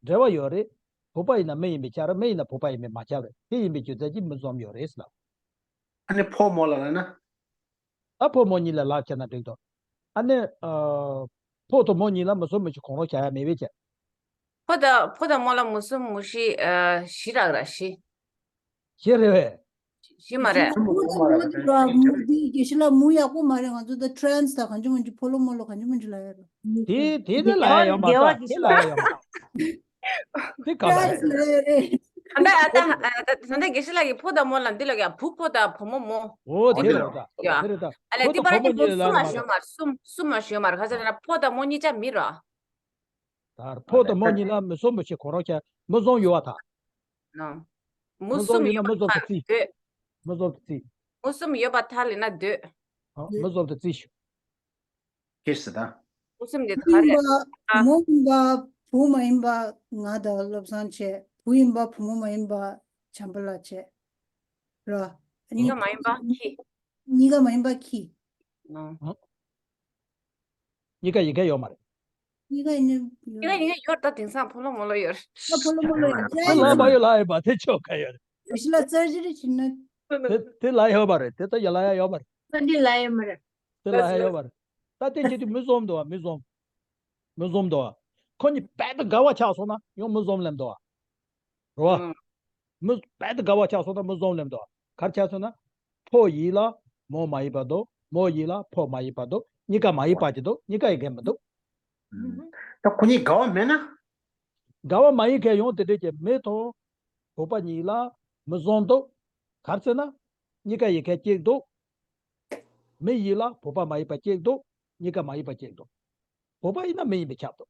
འབྲེལ་བ་ཡོད་རེད། བོད་པ་ཡིན་ན་མི་ཡིན་པས་ཁྱབ་རེད། མི་ཡིན་ན་བོད་པ་ཡིན་པས་མ་ཁྱབ་རེད། དེ་ཡིན་པའི་རྒྱུ་མཚན་གྱིས་མི་འཛོམས་ཡོད་རེད་ཟེར་ལབ། ཨ་ནི་ཕོ་མོ་ལ་ལབ་ན། ཨ་ཕོ་མོ་གཉིས་ལ་ལབ་བྱས་ན་འགྲིག་འདུག་ཨ་ནི། ཨ། ཕོ་དང་མོ་གཉིས་ལ་མུ་གསུམ་མུ་བཞི་གང་རུང་བྱ་ཡ་མེད་པས་ཁྱབ། ཕོ་དང་ཕོ་དང་མོ་ལ་མུ་གསུམ་མུ་བཞི་ཨ་བཞི་རག་ར་བཞི། བཞི་རེད་བས། བཞི་མ་རེད། མུ་དང་མོ་དེ་ར་མུ་དེ་དགེ་བཤེས་ལགས་མུ་ཡག་པོ་མ་རེད། ང་ཚོ་ད་ཊེ་རན་སི་དང་གང་ཅི་མང་ཅི་ཕོ་ལོ་མོ་ལོ་གང་ཅི་མང་ཅི་ལ་ཡ་ར། དེ་དེ་དེ་ལ་ཡ་ཡོད་མ་རེད། དེ་ལ་ཡ་ཡོད་མ་རེད། དེ་ག་ལ་ཡ་ཡོད་མ་རེད། ད་ལྟ་ད་ལྟ་དགེ་བཤེས་ལགས་ཀྱིས་ཕོ་དང་མོ་ལ་འདི་ལ་ཡ་བུ་ཕོ་དང་བུ་མོ་མོ། འོ་དེ་རེད་ད། ཡ། དེ་རེད་ད། ཨ་ལས་ཕོ་དེ་དང་བར་བུ་གཉིས་ལ་གསུམ་ལ་ཡ་ཡོད་མ་རེད། མ་རེད། གསུམ་གསུམ་མ་ཞུ་མ་རེད། ག་ཚོད་ན་ཕོ་དང་མོ་གཉིས་ཆ་མི་ར། ད་ཕོ་དང་མོ་གཉིས་ལ་མུ་གསུམ་མུ་བཞི་གང་རུང་བྱ་མུ་གསུམ་ཡོད་པ་ཐལ། ནོ། མུ་མུ་གསུམ་གསུམ་ཡོད་ན་ཡོད་པ་མུ་གསུམ་དུ་ཐལ་བརྩི། འདོད། མུ་གསུམ་དུ་བརྩི། མུ་གསུམ་ཡོད་པ་ཐལ་ལེ་ན་འདོད། ཨ། མུ་གསུམ་དུ་བརྩི་ཞུ། ཁྱེད་སི་ད། མུ་གསུམ་དེ་ག་རེད། ཨ། བུ་མོ་ཡིན་པ་བུ་མ་ཡིན་པ་ང་དང་བློ་བཟང་བྱས། བུ་ཡིན་པ་བུ་མོ་མ་ཡིན་པ་བྱམས་པ་ལགས་བྱས། ར། གཉིས་ཀ་མ་ཡིན་པ་ཁྱི། གཉིས་ཀ་མ་ཡིན་པ་ཁྱི། ནོ། ཨ། གཉིས་ཀ་ཡིན་མཁན་ཡོད་མ་རེད། གཉིས་ཀ་ཡིན་ནི་ཡིན་ན་ཡིན་ན་ཡོད། ད་དེང་སང་ཕོ་ལོ་མོ་ལོ་ཡོད་རེད། ད་ཕོ་ལོ་མོ་ལོ་ཡོད། ད་ལ་མ་ཡོད་ལ་ཡོད་པ་དེ་ཆོག་ག་ཡོད་རེད། ཞི་ལ་རྩར་ཞི་རེ་བྱིན་ན། དེ་དེ་ལ་ཡོད་པ་རེད། དེ་ད་ཡ་ལ་ཡ་ཡོད་པ་རེད། ད་འདི་ལ་ཡོད་མ་རེད། དེ་ལ་ཡ་ཡོད་པ་རེད། ད་དེ་བྱེད་དུས་མི་འཛོམས་འདུག་བ། མི་འཛོམས། མི་འཛོམས་འདུག་བ། ཁོ་གཉིས་རྦད་དེ་དགའ་བ་ཆགས་སོང་ན་ཡང་མི་འཛོམས་ལེམ་འདུག་བ། རེད་བ། ཨང་། མི་རྦད་དེ་དགའ་བ་ཆགས་སོང་ན་མི་འཛོམས་ལེམ་འདུག་བ། ག་རེ་ཆགས་སོང་ན། ཕོ་ཡིན་ལ་མོ་མ་ཡིན་པ་འདུག་མོ་ཡིན་ལ་ཕོ་མ་ཡིན་པ་འདུག་གཉིས་ཀ་མ་ཡིན་པ་ཅིག་འདུག་གཉིས་ཀ་ཡིན་མཁན་མི་འདུག་ཨུམ། ད་ཁོ་གཉིས་དགའ་བ་མེད་ན། དགའ་བ་མ་ཡིན་མཁན་ཡང་དེ་འདྲས་ཀྱི་མི་དང་བོད་པ་གཉིས་ལ་མི་འཛོམས་འདུག་ག་རེ་ཟེར་ན། གཉིས་ཀ་ཡིན་མཁན་གཅིག་འདུག་མི་ཡིན་ལ་བོད་པ་མ་ཡིན་པ་གཅིག་འདུག་གཉིས་ཀ་མ་ཡིན་པ་གཅིག་འདུག་བོད་པ་ཡིན་ན་མི་ཡིན་པས་ཁྱབ་འདུག་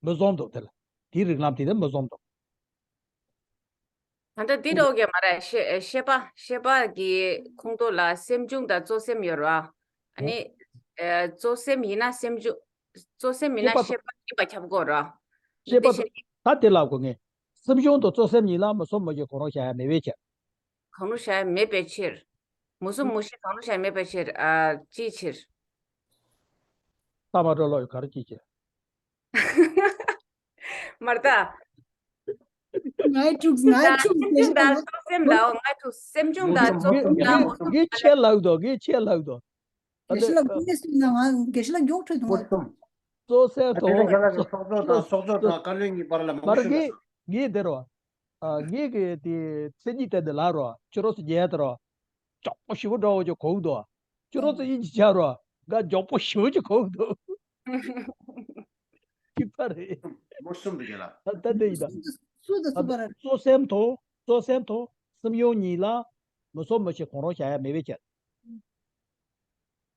མི་འཛོམས་འདུག་དེ་ལ། དེའི་རིགས་ལམ་དེ་ལ་མི་འཛོམས་འདུག་ད་ལྟ་འདི་འདྲ་བོ་གས་མ་རེད། ཤེས་ཤེས་པ་ཤེས་པ་གི་ཁུངས་གཏུགས་ལ་སེམས་བྱུང་དང་གཙོ་སེམས་ཡོད་རེད་བ། ཨ་ནི། ཨེ། གཙོ་སེམས་ཡིན་ན་སེམས་བྱུང་། གཙོ་སེམས་ཡིན་ན་ཤེས་པ་ཤེས་པ་ཡིན་པ་ཁྱབ་དགོས་རེད་བ། ཤེས་པ་འདི་ཤེས། ད་དེ་ལབ་དགོས་ངས། སེམས་བྱུང་དང་གཙོ་སེམས་གཉིས་ལ་མུ་གསུམ་མུ་བཞི་གང་རུང་བྱ་ཡ་མེད་པའི་ཕྱིར། གང་རུང་བྱ་ཡ་མེད་པའི་ཕྱིར། མུ་གསུམ་མུ་བཞི་གང་རུང་བྱ་ཡ་མེད་པའི་ཕྱིར། ཨ། ཅིའི་ཕྱིར། ལྟ་མ་འགྲོ་ལོ་ཡི་ག་རེ་ཅིའི་ཕྱིར། མར་ད། ངའི་ཐུགས་ངའི་ཐུགས། སེམས་བྱུང་དང་གཙོ་སེམས་ལའོ། ངའི་ཐུགས་སེམས་བྱུང་དང་གཙོ་སེམས་ལའོ། ངས་ཆེ་ལབ་དོ། ངས་ཆེ་ལབ་དོ། དགེ་བཤེས་ལགས་སྐུ་ངལ་གསོས་ན་ང་དགེ་བཤེས་ལགས་མགྱོགས་འཕྲོད་འདུག་ང་། གཙོ་སེམས་ཐོག་དེ་ལ་ཁྱེད་རང་གི་ཚོགས་གཙོ་དང་ཚོགས་གཙོ་དང་བཀའ་བློན་གཉིས་བར་ལ་མ་མར་གཞི་ངས་འདིར་བ། ཨ། ངས་གི་དེ་མཚན་ཉིད་བསྟན་ཏེ་ལབ་རོ། ཁྱོད་རང་ཚོ་ཉལ་དེ་རོ། མགྱོགས་པོ་ཞེ་པོ་འདྲ་བོ་ཅིག་གོ་གི་འདུག་ཁྱོད་རང་ཚོ་དབྱིན་ཇི་བྱ་རོ། འགའ་མགྱོགས་པོ་ཞེ་པོ་ཅིག་གོ་གི་འདུག་ཅི་པ་རེད། མུ་གསུམ་དུ་གྱུར་ལ། ད་ལྟ་འདི་ཡིན་ད། སུ་དང་སུ་བར། གཙོ་སེམས་ཐོག་གཙོ་སེམས་ཐོག་སེམས་བྱུང་གཉིས་ལ་མུ་གསུམ་མུ་བཞི་གང་རུང་བྱ་ཡ་མེད་པའི་ཕྱིར།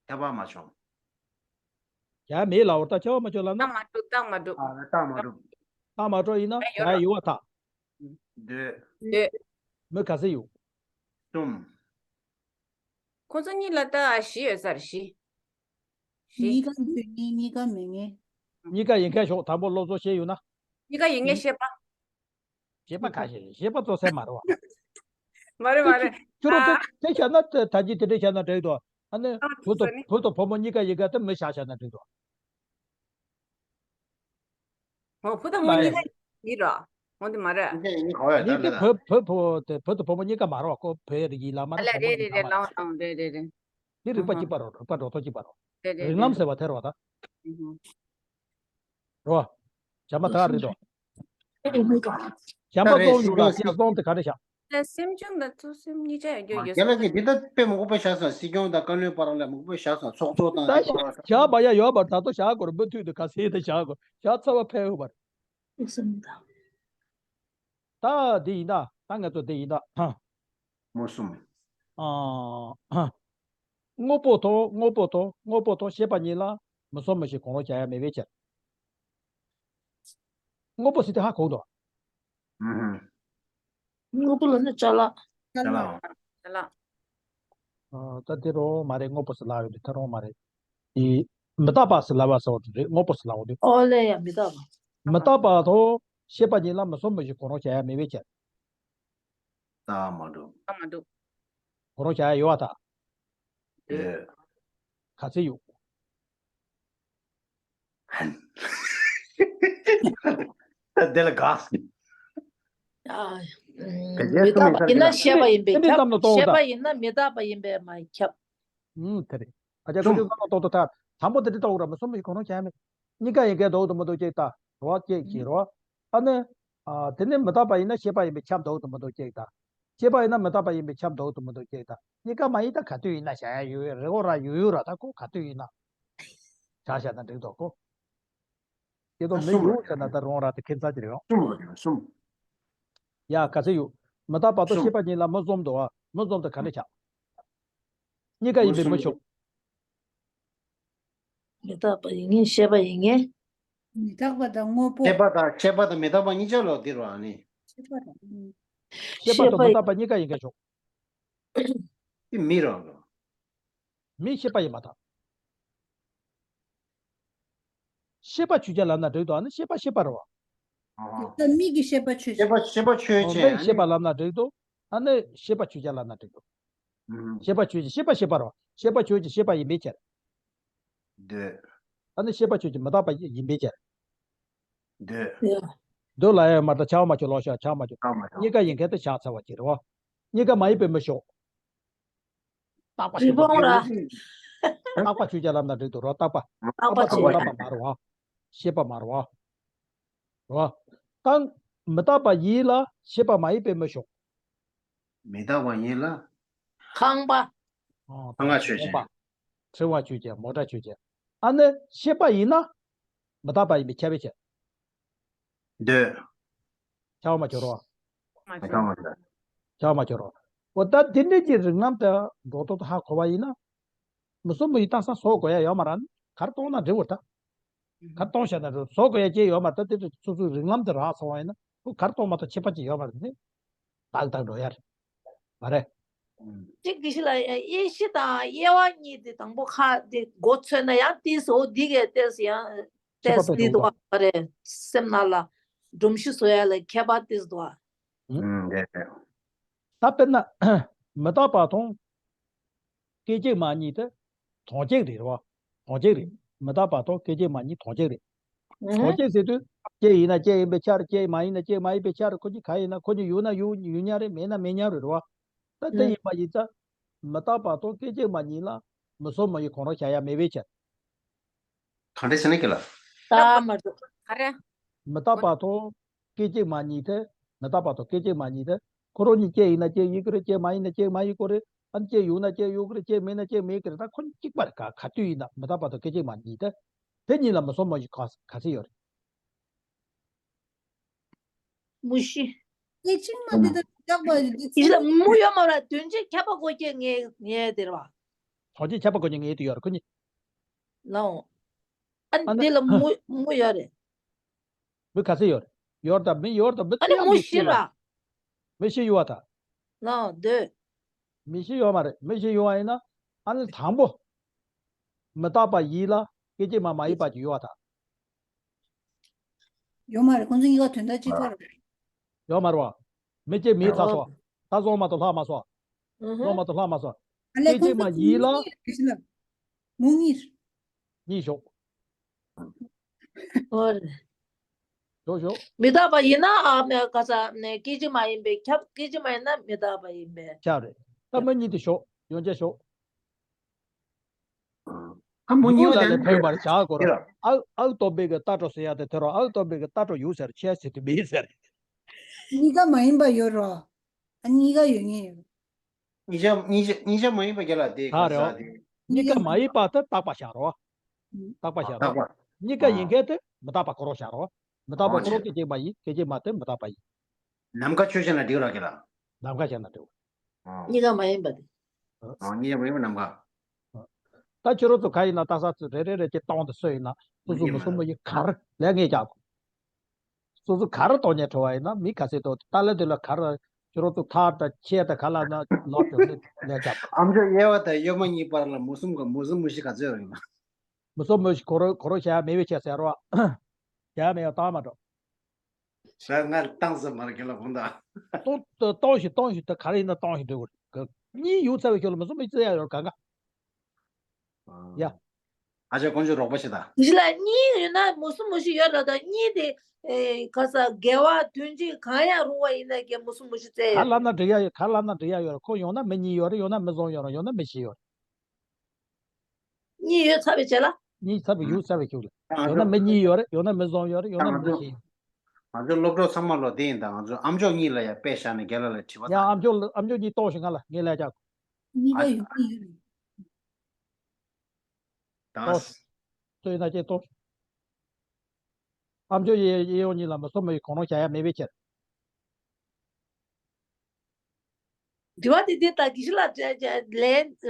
ཁྱབ་པ་མ་བྱུང་། བྱ་ཡ་མེད་ལབ་པ་རེད་ད། ཁྱབ་པ་མ་བྱུང་ལབ་ན། རྟགས་མ་གྲུབ། རྟགས་མ་གྲུབ། ཨ། རྟགས་མ་གྲུབ། རྟགས་མ་གྲུབ་ཡིན་ན་བྱ་ཡ་ཡོད་པ་ཐལ། འདོད། འདོད། མི་ག་ཚོད་ཡོད། གསུམ། ཁོ་ཚོ་གཉིས་ལ་ད་བཞི་ཡོད་ས་རེད། བཞི། བཞི། གཉིས་ཀ་འདོད་མཁན། གཉིས་ཀ་མེད་མཁན། གཉིས་ཀ་ཡིན་མཁན་ཤོག་དང་པོ་སློབ་གཙོ་བཤད་ཡོད་ན། གཉིས་ཀ་ཡིན་མཁན་ཤེས་པ། ཤེས་པ་ག་ཤེས། ཤེས་པ་གཙོ་སེམས་མ་རེད་བ། མ་རེད་མ་རེད། ཁྱོད་རང་དེ་དེ་བྱས་ན་དེ་ད་གིན་དེ་འདྲ་བྱས་ན་འགྲིག་འདུག་ཨ་ནི་ཨ་བུ་དང་བུ་དང་བུ་མོ་གཉིས་ཀ་ཡིན་ག་དེ་མི་བྱ་བྱས་ན་འགྲིག་འདུག་ཨོ་བུ་དང་བུ་མོ་གཉིས་ཀ་ཡིན་རོ། འོ་དེ་མ་རེད། ཡིན་གི་ཡིན་གི་གོ་ཡ་ད་ལེ་ད་ལ། བུ་བུ་དེ་བུ་དང་བུ་མོ་གཉིས་ཀ་མ་རེད་བ། ཁོ་བུ་ཡིན་ལ་མ་ཨ་རེད་ལ་བུ་མོ་རེད་ཡིན་ལ་རེད་མ་རེད། ལའོ་ལའོ་རེད་རེད་རེད། དེ་རིག་པ་གཅིག་པ་རེད། རིག་པ་འགྲོ་སྟངས་གཅིག་པ་རེད། རེད་རེད། རིགས་ལམ་ཟེར་བ་དེ་རེད་བ་ད། རེད་བ། བྱ་མ་ཐག་རེད་དོ། བྱ་མ་ད་རེད་སོང་ཡོད་ལ་སྲིད་སྐྱོང་སོང་དེ་ག་རེ་བྱ། ལ་སེམས་ཅན་དང་ཚུལ་སེམས་གཉིས་ཆ་ཡོད་རྒྱུ་ཡོད་རྒྱ་ལ་གི་འདི་ལྟ་དཔེ་མང་པོ་བཞག་སོང་། སྲིད་སྐྱོང་དང་བཀའ་བློན་པ་རང་ལ་མང་པོ་བཞག་སོང་། ཚོགས་གཙོ་དང་ད་དེ་བྱ་བ་ཡ་ཡོད་པར་ད་དོ་བཞག་དགོས་རེད། མུ་མཐུད་དུ་ག་ཚད་དུ་བཞག་དགོས། བྱ་ཚ་བ་ཕན་ཡོད་པར། ད་འདི་ཡིན་ད། ད་ང་ཚོ་འདི་ཡིན་ད། མུ་གསུམ། ཨ། དངོས་པོ་དང་དངོས་པོ་དང་དངོས་པོ་དང་ཤེས་པ་གཉིས་ལ་མི་ཚོར་མི་ཤེས་གང་རུང་བྱ་ཡ་མེད་པའི་ཕྱིར། དངོས་པོ་ཟེར་དེ་ཧ་གོ་འདུག་ཨུ་ཧུ། དངོས་པོ་ལ་ནི་ཅ་ལག་ཅ་ལག་ཅ་ལག་ཨ། ད་དེ་རང་མ་རེད། དངོས་པོ་ཟེར་ལབ་ཡོད་དེ་ད་རང་མ་རེད། དེ་མི་རྟག་པ་ཟེར་ལབ་པ་ཟེར་བ་དེ་རེད། དངོས་པོ་ཟེར་ལབ་པ་དེ། ཨོ་ལེ་ཡ་མི་རྟག་པ། མི་རྟག་པ་དང་ཤེས་པ་གཉིས་ལ་མི་ཚོར་མི་ཤེས་གང་རུང་བྱ་ཡ་མེད་པའི་ཕྱིར། རྟགས་མ་གྲུབ། རྟགས་མ་གྲུབ། གང་རུང་བྱ་ཡ་ཡོད་པར་ཐལ། ཡོད། ག་ཚོད་ཡོད། ཧན། དེ་ལ་དགའ། ཨ། ཨ། མི་རྟག་པ་ཡིན་ན་ཤེས་པ་ཡིན་པས་དེ་འདྲའི་ཁྱབ། བསམ་བློ་གཏོང་ཤེས་དང་། པ་ཡིན་ན་མི་རྟག་པ་ཡིན་པས་མ་ཁྱབ། ཨུམ་དེ་རེད། ཨ་ཅག་ཁོ་ཚོས་བསམ་བློ་གཏོང་དུ་ཐལ། དང་པོ་དེ་འདྲ་ལྟ་འོ་ར། མི་ཚོར་མི་ཤེས་གང་རུང་བྱ་ཡ་མེད། གཉིས་ཀ་ཡིན་ག་འདུག་དུ་མི་འདུག་ཅིག་ལྟ་རོགས། ཅིག་བྱེད་རོགས། ཨ་ནི། ཨ། དེ་ནི་མི་རྟག་པ་ཡིན་ན་ཤེས་པ་ཡིན་པས་ཁྱབ་འདུག་དུ་མི་འདུག་ཅིག་ལྟ། ཤེས་པ་ཡིན་ན་མི་རྟག་པ་ཡིན་པས་ཁྱབ་འདུག་དུ་མི་འདུག་ཅིག་ལྟ། གཉིས་ཀ་མ་ཡིན་ད་ག་དུས་ཡིན་ན་བྱ་ཡ་ཡོད་རེད། འོ་ར་ཡོད་ཡོད་ར། ད་ཁོ་ག་དུས་ཡིན་ན་བྱ་བྱ་ན་འགྲིག་འདུག་གོ། སྐྱེ་དོ་ཨ་མི་གསུམ་ཡོད་རེད། ཟེར་ན་ད་རུང་ར་དེ་ཁྱད་མཚར་གྱི་རེད། གསུམ་རེད། གསུམ། ཡ་ག་ཚོད་ཡོད། མི་རྟག་པ་དང་གསུམ། ཤེས་པ་གཉིས་ལ་མི་ཚོར་འདུག་བ། མི་ཚོར་འདུག་ག་འདྲ་ཆགས། གཉིས་ཀ་ཡིན་པས་མི་ཤོག་མི་རྟག་པ་ཡིན་ངེས། ཤེས་པ་ཡིན་ངེས། མི་རྟག་པ་དང་དངོས་པོ། ཤེས་པ་དང་ཤེས་པ་དང་མི་རྟག་པ་གཉིས་ཆ་ལོག་འདིར་བ་ནི། ཤེས་པ་དང་། ཤེས་པ་དང་མི་རྟག་པ་གཉིས་ཀ་ཡིན་མཁན་ཤོག་དེ་མི་རང་རང་། མི་ཤེས་པ་ཡིན་པར་ཐལ། ཤེས་པ་ཆོས་ཅན་ལབ་ན་འགྲིག་འདུག་ཨ་ནི་ཤེས་པ་ཤེས་པ་རེད་བ། ཨ། ད་མིག་གི་ཤེས་པ་ཆོས་ཅན། ཤེས་པ་ཤེས་པ་ཆོས་ཅན། མིག་ཤེས་པ་ལབ་ན་འགྲིག་འདུག་ཨ་ནི་ཤེས་པ་ཆོས་ཅན་ལབ་ན་འགྲིག་འདུག་ཨུམ། ཤེས་པ་ཆོས་ཅན། ཤེས་པ་ཤེས་པ་རེད་བ། ཤེས་པ་ཆོས་ཅན་ཤེས་པ་ཡིན་པའི་ཕྱིར། འདོད། ཨ་ནི་ཤེས་པ་ཆོས་ཅན་མི་རྟག་པ་ཡིན་པའི་ཕྱིར། འདོད། འདོད་ལ་ཡང་མ་རེད། ད་ཆགས་མ་ཆོག་ལོ་ཤ་ཆགས་མ་ཆོག་ཆགས་མ་ཆོག་གཉིས་ཀ་ཡིན་མཁན་དེ་ཆགས་ཚར་བ་ཅིག་རེད་བ། གཉིས་ཀ་མ་ཡིན་པས་མི་ཤོག་རྟག་པ་རི་ཤེས་པ་བོང་ར། རྟག་པ་ཆོས་ཅན་ལབ་ན་འགྲིག་འདུག་རོ། རྟག་པ། རྟག་པ་ཆོས་ཅན། མི་རྟག་པ་མ་རེད་བ། ཤེས་པ་མ་རེད་བ། རེད་བ། ད་མི་རྟག་པ་ཡིན་ལ་ཤེས་པ་མ་ཡིན་པས་མི་ཤོག་མི་རྟག་པ་ཡིན་ལ། ཁང་པ། ཨོ། ཁང་པ་ཆོས་ཅན། ཁང་པ། ཕྲེང་བ་ཆོས་ཅན། མོ་ཊ་ཆོས་ཅན། ཨ་ནི་ཤེས་པ་ཡིན་ན། མི་རྟག་པ་ཡིན་པས་ཁྱབ་པའི་ཕྱིར། འདོད། ཁྱབ་པ་མ་ཆོག་རོ། མ་ཆོག་མ་ཆོག་ཁྱབ་པ་མ་ཆོག་རོ། འོ་ད་དེ་འདྲའི་གི་རིགས་ལམ་དེ་འགྲོ་ཐོག་ཏུ་ཧ་གོ་བ་ཡིན་ན། མི་ཚོར་མི་ཤེས་རྟགས་སམ་བཟོ་དགོས་ཡ་ཡོད་མ་རེད། ག་རེ་གཏོང་ན་འགྲིག་པ་རེད་ད། ག་རེ་གཏོང་བྱས་ན་འགྲིག་བཟོ་དགོས་ཡ་ཅིག་ཡོད་མ་རེད། ད་དེ་ཚོ་སོ་སོའི་རིགས་ལམ་དེ་རག་སོང་བ་ཡིན་ན་ཁོ་ག་རེ་གཏོང་མ་གཏོང་ཁྱད་པར་ཅིག་ཡོད་མ་རེད། དེ་ནི་ཏག་ཏག་འགྲོ་ཡ་རེད། མ་རེད། ཨུམ། གཅིག་གི་ཤི་ལ་དབྱེ་གཞི་དང་དབྱེ་བ་གཉིས་དེ་དང་པོ་ཁ་དེ་མགོ་ཚོས་ན་ཡང་ཏིས་འོ་འདི་གས་ཏེས་ཡང་ཏེས་ནི་འདུག་བ་རེད། སེམས་ནང་ལ་སྒྲོམ་གཞི་བཟོ་ཡ་ལ་ཁྱད་པར་ཏིས་འདུག་བ། ཨུམ། རེད་རེད། ད་དཔེར་ན། མི་རྟག་པ་དང་། སྐད་ཅིག་མ་གཉིས་དེ། དོན་གཅིག་རེད་བ། དོན་གཅིག་རེད། མི་རྟག་པ་དང་སྐད་ཅིག་མ་གཉིས་དོན་གཅིག་རེད། དོན་གཅིག་ཟེར་དུས། སྐད་ཡིན་ན་སྐད་ཡིན་པའི་ཆ་རེད། སྐད་མ་ཡིན་ན་སྐད་མ་ཡིན་པའི་ཆ་རེད། ཁོ་གཉིས་ག་ཡིན་ན་ཁོ་གཉིས་ཡོད་ན་ཡོད་ཡོད་ཉག་རེད། མེད་ན་མེད་ཉག་རེད་རེད་བ། ད་དེ་ཡིན་པ་ཡིན་ཙང་། མི་རྟག་པ་དང་སྐད་ཅིག་མ་གཉིས་ལ་མི་ཚོར་མི་ཤེས་གང་རུང་བྱ་ཡ་མེད་པའི་ཕྱིར། གང་འདྲ་ཟེར་ན་ཁྱེད་ལ། ད་མ་འགྲོ། ག་རེ། མི་རྟག་པ་དང་སྐད་ཅིག་མ་གཉིས་དེ། མི་རྟག་པ་དང་སྐད་ཅིག་མ་གཉིས་དེ། ཁོ་རང་གཉིས་སྐད་ཡིན་ན་སྐད་ཡིན་གྱི་རེད། སྐད་མ་ཡིན་ན་སྐད་མ་ཡིན་གྱི་རེད། ཨ་ནི་སྐད་ཡོད་ན་སྐད་ཡོད་ཀྱི་རེད། སྐད་མེད་ན་སྐད་མེད་ཀྱི་རེད། ད་ཁོ་གཉིས་གཅིག་པ་རེད། ག་ག་དུས་ཡིན་ན་མི་རྟག་པ་དང་སྐད་ཅིག་མ་གཉིས་དེ། དེ་གཉིས་ལ་མི་ཚོར་མི་ཤེས་ག་ག་ཚོད་ཡོད་རེད། མུ་བཞི། སྐད་ཅིག་མ་འདི་དང་ཡག་པ་རེད། འདི་ཡིན་ལ་མུ་ཡོད་མ་རེད། དོན་གཅིག་ཁྱད་པར་གོ་སྐྱེ་ངེས་ངེས་དེ་རེད་བ། དོན་གཅིག་ཁྱད་པར་གོ་སྐྱེ་ངེས་དེ་ཡོད་རེད་ཁོ་གཉིས། ལའོ། ཨ་ཨ་ནི་ནི་འདི་ལ་མུ་མུ་ཡོད་རེད། མུ་ག་ཚོད་ཡོད་རེད། ཡོད་ད་མི་ཡོད་ད་མི་ཨ་ནི་ཡ་མུ་མི་བཞི་ཤེས་ལ། ར། མི་བཞི་ཡོད་ད། ལའོ་འདོད། མི་བཞི་ཡོད་མ་རེད། མི་བཞི་ཡོད་བ་ཡིན་ན། ཨ་ནི་དང་པོ། མི་རྟག་པ་ཡིན་ལ་སྐད་ཅིག་མ་མ་ཡིན་པ་ཅིག་ཡོད་བ་ད། ཡོད་མ་རེད། ཁོང་ཚོ་གཉིས་ཀ་དོན་དག་གཅིག་པ་རེད། ཡོད་མ་རེད་བ། མི་སྐྱེ་མིའི་ཚ་སོགས། ད་སོང་མ་གཏོགས་ལྷག་མ་སོང་། ཨུ་ཧུ། ལྷག་མ་སོང་ལྷག་མ་སོང་། ཨ་ལས། སྐད་ཅིག་མ་ཡིན་ལ། ངོ་ངེས། གཉིས་ཞོག་འོ་རེད། ཞོག་ཞོག་མི་རྟག་པ་ཡིན་ན་ཨ་མེ་ག་ས་ནས་སྐད་ཅིག་མ་ཡིན་པས་ཁྱབ། སྐད་ཅིག་མ་ཡིན་ན་མི་རྟག་པ་ཡིན་པས་ཁྱབ་རེད། ད་མི་གཉིས་དེ་ཞོག་ཡོང་ཆ་ཞོག་ཨ་མོ་ཡུག་གཉིས་ལ་ལས་ལ་ཕན་པར་བྱ་དགོས་ར། ཨའུ་ཨའུ་སྟོབས་པའི་གི་ལྟ་གྲོགས་ཟེར་ཡ་དེ་དེ་རོ། ཨའུ་སྟོབས་པའི་གི་ལྟ་གྲོགས་ཡུག་ཟེར་ཆེ་ཟེར་དུ་མི་ཟེར། གཉིས་ཀ་མ་ཡིན་པ་ཡོད་རོ། ཨ་གཉིས་ཀ་ཡོད་ངེས་ཡོད། གཉིས་ཆ་གཉིས་ཆ་གཉིས་ཆ་མ་ཡིན་པ་རྒྱ་ལ་དེ་ག་རེ་ཟ་དེ། གཉིས་ཀ་མ་ཡིན་པ་དེ་རྟག་པ་བཞག་རོགས། རྟག་པ་བཞག་རོགས། གཉིས་ཀ་ཡིན་མཁན་དེ་མི་རྟག་པ་གོ་རོགས་བཞག་རོགས། མི་རྟག་པ་གོ་རོགས་སྐད་ཅིག་མ་ཡིན། སྐད་ཅིག་མ་དེ་མི་རྟག་པ་ཡིན། ནམ་མཁའ་ཆོས་ཅན་ལ་འགྲིག་རོགས་རྒྱ་ལ། ནམ་མཁའ་ཅན་ལ་འགྲིག་གཉིས་ཀ་མ་ཡིན་པ་དེ། གཉིས་ཀ་མ་ཡིན་པ་ནམ་མཁའ། ད་ཁྱོད་རང་ཚོ་ག་ཡིན་ན་ལྟ་ས་ཚོ་རེ་རེ་རེ་ཀྱི་སྟོང་དུ་སོ་ཡིན་ན་སོ་སོ་མི་སོ་མོ་ཡི་གར་ལས་ངེས་ཀྱང་། སོ་སོ་ག་རེ་གཏོང་ཉན་བྲོ་བ་ཡིན་ན་མི་ག་ཚད་དོ་ད་ལ་དུ་ལ་ག་རེ་ཁྱོད་རང་ཚོ་ཐག་ད་ཆད་ད་ག་ལ་ན་ལོག་དོ་ནི་ལས་ཀྱང་། ཨམ་ཅོག་གཡས་པ་དང་གཡོན་མ་གཉིས་བར་ལ་མུ་གསུམ་ག་མུ་གསུམ་མུ་བཞི་ག་ཚོད་ཡོད་རེད་ལ། མུ་གསུམ་མུ་བཞི་གོ་རོ་གོ་རོ་བྱ་ཡ་མེད་པའི་ཆེད་ཟེར་རོ། བྱ་ཡ་མེད་ཡ་བཏང་མ་འགྲོ། ཟ་ང་བཏང་ཟ་མར་གི་ལ་བུན་ད། གཏོང་གཏོང་ཞིག་གཏོང་ཞིག་ད་ག་རེ་ཡིན་ན་གཏོང་ཞིག་འདྲི་དགོས་རེད། གཉིས་ཡོད་ཚ་བའི་ཁྱོད་ལ་མུ་གསུམ་མུ་བཞི་ཡ་ཡོད་ག་ག་ཡ། ཨ་ཅག་དཀོན་མཆོག་རོགས་པ་ཞིག་དང་། དེ་ལ་གཉིས་ཡོད་ན་མུ་གསུམ་མུ་བཞི་ཡོད་ར། ད་གཉིས་དེ་ཨེ་ག་ས་དགེ་བ་དོན་གཅིག་གང་ཡང་རུང་བ་ཡིན་ན་ཀྱེ་མུ་གསུམ་མུ་བཞི་བཙལ་ག་ཡོད། ལབ་ན་འགྲིག་ཡ་ཡོད། ག་ལབ་ན་འགྲིག་ཡ་ཡོད་ར། ཁོ་ཡོང་ན་མི་གཉིས་ཡོད་ར། ཡོང་ན་མི་གསུམ་ཡོད་ར། ཡོང་ན་མི་བཞི་ཡོད་ར། གཉིས་ཡོད་ཚ་བའི་བྱེད་ལ། གཉིས་ཚ་བའི་ཡོད་ཚ་བའི་ཁྱུག་ལ། ཡོད་ན་མི་གཉིས་ཡོད་རེད། ཡོད་ན་མི་གསུམ་ཡོད་རེད། ཡོད་ན་མི་བཞི་ཡོད། ང་ཚོ་སློབ་གྲོགས་ཚང་མ་ལོ་དེ་ཡིན་ད། ང་ཚོ་ཨམ་ཅོག་གཉིས་ལ་ཡ་དཔེ་བཞག་ནས་རྒན་ལགས་ལ་དྲི་བ་ཡ་ཨམ་ཅོག་ཨམ་ཅོག་གཉིས་གཏོང་ཞིག་ང་ལ་ངས་ལས་ཀྱང་། གཉིས་ཀ་ཡོད་ཀྱི་ཡོད་རེད། གཏོང་། ལྟོས་ན་ཅེས་གཏོང་། ཨམ་ཅོག་གཡས་གཡས་གཡོན་གཉིས་ལ་མི་གསུམ་མི་ཡི་གོང་རོང་བྱ་ཡ་མེད་པའི་ཕྱིར། དྲི་བ་དེ་དེ་ལྟ་གི་ཤི་ལ་ལན་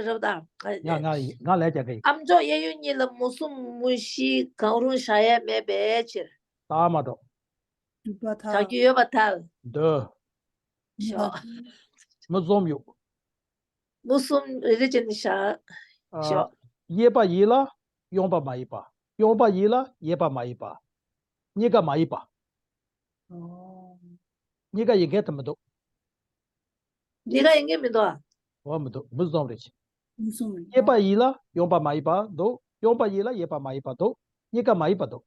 རབ་དང་། ང་ང་ཡི་ང་ལས་ཀྱང་གི། ཨམ་ཅོག་གཡས་གཡོན་གཉིས་ལ་མུ་གསུམ་མུ་བཞི་གང་རུང་བཞག་ཡས་མེད་པའི་ཕྱིར། ད་མ་འགྲོ། གྲུབ་པ་ཐལ། བཞག་རྒྱུ་ཡོད་པ་ཐལ། འདོད། ཞོག་མུ་གསུམ་ཡོད། མུ་གསུམ་རེ་རེ་བྱས་ནས་བཞག་ཨ། ཞོག་གཡས་པ་ཡིན་ལ་གཡོན་པ་མ་ཡིན་པ། གཡོན་པ་ཡིན་ལ་གཡས་པ་མ་ཡིན་པ། གཉིས་ཀ་མ་ཡིན་པ། ཨོ། གཉིས་ཀ་ཡིན་མཁན་དེ་མི་འདུག་གཉིས་ཀ་ཡིན་མཁན་མི་འདུག་ཨ། འོ་མི་འདུག་མུ་གསུམ་རེད། མུ་གསུམ་རེད། གཡས་པ་ཡིན་ལ་གཡོན་པ་མ་ཡིན་པ་འདུག་གཡོན་པ་ཡིན་ལ་གཡས་པ་མ་ཡིན་པ་འདུག་གཉིས་ཀ་མ་ཡིན་པ་འདུག་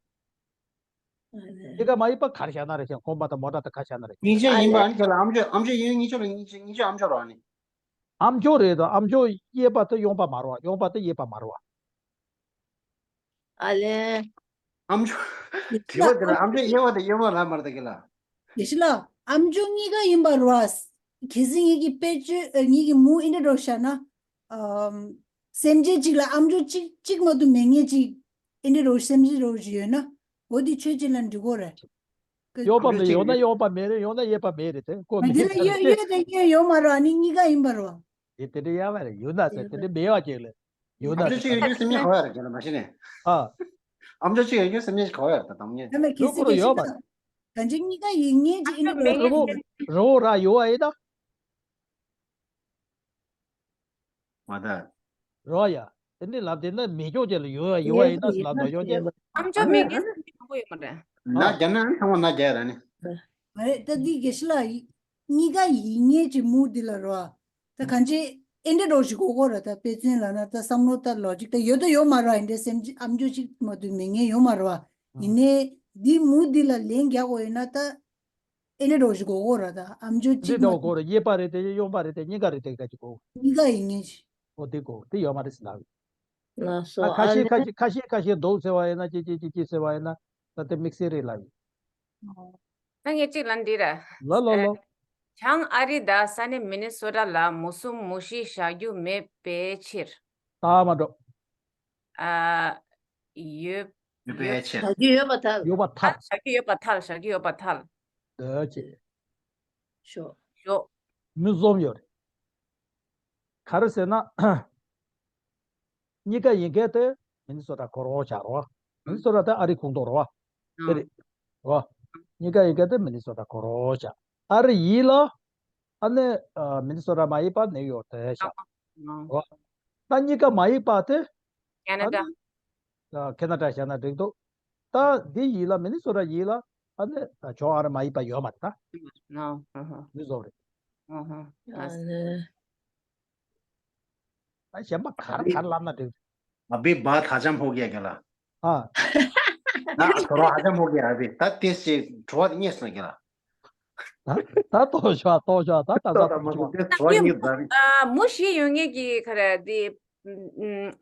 ཨ་ནི། གཉིས་ཀ་མ་ཡིན་པ་ག་རེ་བྱས་ན་རེད་ཤག་གོམ་པ་དང་མོ་ཊ་དང་ག་བྱས་ན་རེད། གཉིས་ཆ་ཡིན་པ་ཨ་ནི་ཁྱོད་ལ་ཨམ་ཅོག་ཨམ་ཅོག་ཡིན་གཉིས་ཆ་ལ་གཉིས་ཆ་གཉིས་ཆ་ཨམ་ཅོག་རོགས་ཨ་ནི། ཨམ་ཅོག་རེད་དོ། ཨམ་ཅོག་གཡས་པ་དེ་གཡོན་པ་མ་རེད་བ། གཡོན་པ་དེ་གཡས་པ་མ་རེད་བ། ཨ་ལེ། ཨམ་ཅོག་དྲི་བ་དེ་ལ་ཨམ་ཅོག་གཡས་པ་དེ་གཡོན་པ་ལ་མ་རེད་ད་གི་ལ། དེ་ཤི་ལ་ཨམ་ཅོག་གཉིས་ཀ་ཡིན་པ་རེད་བ། གལ་སྲིད་ངེད་ཀྱི་དཔེ་བརྗོད་ཨ། ངེད་ཀྱི་མུ་ཨེ་འདྲ་རོགས་བཞག་ན། ཨམ། སེམས་ཅན་གཅིག་ལ་ཨམ་ཅོག་གཅིག་གཅིག་མ་གཏོགས་མེད་མཁན་གཅིག་ཨེ་འདྲ་རོགས་སེམས་ཅན་རོགས་ཞིག་ཡོད་ན། འོ་དེ་ཆོས་ཅན་ལ་འགྲིག་གོ་རེད། གཡོན་པ་མེད། ཡོད་ན་གཡོན་པ་མེད་རེད། ཡོད་ན་གཡས་པ་མེད་རེད་དེ་ཀོ་མི་དེ་ལ་ཤེས་གཡོན་གཡོན་དེ་གཡོན་ཡོད་མ་རེད་བ། ཨ་ནི་གཉིས་ཀ་ཡིན་པ་རེད་བ། དེ་དེ་འདྲ་ཡ་མ་རེད། ཡོད་ན་ཟེར་དེ་འདྲ་མེད་བ་ཅིག་ལ། ཡོད་ན་ཨམ་ཅོག་ཟེར་གཅིག་ཡོད་རྒྱུ་སེམས་ཉིད་ག་བ་རེད་ཀྱང་ལ་མ་ཤེས་ནས། ཨ། ཨམ་ཅོག་གཅིག་ཡོད་རྒྱུ་སེམས་ཉིད་ག་བ་རེད་ད་དམ་ཉེ། ད་མེད་གལ་སྲིད་ལོ་ཀོ་རོ་གལ་ཡོད་སྲིད་པ། ད་གང་ཅི་གཉིས་ཀ་ཡིན་ངེས་ཀྱི་ཨེ་འདྲ་རོགས་རི་བོ་རི་བོ་ར་ཡོད་བ་ཡིན་ད། མ་ད། རོ་ཡ། དེ་འདྲའི་ལབ་དེ་ན་མེ་སྒྱོགས་ཅན་ལ་ཡོད་ཡོད་ཡིན་ན་ལབ་དོ་ཡོད་ཅན། ཨམ་ཅོག་མེད་མཁན་སུ་མང་པོ་ཡོད་མ་རེད། ན་རྒྱ་ནག་ཚང་མ་ན་རྒྱ་ཡ་ར་ནི། མ་རེད་ད་འདི་དགེ་བཤེས་ལགས་ཡི་གཉིས་ཀ་ཡིན་ངེས་ཀྱི་མུ་འདི་ལ་རོ། ད་གང་ཅི་ཨེ་འདྲ་རོ་ཞིག་གོ་གོ་ར་ད་དཔེ་མཚོན་ལ་ན་ད་བསམ་བློ་ད་ལོ་ཇིག་ད་ཡོད་ད་ཡོད་མ་རོ་ཨེ་འདྲ་སེམས་ཅི་ཨམ་ཅོག་ཅིག་མ་དུ་མེད་ངེས་ཡོད་མ་རོ། ཡིན་ནའི་འདི་མུ་འདི་ལ་ལན་རྒྱག་གོ་ཡོད་ན་ད། ཨེ་འདྲ་འདྲ་བོ་ཞིག་གོ་གོ་ར་ད་ཨམ་ཅོག་འདི་གཅིག་འདྲ་མ་བོ་གོ་ར་གཡས་པ་རེད་དེ་གཡོན་པ་རེད་དེ་གཉིས་ཀ་རེད་དེ་ག་ཅིག་གོ། གཉིས་ཀ་ཡིན་ངེས་ཤིག་འོ་དེ་གོ་དེ་ཡོད་མ་རེད་ཟེར་ལབ། ལགས་སོ། ཨ་ཁ་ཨ་ཤས་ལེ། ཁ་ཤས་ཁ་ཤས་ཁ་ཤས་འདུག་ཟེར་བ་ཡིན་ན་ཅི་ཅི་ཅི་ཅི་ཟེར་བ་ཡིན་ན་ད་དེ་དམིགས་བསལ་རེད་ལབ་ཡིན། ད་ངས་གཅིག་ལ་འདི་ར། ལ་ལ་ལ། བྱང་ཨ་རི་དང་ས་གནས་མི་ནི་སོ་ཊ་ལ་མུ་གསུམ་མུ་བཞི་བཞག་རྒྱུ་མེད་པའི་ཕྱིར། ད་མ་འགྲོ། ཨ། ཡོད། ཡོད་པའི་ཕྱིར། བཞག་རྒྱུ་ཡོད་པ་ཐལ། ཡོད་པ་ཐལ། བཞག་རྒྱུ་ཡོད་པ་ཐལ། བཞག་རྒྱུ་ཡོད་པ་ཐལ། འདོད་ཅེས། ཞོག་ཞོག་མུ་གསུམ་ཡོད་རེད། ག་རེ་ཟེར་ན། གཉིས་ཀ་ཡིན་མཁན་དེ་མི་ནི་སོ་ཊ་གོ་རོ་བྱ་རོ། མི་ནི་སོ་ཊ་དེ་ཨ་རི་ཁོངས་གཏོགས་རོ། དེ་རེད། རོ། གཉིས་ཀ་ཡིན་མཁན་དེ་མི་ནི་སོ་ཊ་གོ་རོ་བྱ། ཨ་རི་ཡིན་ལ། ཨ་ནི། མི་ནི་སོ་ཊ་མ་ཡིན་པ་ནིའུ་ཡོག་དེ་བྱ། རོ། ད་གཉིས་ཀ་མ་ཡིན་པ་དེ། ཁེ་ན་ཌ། ཨ་ནི། ཁེ་ན་ཌ་བྱ་ན་འགྲིག་འདུག་ད་འདི་ཡིན་ལ་མི་ནི་སོ་ཊ་ཡིན་ལ། ཨ་ནི། ཇོ་ཨ་རི་མ་ཡིན་པ་ཡོད་མ་རེད་ད། ནོ། ཨ་ཧ། འདི་བཟོ་རེད། ཨ་ཧ། ཨ་ནི། ད་གཞན་པ་གར་གར་ལབ་ན་འགྲིག अभी बात हजम हो गया क्या ला? ཨ། ना थोड़ा हजम हो गया अभी। ད་དེ་ཞིག་བྲོ་བ་ཉེས་སོང་ཀྱི་ལ། ད་ཏོ་ཤ་ཏོ་ཤ་ད་ད་ད་ཏོ་ཤ། བྲོ་བ་ཉེས་ད་རེད། ཨ་མུ་བཞི་ཡོད་ངེས་ཀྱི་ཁ་ར་དེ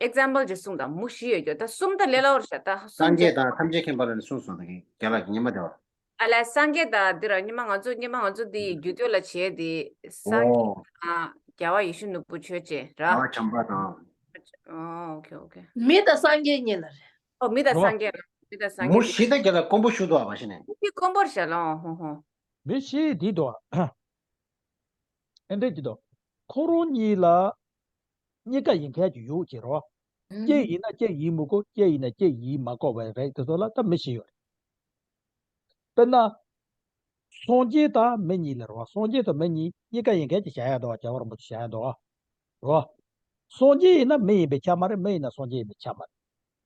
example ཅིག་གསུངས་དང་། མུ་བཞི་ཡོད་རྒྱུ་ད་གསུམ་ད་ལས་སླ་བོར་བྱ། ད་གསུམ་སངས་རྒྱས་བྱས། དང་ཐམས་ཅད་མཁྱེན་པ་ལ་ནི་གསུངས་སོང་ད་གི་རྒྱ་ལ་གི་ཉི་མ་དེ་བ། ཨ་ལས་སངས་རྒྱས་དང་འདི་ར་ཉི་མ་ང་ཚོ་ཉི་མ་ང་ཚོ་འདི་རྒྱུད་སྟོད་ལ་བྱས་དེ་སངས་རྒྱས་དང་རྒྱལ་བ་ཡེ་ཤེས་ནོར་བུ་ཆོས་ཅན་ར། ཨ་བྱམས་པ་དང་། ཨོ་ཨོ་ཁེ་ཨོ་ཁེ། མི་དང་སངས་རྒྱས་གཉིས་ལ་རེད། ཨོ་མི་དང་སངས་རྒྱས་ར། མི་དང་སངས་མུ་རྒྱས། བཞི་ད་རྒྱ་ལ་དཀོན་པོ་ཞུ་དོ་བ་ཞིག་ནས། མི་དཀོན་པོར་བྱ་ལོ། ཧོ་ཧོ། མི་ཤི་དེ་དོ། ཨེ་འདྲས་ཀྱི་དོ། ཁོ་རང་གཉིས་ལ་གཉིས་ཀ་ཡིན་མཁན་གྱི་ཡོད་ཅེས་རོ། ལྕེ་ཡིན་ན་ལྕེ་ཡིན་མི་དགོས། ལྕེ་ཡིན་ན་ལྕེ་ཡིན་མ་དགོས་པ་རེད། དེ་ཚོ་ལ་ད་མི་ཤི་ཡོད་རེད། དཔེར་ན། སངས་རྒྱས་དང་མི་གཉིས་ལ་རོ། སངས་རྒྱས་དང་མི་གཉིས་གཉིས་ཀ་ཡིན་མཁན་གྱི་བྱ་ཡ་དོ། རྒྱལ་བ་རིན་པོ་ཆེ་བྱ་ཡ་དོ། རོ། སངས་རྒྱས་ཡིན་ན་མི་ཡིན་པས་ཁྱབ་མ་རེད། མི་ཡིན་ན་སངས་རྒྱས་ཡིན་པས་ཁྱབ་མ་རེད།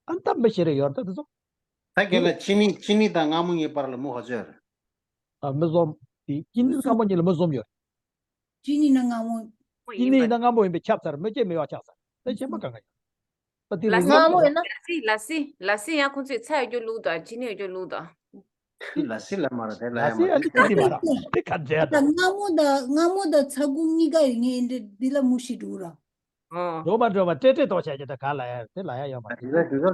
ཨ་ནི་ད་མི་ཤི་རེ་ཡོད་རེད་ད་དེ་ཚོ། ད་རྒྱ་ལ་ཅི་ནི་ཅི་ནི་དང་སྔ་མོ་གཉིས་བར་ལ་མུ་ག་ཚོད་རེད། ཨ་མི་ཟོམ། དེ་ཅི་ནི་སྔ་མོ་གཉིས་ལ་མི་ཟོམ་ཡོད། ཅི་ནི་ན་སྔ་མོ། ཅི་ནི་ཡིན་ན་སྔ་མོ་ཡིན་པས་ཁྱབ་ཚར། མི་སྐྱེ་མི་བ་ཆགས་ཚར། ད་གཞན་པ་གང་ག་ཡོད། ད་དེ་ལ་རིགས་སི། སྔ་མོ་ཡིན་ན། ལ་སི་ལ་སི་ལ་སི་ཡང་ཁོང་ཚོས་ཚ་ཡོད་རྒྱུ་ལུགས་དང་ཅི་ནི་ཡོད་རྒྱུ་ལུགས་དང་། ལ་སི་ལ་མ་ར་དེ་ལ་ལ་ཡ་སི་ཨ་མ་ནི་ཅི་ནི་མ་ར་དེ་ག་འདྲ་ད། སྔ་མོ་དང་སྔ་མོ་དང་ཚ་ཁུག་གཉིས་ཀ་ཡོད་ངེས་འདི་ལ་མུ་ཤི་འགྲོ་ར། ཨོ། འགྲོ་མ་འགྲོ་བ་སྤྲེལ་སྤྲེལ་ཏོག་བྱས་ཀྱི་ད་ག་ལ་ཡ་དེ་ལ་ཡ་ཡོད་མ་རེད། དེ་ལ་དེ་ལ་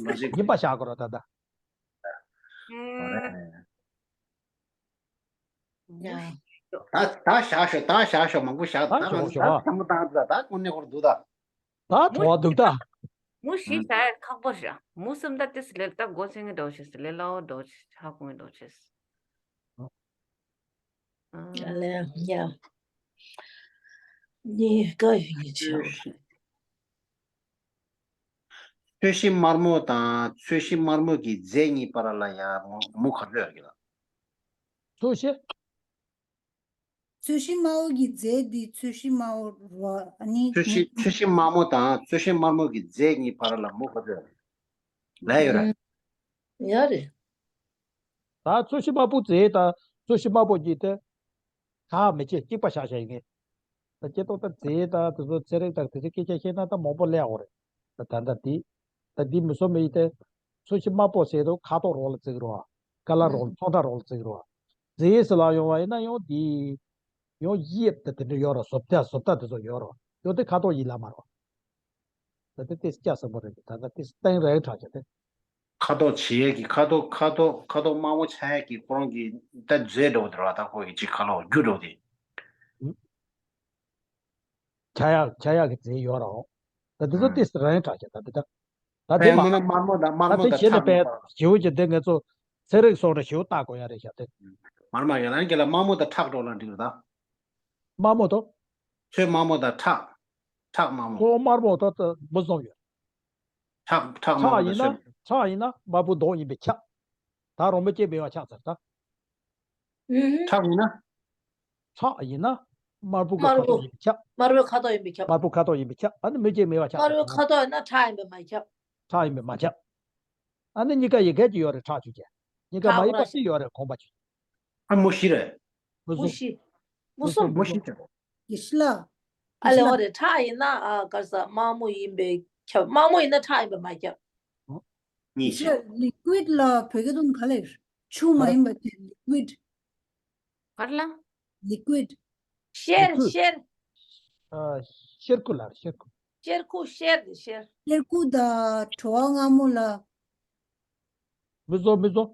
ལ་སི་ཡིན་པ་བཞག་གོ་ར་ད་ད། ཨུམ། ད་ད་བཞག་ཤོག་ད་བཞག་ཤོག་མང་པོ་བཞག་ད་ང་ཚོ་ད་ཐམ་པ་བཏང་ད་ད་ཀུན་ནས་ཧོར་འདུག་ད། ད་གྲོ་བ་འདུག་ད། མུ་བཞི་བྱ་ཡ་ཁག་པོ་རེད། མུ་གསུམ་ད་ཏིས་ལེ་ད་མགོ་ཚོད་ངེས་འགྲོ་ཆེ་ལེ་ལའོ་འགྲོ་ཆེ་ཧ་གོ་ངེས་འགྲོ་ཆེ། ཡ་ལེ་ཡ། ནི་ཀ་ཡོད་ངེས་ཆེ། ཚོས་གཞི་དམར་མོ་དང་ཚོས་གཞི་དམར་མོ་གི་རྫས་གཉིས་བར་ལ་ཡང་མུ་ག་ཚོད་ཡོད་ཀྱི་ལ། ཚོས་གཞི། ཚོས་གཞི་དམར་པོ་གི་རྫས་འདི་ཚོས་གཞི་དམར་པོ་རོ་ཨ་ནི། ཚོས་གཞི་ཚོས་གཞི་དམར་མོ་དང་ཚོས་གཞི་དམར་མོ་གི་རྫས་གཉིས་བར་ལ་མུ་ག་ཚོད་ཡོད་ལ་ཡོད་ར། ཡ་རེད། ད་ཚོས་གཞི་དམར་པོ་རྫས་དང་ཚོས་གཞི་དམར་པོ་གཉིས་དེ། ཁ་མི་བྱེད་གཅིག་པ་བཞག་བཞག་ཡིན་ངེས། ད་སྐྱེ་ཏོག་ད་རྫས་དང་དེ་ཚོ་ཚན་རིག་དང་དེ་ཚོ་སྐད་ཆ་བཤད་ན་ད་མང་པོ་ལས་འོ་རེད། ད་ད་ད་དེ། ད་དེ་མི་སོ་མི་ཡི་དེ། ཚོས་གཞི་དམར་པོ་ཟེར་དུས་ཁ་དོག་རོགས་ལ་བརྩི་གི་རོགས། ཀ་ལ་རོགས་ལ་ཚོན་ཁྲ་རོགས་ལ་བརྩི་གི་རོགས། རྫས་ཟེར་ལ་ཡོང་བ་ཡིན་ན་ཡང་དེ། ཡང་དབྱིབས་དེ་དེ་འདྲ་ཡོད་རོགས། བཟོ་ལྟ་བཟོ་ལྟ་དེ་ཚོ་ཡོད་རོགས། ཡང་དེ་ཁ་དོག་ཡིན་ལ་མ་རོགས། ད་ལྟ་དེ་སྐྱ་སེར་པོ་རེད། ད་ལྟ་དེ་སྟེང་རེ་དྲག་ཆེ་སྟེ། ཁ་དོག་བྱེད་ཡས་ཀྱི་ཁ་དོག་ཁ་དོག་ཁ་དོག་དམར་མོ་ཆགས་ཡས་ཀྱི་ཁོ་རང་གི་ད་རྫས་འདྲ་བོ་དེ་ར། ད་ཁོ་གི་ཅིག་ཁ་ལོ་རྒྱུ་འདྲ་བོ་དེ། ཆགས་ཡག་ཆགས་ཡག་གི་རྫས་ཡོད་རོགས། ད་དེ་ཚོ་ཨ་ཏིས་རང་དྲག་ཆེ་ད་དེ་ད། ད་དེ་མ། ད་དེ་ཞེ་ནས་པས་ཞེའུ་ཅི་དེ་ངེད་ཚོ་ཚན་རིག་སོགས་ནས་ཞེའུ་བཏགས་དགོས་ཡ་རེད་ཤག་དེ། མར་མ་ཡོད་ན་ཁྱེད་ལ་དམར་མོ་དང་ཁྲག་འགྲོ་ལ་འགྲིག་རེད་ད། དམར་མོ་དང་། ཚོས་དམར་མོ་དང་ཁྲག་ཁྲག་དམར་མོ། ཁོ་དམར་མོ་དང་ད་མུ་ཟོམ་ཡོད། ཁྲག་ཁྲག་དམར་མོ་ཁྲག་དང་ཡིན་ན་ཚོས། ཁྲག་ཡིན་ན་དམར་པོ་མདོག་ཡིན་པས་ཁྱབ། ད་རོང་མོ་སྐྱེ་མེད་པ་ཆགས་ཚར་ད། ཨུ་ཧུ། ཁྲག་ཡིན་ན། ཁྲག་ཡིན་ན་དམར་པོ་གི་ཁ་དོག་ཡིན་པས་ཁྱབ། དམར་པོའི་ཁ་དོག་ཡིན་པས་ཁྱབ། དམར་པོ་ཁ་དོག་ཡིན་པས་ཁྱབ། ཨ་ནི་མུ་སྐྱེ་མེད་པ་ཆགས་ཚར་དམར་པོའི་ད། ཁ་དོག་ཡིན་ན་ཁྲག་ཡིན་པས་མ་ཁྱབ། ཁྲག་ཡིན་པས་མ་ཁྱབ། ཨ་ནི་གཉིས་ཀ་ཡིན་མཁན་གྱི་ཡོད་རེད་ཁྲག་ཆུ་ཅན། གཉིས་ཀ་མ་ཡིན་པ་ཅི་ཡོད་རེད་གོམས་པ་ཆུ་ཅན། ཨ་མུ་བཞི་རེད། མུ་ཟོམ། མུ་ཟོམ། མུ་བཞི་རེད། ཡེ་ཤི་ལ། ཨ་ལེ་འོ་རེད། ཁྲག་ཡིན་ན་ཨ་ག་རེ་ཟ་དམར་མོ་ཡིན་པས་ཁྱབ། དམར་མོ་ཡིན་ན་ཁྲག་ཡིན་པས་མ་ཁྱབ། གཉིས་ཡེ་ཤི་ལ་ལི་ཀུའིཌ་ལ་བོད་སྐད་དུ་ག་ལ་ཡོད། ཆུ་མ་ཡིན་པ་དེ་ལི་ཀུའིཌ། གར་ལ། ལི་ཀུའིཌ། གཤེར། ལི་ཀུའིཌ། གཤེར། ཨ། གཤེར་ཁུ་ལ་གཤེར་ཁུ། གཤེར་ཁུ་གཤེར་དེ་གཤེར། གཤེར་ཁུ་དང་བྲོ་བ་མངར་མོ་ལ། མུ་ཟོམ་མུ་ཟོམ།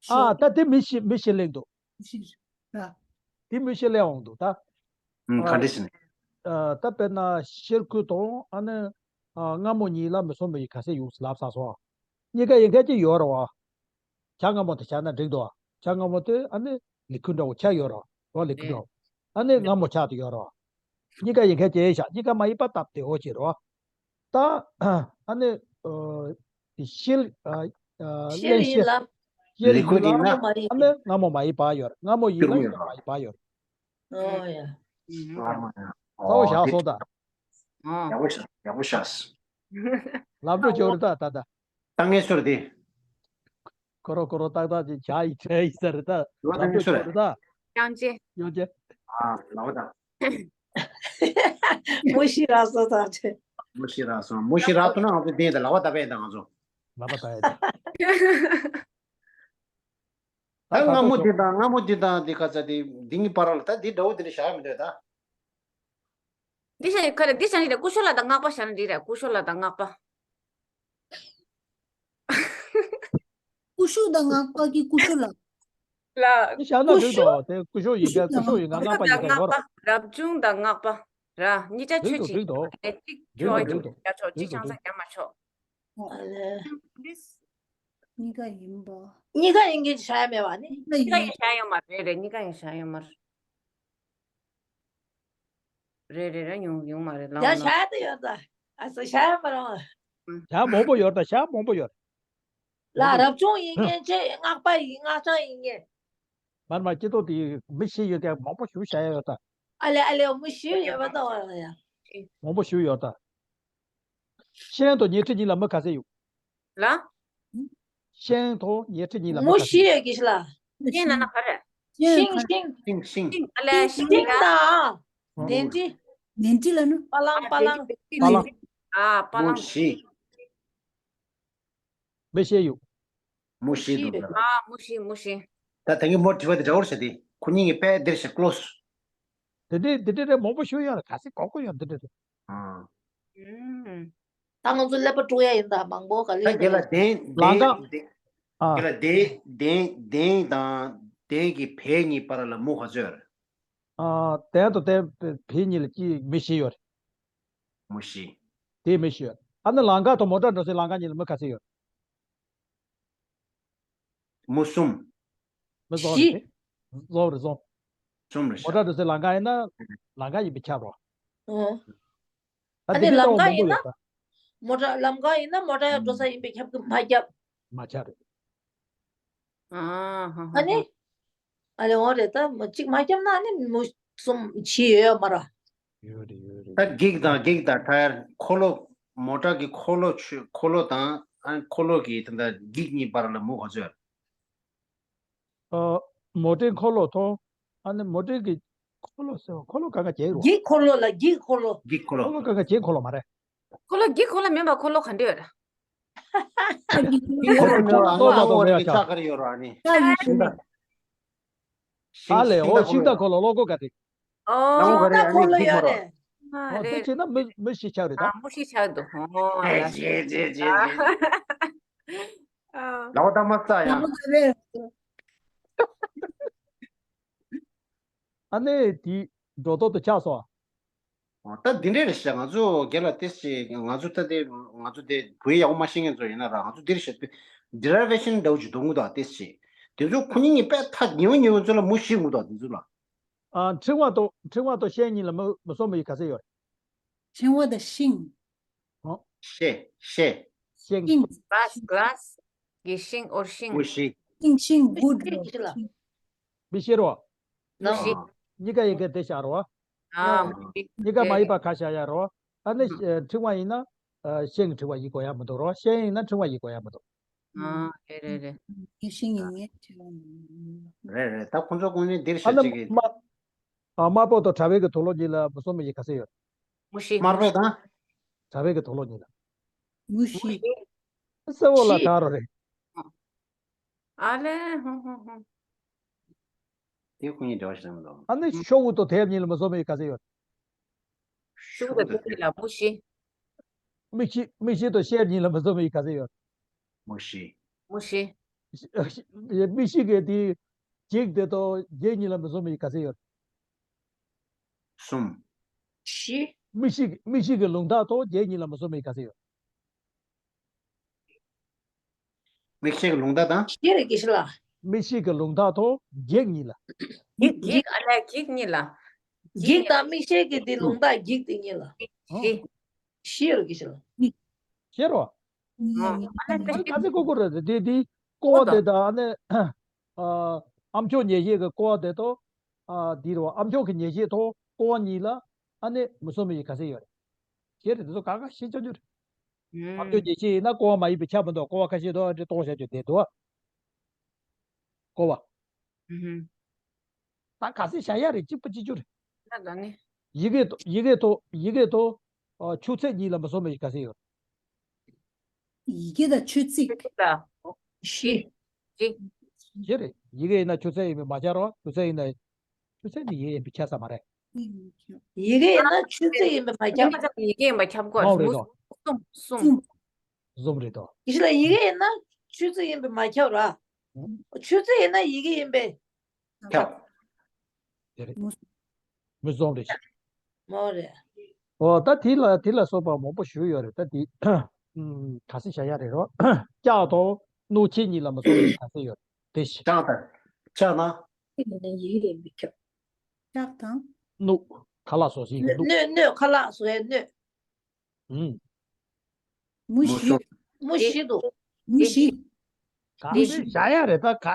ཨ། ད་དེ་མི་ཤི་མི་ཤི་ལེགས་འདུག། ཤི་ར། དེ་མི་ཤི་ལེགས་འོང་འདུག་ད། ཨུམ། ག་འདྲ་ཞིག་ནས། ཨ། ད་དཔེར་ན་གཤེར་ཁུ་དང་ཨ་ནི། ཨ། མངར་མོ་གཉིས་ལ་མུ་ཟོམ་མི་ཡི་ག་ཚད་ཡོད་ལབ་ས་སོ། གཉིས་ཀ་ཡིན་མཁན་ཅིག་ཡོད་རེད་བ། བྱ་མངར་མོ་དེ་བྱ་ན་འགྲིག་འདུག་བ། བྱ་མངར་མོ་དེ་ཨ་ནི་ལི་ཁུ་འདྲ་བོ་ཆགས་ཡོད་རེད་བ། ལི་ཁུ་འདྲ་བོ། ཨ་ནི་མངར་མོ་ཆགས་དེ་ཡོད་རེད་བ། གཉིས་ཀ་ཡིན་མཁན་ཅིག་ཡིན་ཤག། གཉིས་ཀ་མ་ཡིན་པ་སྟབས་བདེ་བོ་ཅིག་རེད་བ། ད་ཨ་ནི། ཨ། དེ་གཤེར། ཨ། ཨ། གཤེར་ཡིན་ལ། གཤེར་ལི་ཁུ་ཡིན་ལ། ཡིན་ན། མ་ཡིན། ཨ་ནི་མངར་མོ་མ་ཡིན་པ་ཡོད་རེད། མངར་མོ་ཡིན་ན་ཡོད་རེད། མ་ཡིན་པ་ཡོད་རེད། ཨོ་ཡ། ཨ་མ་ཡ། ཚ་བོ་བཞག་སོང་ད། ཨོ། ཡག་པོ་ཤ་ཡག་པོ་ཤ། ལབ་འགྲོ་ཅོར་ད་ད་ད། ད་ངས་སོར་དེ། ཁོ་རོ་ཁོ་རོ་ཏག་ཏག་ཅིག་བྱ་ཡི་བྱ་ཡི་ཟེར་ད། ལོ་ད་ལབ་ངས་འགྲོ་སོར། ཅོར་ད། ཡང་ཅེ། ཡོང་ཅེ། ཨ་ལོ་ད། མུ་ཤི་རག་སོང་ཙང་དེ། མུ་ཤི་རག་སོང་། མུ་ཤི་རག་ཐུབ་ན་ང་ཚོ་དེ་ད་ལག་པ་བརྡབ་པ་ཡིན་ད་ང་ཚོ། ལག་པ་བརྡབ་ཡ་ད། ད་སྔ་མོ་འདི་དང་སྔ་མོ་འདི་དང་འདི་ཁ་ཚ་འདི་འདི་གཉིས་བར་ལ་ད་འདི་འདྲ་བོ་འདི་འདྲ་བཞག་ཡ་མི་འདུག་ད། འདི་བཞག་ཡ་ག་རེ། འདི་བཞག་ཡ་རེད། སྐུ་ཞབས་ལགས་དང་སྔགས་པ་བཞག་ན་འགྲིག་རེད། སྐུ་ཞབས་ལགས་དང་སྔགས་པ། སྐུ་ཞབས་དང་སྔགས་པ་གི་སྐུ་ཞབས་ལ། ལ། དེ་བཞག་ན་འགྲིག་འདུག་དེ་སྐུ་ཞབས་ཡིན་ཀྱང་སྐུ་ཞབས་ཡིན་ཀྱང་སྔགས་པ་ཡིན་ཀྱང་ཡོད་རེད། རབ་བྱུང་དང་སྔགས་པ་ར་གཉིས་ཆ་ཆོས་ཅིག་འགྲིག་འདུག་གཅིག་ཆོག་གཅིག་ཆོག་གཅིག་ཆང་ས་རྒྱག་མ་ཆོག་གཉིས་ཀ་ཡིན་པ། གཉིས་ཀ་ཡིན་གྱི་བྱ་ཡ་མེད་པ་ནི། གཉིས་ཀ་ཡིན་བྱ་ཡ་ཡོད་མ་རེད། རེད། གཉིས་ཀ་ཡིན་བྱ་ཡ་ཡོད་མ་རེད། རེད་རེད་རེད། ཡོང་ཡོང་མ་རེད་ལ། ཡ་བྱ་ཡ་ད་ཡོད་ད། ཨ་ཙི་བྱ་ཡ་མ་རང་། བྱ་མང་པོ་ཡོད་ད། བྱ་མང་པོ་ཡོད། ལ་རབ་བྱུང་ཡིན་མཁན་ཆེ། སྔགས་པ་ཡིན། སྔགས་འཆང་ཡིན་མཁན། མར་མ་སྐྱེ་ཐོག་དེ་མི་ཤི་ཡོད་དེ་མང་པོ་ཞུ་བྱ་ཡ་ཡོད་ད། ཨ་ལེ་ཨ་ལེ་མི་ཤི་ཡོད་པ་ད་བ་ཡ། མང་པོ་ཞུ་ཡོད་ད། ཤེང་དང་ཉལ་ཁྲི་གཉིས་ལ་མི་ག་ཚད་ཡོད། ལ། ཤེང་དང་ཉལ་ཁྲི་གཉིས་ལ་མི་ཤི་ཡོད་གི་ཤི་ལ། ཤེང་ལ་ན་ག་རེ། ཤིང་ཤིང་ཤིང་ཤིང་། ཤིང་ཨ་ལེ་ཤིང་ཤིང་ལ། དང་། གདན་ཁྲི། གདན་ཁྲི་ལ་ནི། པ་ལང་པ་ལང་། པ་ལང་། ཨ་པ་མུ་ལང་། ཤི། མི་ཤེས་ཡོད། མུ་ཤི་འདུག་ད། ཨ་མུ་ཤི་མུ་ཤི། ད་དེང་གི་མོ་དྲི་བ་དེ་འདྲ་བོར་བྱ་དེ་ཁོ་གཉིས་ཀྱི་དཔེ་འདིར་བྱ་ཀློས། དེ་འདྲའི་དེ་འདྲའི་རེ་མང་པོ་ཞུ་ཡོད་རེད། ག་ཚད་གོ་གོ་ཡོད་འདི་འདྲ་རེད། ཨ། ཨུམ། ད་ང་ཚོ་ཀླད་པ་དཀྲུག་ཡ་ཡིན་ད་མང་པོ་ག་ལེ་ད་རྒན་ལགས་གདན་ལང་གདན་ཀ་གདན་ཨ། རྒན་ལགས་གདན་གདན་གདན་དང་གདན་གྱི་བལ་གཉིས་བར་ལ་མུ་ག་ཚོད་རེད། ཨ། དེ་དང་དེ་བལ་གཉིས་ལ་ཅི་མི་ཤེས་ཡོད་རེད། མུ་ཤི། དེ་མི་ཤེས་ཡོད། ཨ་ནི་ལང་ཀ་དང་མོ་ཊ་འགྲོ་སའི་ལང་ཀ་གཉིས་ལ་མི་ག་ཚད་ཡོད་རེད། མུ་གསུམ། མི་བཟོ་རེད། བཟོ་རེད་བཟོ། གསུམ་རེད་ཤག་མོ་ཊ་འགྲོ་སའི་ལང་ཀ་ཡིན་ན་ལང་ཀ་ཡིན་པས་ཁྱབ་རོགས། ཨོ། ད་ཨ་དེ་ནི་འདྲ་ལམ་ལྟ་བ་ཀ་མང་པོ་ཡིན་ན། ཡོད་ད། མོ་ཊ་ལམ་ཀ་ཡིན་ན་མོ་ཊ་ཡང་འགྲོ་ས་ཡིན་པས་ཁྱབ་ཀྱི་མ་ཁྱབ། མ་ཁྱབ་རེད། ཨ་ཧ་ཧ་ཨ་ནི། ཨ་ལེ་འོ་རེད་ད། མོ་གཅིག་མ་ཁྱབ་ན་ཨ་ནི་མུ་གསུམ་བྱི་ཡོད་ཡོད་མ་ར། ཡོད་རེད་ཡོད་རེད། ད་འགྱིག་དང་འགྱིག་དང་ཊ་ཡར་འཁོར་ལོ། མོ་ཊ་གི་འཁོར་ལོ་ཆུ་འཁོར་ལོ་དང་ཨ་འཁོར་ལོ་གི་ད་ལྟ་འགྱིག་གཉིས་བར་ལ་མུ་ག་ཚོད། ཨ། མོ་ཊའི་འཁོར་ལོ་ཐོ། ཨ་ནི་མོ་ཊའི་གི་འཁོར་ལོ་ཟེར་བ་འཁོར་ལོ་གང་ག་བྱས་རོ། འགྱིག་འཁོར་ལོ་ལ་འགྱིག་འཁོར་ལོ། འགྱིག་འཁོར་ལོ། འཁོར་ལོ་གང་ག་བྱས་འཁོར་ལོ་མ་རེད། འཁོར་ལོ་འགྱིག་འཁོར་ལོ་མིན་པ་འཁོར་ལོ་ག་འདྲ་ཡོད་ར། འཁོར་ལོ་མེད་པ་ཨ་ནི་ཨ་མོ་རེ་གི་ལྕགས་མཁར་ཡོད་ར་ཨ་ནི། ཤིང་རྟ། ཤིང་ཨ་ལེ་ཨོ་ཤིང་རྟ་འཁོར་ལོ་བློ་ཁོག་ག་དེ། ཨོ། ལ་འོ་ག་རེ་ཨ་ནི་འགྱིག་འཁོར་ལོ། ཨོ་དེ་བྱས་ན་མི་མི་ཤི་ཆགས་རེད་ད། ཨ་མུ་ཤི་ཆགས་འདུག་ཨོ་ལ། རེད་རེད་རེད་རེད། ལ་འོ་ད་མ་ས་ཡ། ཨ་ནེ་དེ་འགྲོ་ཐོག་ཏུ་ཆགས་སོང་ཨ། ད་འདི་འདྲས་རེད་ཤག་ང་ཚོ་རྒན་ལགས་ཏེས་ཅི་ང་ཚོ་ད་དེ་ང་ཚོ་དེ་བོད་ཡག་པོ་མ་ཤེས་མཁན་ཚོ་ཡིན་ན་ར་ང་ཚོ་འདིར་ཤག་ཏེ་ཌི་རའི་ཝེ་ཤན་འདྲ་བོ་ཅིག་འདུག་མོད་ད་ཏེས་ཅི་དེ་ཚོ་ཁོ་གཉིས་གཉིས་དཔེ་ཐག་ཉེ་བོ་ཉེ་བོ་ཚོ་ལ་མུ་ཤི་མོད་ད་དེ་ཚོ་ལ། ཨ། ཕྲེང་བ་དང་ཕྲེང་བ་དང་ཤེལ་གཉིས་ལ་མུ་མུ་གསུམ་མི་ཡི་ག་ཚད་ཡོད། ཕྲེང་བ་དང་ཤིང་། ཤེ་ཤེ། ཤིང་། ཤིང་། ག་ལཱས་ག་ལཱས་གི་ཤིང་ཨོར་ཤིང་། མུ་ཤི། ཤིང་ཤིང་བུ་ཌི། ཤི་ལ། མི་ཤེས་རོ། མུ་ཤི། གཉིས་ཀ་ཡི་གེ་དེ་ཤར་རོ། ཨ་མུ་ཤི། གཉིས་ཀ་མ་ཡི་པ་ཁ་ཤར་ཡ་རོ། ཨ་ནི་ཕྲེང་བ་ཡིན་ན་ཤིང་ཕྲེང་བ་ཡི་གོ་ཡ་མི་འདུག་རོ། ཤེལ་ཡིན་ན་ཕྲེང་བ་ཡི་གོ་ཡ་མི་འདུག་ཨ་རེད་རེད་རེད། ཡེ་ཤེས་ཉིད་ངེས་རེད་རེད། ད་ཁོང་ཚོ་ཀུན་ནས་འདིར་ཨ་ཤར་ནི་ཅིག་གི། དམར། ཨ། དམར་པོ་དང་དྲ་བའི་གི་དུག་ལོག་གཉིས་ལ་མུ་གསུམ་མི་ཡི་ག་ཚད་ཡོད། མུ་ཤི། དམར་པོ་དང་། དྲ་བའི་གི་དུག་ལོག་གཉིས་ལ། མུ་ཤི། སེར་པོ་ལ་དྲ་རོ་རེད། ཨ་ལེ་ཧུ་ཧུ་ཧུ། དེ་ཁོ་གཉིས་འབྲེལ་བ་ཞིག་མི་འདུག་ཨ་ནི་ཤོག་བུ་དང་དེབ་གཉིས་ལ་མུ་གསུམ་མི་ཡི་ག་ཚད་ཡོད། ཤུགས་དང་ཐུག་ལ་མུ་ཤི། མིག་ཤེལ་མིག་ཤེལ་དང་ཤེལ་གཉིས་ལ་མུ་གསུམ་མི་ཡི་ག་ཚད་ཡོད། མུ་ཤི། མུ་ཤི། མིག་ཤེལ་གྱི་དེ་འགྱིག་དེ་དང་འགྱིག་གཉིས་ལ་མུ་གསུམ་མི་ཡི་ག་ཚད་ཡོད། གསུམ། ཤི། མིག་ཤེལ་མིག་ཤེལ་གྱི་ལུང་ཐག་དང་འགྱིག་གཉིས་ལ་མུ་གསུམ་མི་ཡི་ག་ཚད་ཡོད། མིག་ཤེལ་གྱི་ལུང་ཐག་དང་། ཤི་རེད་གི་ཤི་ལ། མིག་ཤེལ་གྱི་ལུང་ཐག་དང་འགྱིག་གཉིས་ལ། འགྱིག་འགྱིག་ཨ་ལས་འགྱིག་གཉིས་ལ། འགྱིག་དང་མིག་ཤེལ་གྱི་དེ་ལུང་ཐག་འགྱིག་དེ་གཉིས་ལ། ཤི། ཤི་རེད་གི་ཤི་ལ། ཨ་ལས་ཨ་ནི་ག་ཚད་ཀོ་ཀོ་རེད་དེ་དེ་ཀོ་བ་དེ་དང་ཨ་ནི་ཨམ་ཅོག་ཉལ་བྱེད་ཀྱི་ཀོ་བ་དེ་དང་ཨ་དེ་རེད་བ། ཨམ་ཅོག་གི་ཉལ་བྱེད་དང་ཀོ་བ་གཉིས་ལ་ཨ་ནི་མུ་གསུམ་མི་ཡི་ག་ཚད་ཡོད་རེད། ཤེས་རེད་དེ་ཚོ་ག་ག་ཤེས་ཆོག་རྒྱུ་རེད། ཨམ་ཅོག་ཉལ་བྱེད་ཡིན་ན་ཀོ་བ་མ་ཡིན་པའི་ཆ་མི་འདུག་ཀོ་བ་ཁ་ཤས་དང་ཨ་འདྲ་གཏོང་བྱ་རྒྱུ་དེ་འདུག་བ། ཀོ་བ། ད་ག་ཚད་བྱ་ཡ་རེད་གཅིག་པ་གཅིག་གྱུར་རེད། ད་ད་ནི། ཡི་གེ་ཐོག་ཡི་གེ་ཐོག་ཡི་གེ་ཐོག་ཨ་ཆུ་ཚད་གཉིས་ལ་མ་སོང་བའི་ག་ཚད་ཡོད། ཡི་གེ་དང་ཆོས་ཚིག་ད། བཞི། བཞི། བཞི་རེད། ཡི་གེ་ཡིན་ན་ཆུ་ཚད་ཡིན་པས་མ་ཁྱབ་རོགས། ཆུ་ཚད་ཡིན་ན། ཆུ་ཚད་ནི་ཡི་གེ་ཡིན་པས་ཁྱབ་ས་མ་རེད། ཡི་གེ་ཡིན་ན་ཆུ་ཚད་ཡིན་པས་མ་ཁྱབ། ཡིན་པ་ཙམ་ཡི་གེ་ཡིན་པ་ཁྱབ་དགོས། གསུམ་རེད་དོ། གསུམ། གསུམ། གསུམ་རེད་དོ། ཡི་གེ་ལ་ཡི་གེ་ཡིན་ན་ཆུ་ཚད་ཡིན་པས་མ་ཁྱབ་ར། ཆུ་ཚད་ཡིན་ན་ཡི་གེ་ཡིན་པས། ཁྱབ། དེ་རེད། མུ་གསུམ་རེད། མོ་རེད། ཨོ་ད་དེ་ལ་དེ་ལ་སོགས་པ་མང་པོ་ཞུ་ཡོད་རེད། ད་དེ་ཨམ་ག་ཚོད་བྱ་ཡ་རེད་རོ། ལྕགས་དང་སྣུག་ཆེ་གཉིས་ལ་མ་སོང་བའི་ག་ཚོད་ཡོད་རེད། དེ་ཞིག་ལྕགས་དང་ལྕགས་ན། ཡི་གེ་ཡིན་པས་ཁྱབ། ལྕགས་དང་། སྣུག་ཁ་ལག་བཟོ་ཞིག་གི་སྣོད་སྣོད་སྣོད་ཁ་ལག་བཟོ་ཡའི་སྣོད། ཨུམ། མུ་བཞི། མུ་བཞི་འདུག་མུ་བཞི། ག་རེ་བྱ་ཡ་རེད། ད་ག་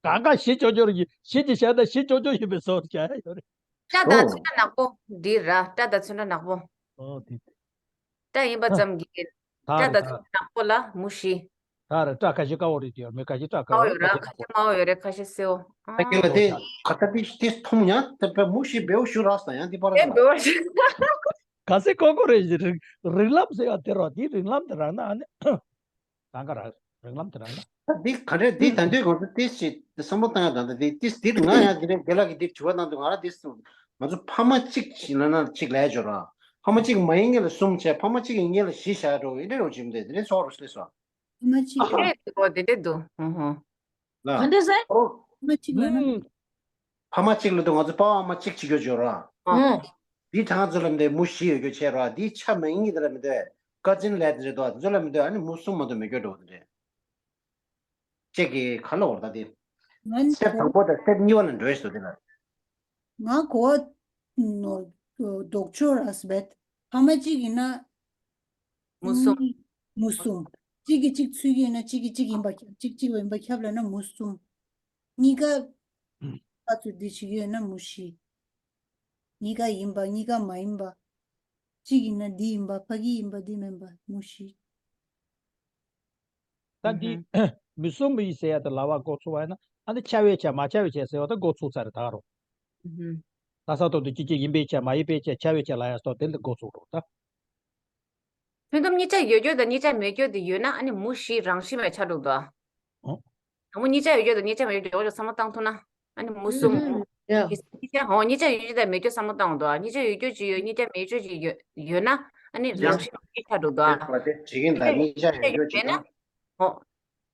གང་ག་བཞི་ཅོ་ཅོ་རེད། བཞི་ཅིག་བྱས་ན་བཞི་ཅོ་ཅོ་ཡིན་པའི་བཟོ་བྱ་ཡ་ཡོད་རེད། སྐྲ་དང་ཚོན་ཁྲ་ནག་པོ་འདི་ར། སྐྲ་དང་ཚོན་ཁྲ་ནག་པོ། ཨོ་དེ་དེ། སྐྲ་ཡིན་པ་ཙམ་གྱིས། ད་སྐྲ་རེད་དང་ད། ཚོན་ཁྲ་ནག་པོ་ལ་མུ་བཞི། ད་རེད། སྐྲ་ཁ་ཤས་དཀར་བོ་རེད་ཀྱི་ཡོད་མེད། ཁ་ཤས་སྐྲ་དཀར་བོ་ཡོད་ར། ཁ་ཤས་དམར་བོ་ཡོད་རེད། ཁ་ཤས་སེར་བོ། ཨ། ད་ག་ལ་དེ་ག་ད་དེ་དེ་མཐོང་ཡང་དེ་བས་མུ་བཞི་བེའུ་ཞུ་རག་ས་ཡང་དེ་པར་ར། བེའུ་ཞུ། ག་ཚད་ཀོ་ཀོ་རེད། རིགས་རིགས་ལམ་ཟེར་ཡ་དེ་རོ། དེའི་རིགས་ལམ་དེ་རག་ན་ཨ་ནི། གང་ག་རག་རིགས་ལམ་དེ་རག་ན། ད་འདི་ག་རེ་འདི་ད་འདོད་གོང་དུ་ཏིས་ཞིག་བསམ་བློ་བཏང་ཡ་ད་ད་འདི་ཏིས་འདིར་ང་ཡང་འདི་རེད། རྒན་ལགས་ཀྱིས་འདིར་དྲི་བ་བཏང་དུས་ང་རང་འདི་སུ་ང་ཚོ་ཕ་མ་གཅིག་ཞིག་ལ་ན་གཅིག་ལས་སྦྱོར་ར། ཕ་མ་གཅིག་མ་ཡིན་ངེས་ལ་གསུམ་བྱས། ཕ་མ་གཅིག་ཡིན་ངེས་ལ་བཞི་བྱ་འགྲོ་འདི་འདྲ་རོ་ཅིག་འདི་འདི་འདྲའི་ཚོགས་རོ་སླེབས་སོ། ཕ་མ་གཅིག་ཨ་ཧེ་འདི་གོ་འདི་འདྲ་འདུག་ཧུ་ཧུ། ལ། ག་འདྲ་ཟེར། ཨོ། ཕ་མ་གཅིག་ལ་ན། ཨུམ། ཕ་མ་གཅིག་ལ་དུ་ང་ཚོ་པ་ཕ་མ་གཅིག་བྱེད་རྒྱུ་བརྗོད་ར། ཨོ། འདི་གྲངས་ཚོ་ལ་འདི་མུ་བཞི་ཡོད་རྒྱུ་བྱས་ར། འདི་ཆ་མ་ཡིན་གྱི་དེ་ལ་མི་འདོད། ཀ་ཛིན་ལས་དེ་རེད་དོ། དེ་ཚོ་ལ་མི་འདོད། ཨ་ནི་མུ་གསུམ་མ་གཏོགས་མི་འགྱོ་འགྲོ་གི་རེད། ཅེག་གི་ག་ལ་བར་ད་དེ། ང་ཚེ་དང་པོ་དང་ཚེ་གཉིས་པ་ལ་འགྲོ་ཡས་སོ་དེ་ལ། ང་གོ་བ་ནོ་ལྡོག་ཕྱོགས་ར་སྦད། ཕ་མ་གཅིག་ཡིན་ན་མུ་གསུམ། མུ་གསུམ། གཅིག་གིས་གཅིག་ཚུད་ཀྱི་ཡིན་ན་གཅིག་གིས་གཅིག་ཡིན་པ་ཁྱབ། གཅིག་གཅིག་ཡིན་པ་ཁྱབ་ལ་ན་མུ་གསུམ། གཉིས་ཀ་ཨ་ཚོད་འདི་བྱེད་ཀྱི་ཡོད་ན་མུ་བཞི། གཉིས་ཀ་ཡིན་པ་གཉིས་ཀ་མ་ཡིན་པ། གཅིག་ཡིན་ན་འདི་ཡིན་པ། ཕ་གི་ཡིན་པ་འདི་མིན་པ། མུ་བཞི། ད་འདི་ཨུ་ཧུ། མུ་གསུམ་ཡིན་ཟེར་ཡ་དེ་ལབ་པ་འགོ་ཚུགས་པ་ཡིན་ན། ཨ་ནི་ཆ་བའི་ཆ་མ་ཆ་བའི་ཆ་ཟེར་བ་དེ་འགོ་ཚུགས་ཚར་རེད་ད་རུང་། ཨུ་ཧུ། ད་ས་ཐོག་ཏུ་གཅིག་གཅིག་ཡིན་པའི་ཆ་མ་ཡིན་པའི་ཆ་ཆ་བའི་ཆ་ལབ་ཡ་སོགས་དེ་འདི་འགོ་ཚུགས་འགྲོ་ད། ཁྱོན་བསྡོམས་གཉིས་ཆ་ཡོད་རྒྱུ་དང་གཉིས་ཆ་མེད་རྒྱུ་དེ་ཡོད་ན་ཨ་ནི་མུ་བཞི་རང་བཞིན་མེད་ཆགས་འགྲོ་འདུག་ཨ། ཨོ། དང་པོ་གཉིས་ཆ་ཡོད་རྒྱུ་དང་གཉིས་ཆ་མེད་རྒྱུ་དེ་འོ་ཅོག་བསམ་བློ་བཏང་ཐུབ་ན་ཨ་ནི་མུ་གསུམ། ཨུ་ཧུ། ཡ། གཉིས་ཆ་ཧོ་གཉིས་ཆ་ཡོད་རྒྱུ་དང་མེད་རྒྱུ་བསམ་བློ་བཏང་འདུག་ཨ། གཉིས་ཆ་ཡོད་རྒྱུ་ཅིག་ཡོད། གཉིས་ཆ་མེད་རྒྱུ་ཅིག་ཡོད་ཡོད་ན་ཨ་ནི་རང་བཞིན་མེད་ཆགས་འགྲོ་འདུག་ཨ། དེ་བྱེད་ཀྱིན་ད་གཉིས་ཆ་ཡོད་རྒྱུ་ཅིག་ཡོད་ན། ཧོ།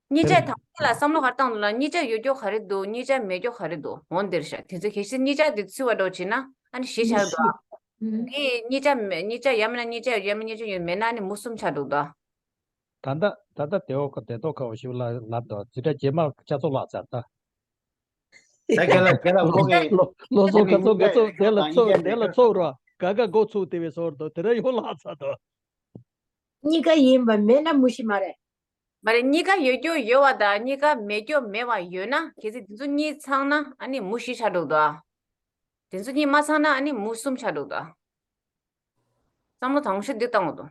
གཉིས་ཆ་དང་པོ་ལ་བསམ་བློ་ག་རེ་བཏང་འདུག་ལ། གཉིས་ཆ་ཡོད་རྒྱུ་ག་རེ་འདུག་གཉིས་ཆ་མེད་རྒྱུ་ག་རེ་འདུག་འོ་འདིར་བཞག་དེ་ཚོ་གལ་སྲིད་གཉིས་ཆ་དེ་ཚུད་པ་འགྲོ་བྱེད་ན་ཨ་ནི་བཞི་ཆགས་འདུག་ཨ། ཨུ། འདི་གཉིས་ཆ་མེད། གཉིས་ཆ་ཡང་མིན་ན་གཉིས་ཆ་ཡང་མིན་གཉིས་ཆ་ཡོད་མེད་ན་ནི་མུ་གསུམ་ཆགས་འདུག་ད། ད་ལྟ་ད་ལྟ་དེ་འོག་གི་དེ་ཐོག་ཁ་བ་ཞིག་ལ་ལབ་དོ། འཛིན་གྲྭ་རྗེས་མ་ཆ་ཚོགས་ལགས་ཚར་ད། ད་རྒན་ལགས་རྒན་ལགས་ཁོ་གི་ལོ་ལོ་ཚོགས་ཁ་ཚོགས་ཁ་ཚོགས་དེ་ལ་ཚོགས་དེ་ལ་ཚོགས་རོགས་ག་ག་འགོ་ཚུགས་དེ་བས་སོར་དོ་དེ་ར་ཡོང་ལགས་ཚར་དོ། གཉིས་ཀ་ཡིན་པ་མེད་ན་མུ་བཞི་མ་རེད། མ་རེད། གཉིས་ཀ་ཡོད་རྒྱུ་ཡོད་པ་དང་གཉིས་ཀ་མེད་རྒྱུ་མེད་པ་ཡོད་ན་གལ་སྲིད་དེ་ཚོ་གཉིས་ཚང་ན་ཨ་ནི་མུ་བཞི་ཆགས་འགྲོ་འདུག་ཨ། དེ་ཚོ་གཉིས་མ་ཚང་ན་ཨ་ནི་མུ་གསུམ་ཆགས་འགྲོ་འདུག་ཨ། བསམ་བློ་དང་ཤོས་འདི་བཏང་འོ་དོ།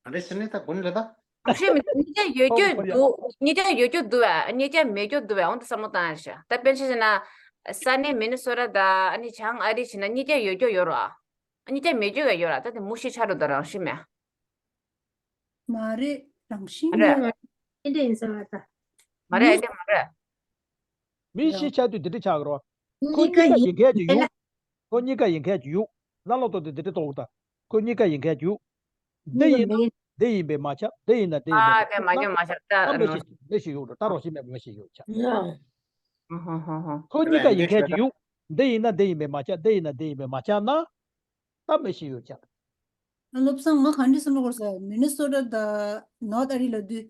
ཨ་རེ་སེ་ནི་ད་གུན་ལེ་ད། དང་ཤོས་མི་འདུག་གཉིས་ཀ་ཡོད་རྒྱུ་འདུག་གཉིས་ཀ་ཡོད་རྒྱུ་འདུག་བས། གཉིས་ཀ་མེད་རྒྱུ་འདུག་བས། འོང་དུ་བསམ་བློ་བཏང་ཡ་ཤ། ད་དཔེར་ན་ཆ་བཞག་ན་ས་གནས་མི་ནི་སོ་ཊ་ད་ཨ་ནི་བྱང་ཨ་རི་བྱས་ན་གཉིས་ཀ་ཡོད་རྒྱུ་ཡོད་རོ་ཨ། གཉིས་ཀ་མེད་རྒྱུ་ཡ་ཡོད་ར། ད་དེ་མུ་བཞི་ཆགས་འགྲོ་འདུག་རང་བཞིན་མེད། མ་རེད། རང་བཞིན་མ་རེད། ཨེ་འདྲ་ཡིན་ཟེར་བ་ད། མ་རེད། ཨེ་འདྲ་མ་རེད། མི་བཞི་ཆགས་དུས་དེ་འདྲ་ཆགས་ཀྱི་རོ། ཁོ་གཉིས་ཀ་ཡིན་མཁན་གྱི་ཡུག་ཁོ་གཉིས་ཀ་ཡིན་མཁན་གྱི་ཡུག་ལ་ལོ་ཏོ་དེ་འདྲ་གཏོང་གི་ད། ཁོ་གཉིས་ཀ་ཡིན་མཁན་གྱི་ཡུག་འདི་ཡིན་ན་འདི་ཡིན་པས་མ་ཆགས། འདི་ཡིན་ན་འདི་ཡིན་པས་མ་ཆགས། ད་མི་ཞིག་མི་ཞིག་ཡོད་འགྲོ། ད་རོ་ཞིག་མེད་པ་མི་ཞིག་ཡོད་ཆགས། ཁོ་གཉིས་ཀ་ཡིན་མཁན་གྱི་ཡུག་འདི་ཡིན་ན་འདི་ཡིན་པས་མ་ཆགས། འདི་ཡིན་ན་འདི་ཡིན་པས་མ་ཆགས་ན། ད་མི་ཤེས་ཡོད་ཀྱང་། བློ་བཟང་ང་ག་འདྲ་བསམ་བློ་འཁོར་ས། མི་ནི་སོ་ཊ་དང་ནོར་ཐ་ཨ་རི་ལ་དུས།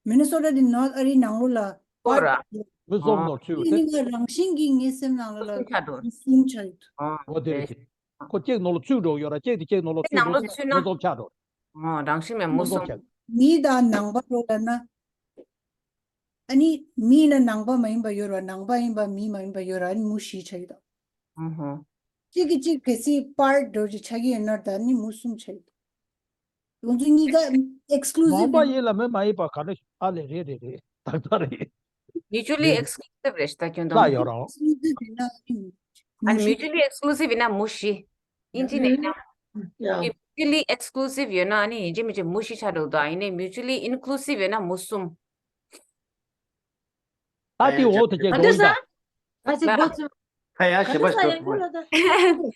མི་ནི་སོ་ཊ་དེ་ནོར་ཐ་ཨ་རི་ནང་ལོགས་ལ་ཨོ་ར། མི་བཟོ་ནོར་ཚུད་དེ་ནི་ང་རང་བཞིན་གྱིས་ངའི་སེམས་ནང་ལོགས་ལ་གསུམ་ཆགས་ཡོད། ཨོ་དེ་རེད། ཁོ་གཅིག་ནང་ལ་ཚུད་འགྲོ་ཡོད་ར། གཅིག་དེ་གཅིག་ནང་ལ་ཚུད་འགྲོ་ཚུད་ན་མི་བཟོ་ཆགས་འགྲོ། ཨོ་རང་བཞིན་མེད་མུ་གསུམ་ཆགས། མི་དང་ནང་པ་ལོགས་ལ་ན། ཨ་ནི་མི་ཡིན་ན་ནང་པ་མ་ཡིན་པ་ཡོད་ར། ནང་པ་ཡིན་པ་མི་མ་ཡིན་པ་ཡོད་ར། ཨ་ནི་མུ་བཞི་ཆགས་ཡོད། ཨུ་ཧུ། གཅིག་གིས་གཅིག་གལ་སྲིད་པར་འགྲོ་ཅིག་ཆགས་ཀྱི་ཡོད་ན་ད་ནི་མུ་གསུམ་ཆགས་ཡོད། ང་ཚོ་གཉིས་ཀ་ཨེག་སི་ཀུ་ལུ་སིབ་ནང་པ་ཡིན་ལ་མི་མ་ཡིན་པ་ག་རེ་ཨ་ལས་རེད་རེད་རེད་ཏག་ཏག་རེད། མིའུ་ཅུ་ལི་ཨེག་སི་ཀུ་ལུ་སིབ་རེད་ཤི་ད་ཁྱོད་ལ་དང་། ཡོད་རང་། ཨེག་སི་ཀུ་ལུ་སིབ་ཡིན་ན་ཨ་ནི་མུ་ཨ་ནི་བཞི། མིའུ་ཅུ་ལི་ཨེག་སི་ཀུ་ལུ་སིབ་ཡིན་ན་མུ་བཞི། ཨིན་ཇི་ནས་ཡིན་ན། ཡ། mutually exclusive ཡོད་ན་ཨ་ནི་ཡིན་གཅིག་མིན་གཅིག་མུ་བཞི་ཆགས་འགྲོ་འདུག་ཨ་ཡིན་ནའི་mutually inclusive ཡོད་ན་མུ་གསུམ། ད་དེ་འོག་ཏུ་ཅིག་འགྲོ་ཡིན་ད། ད་ཅིག་འགོ་ཚུགས། ད་ཡ་ཞེ་པོ་ཞིག་འགྲོ་ཐུབ།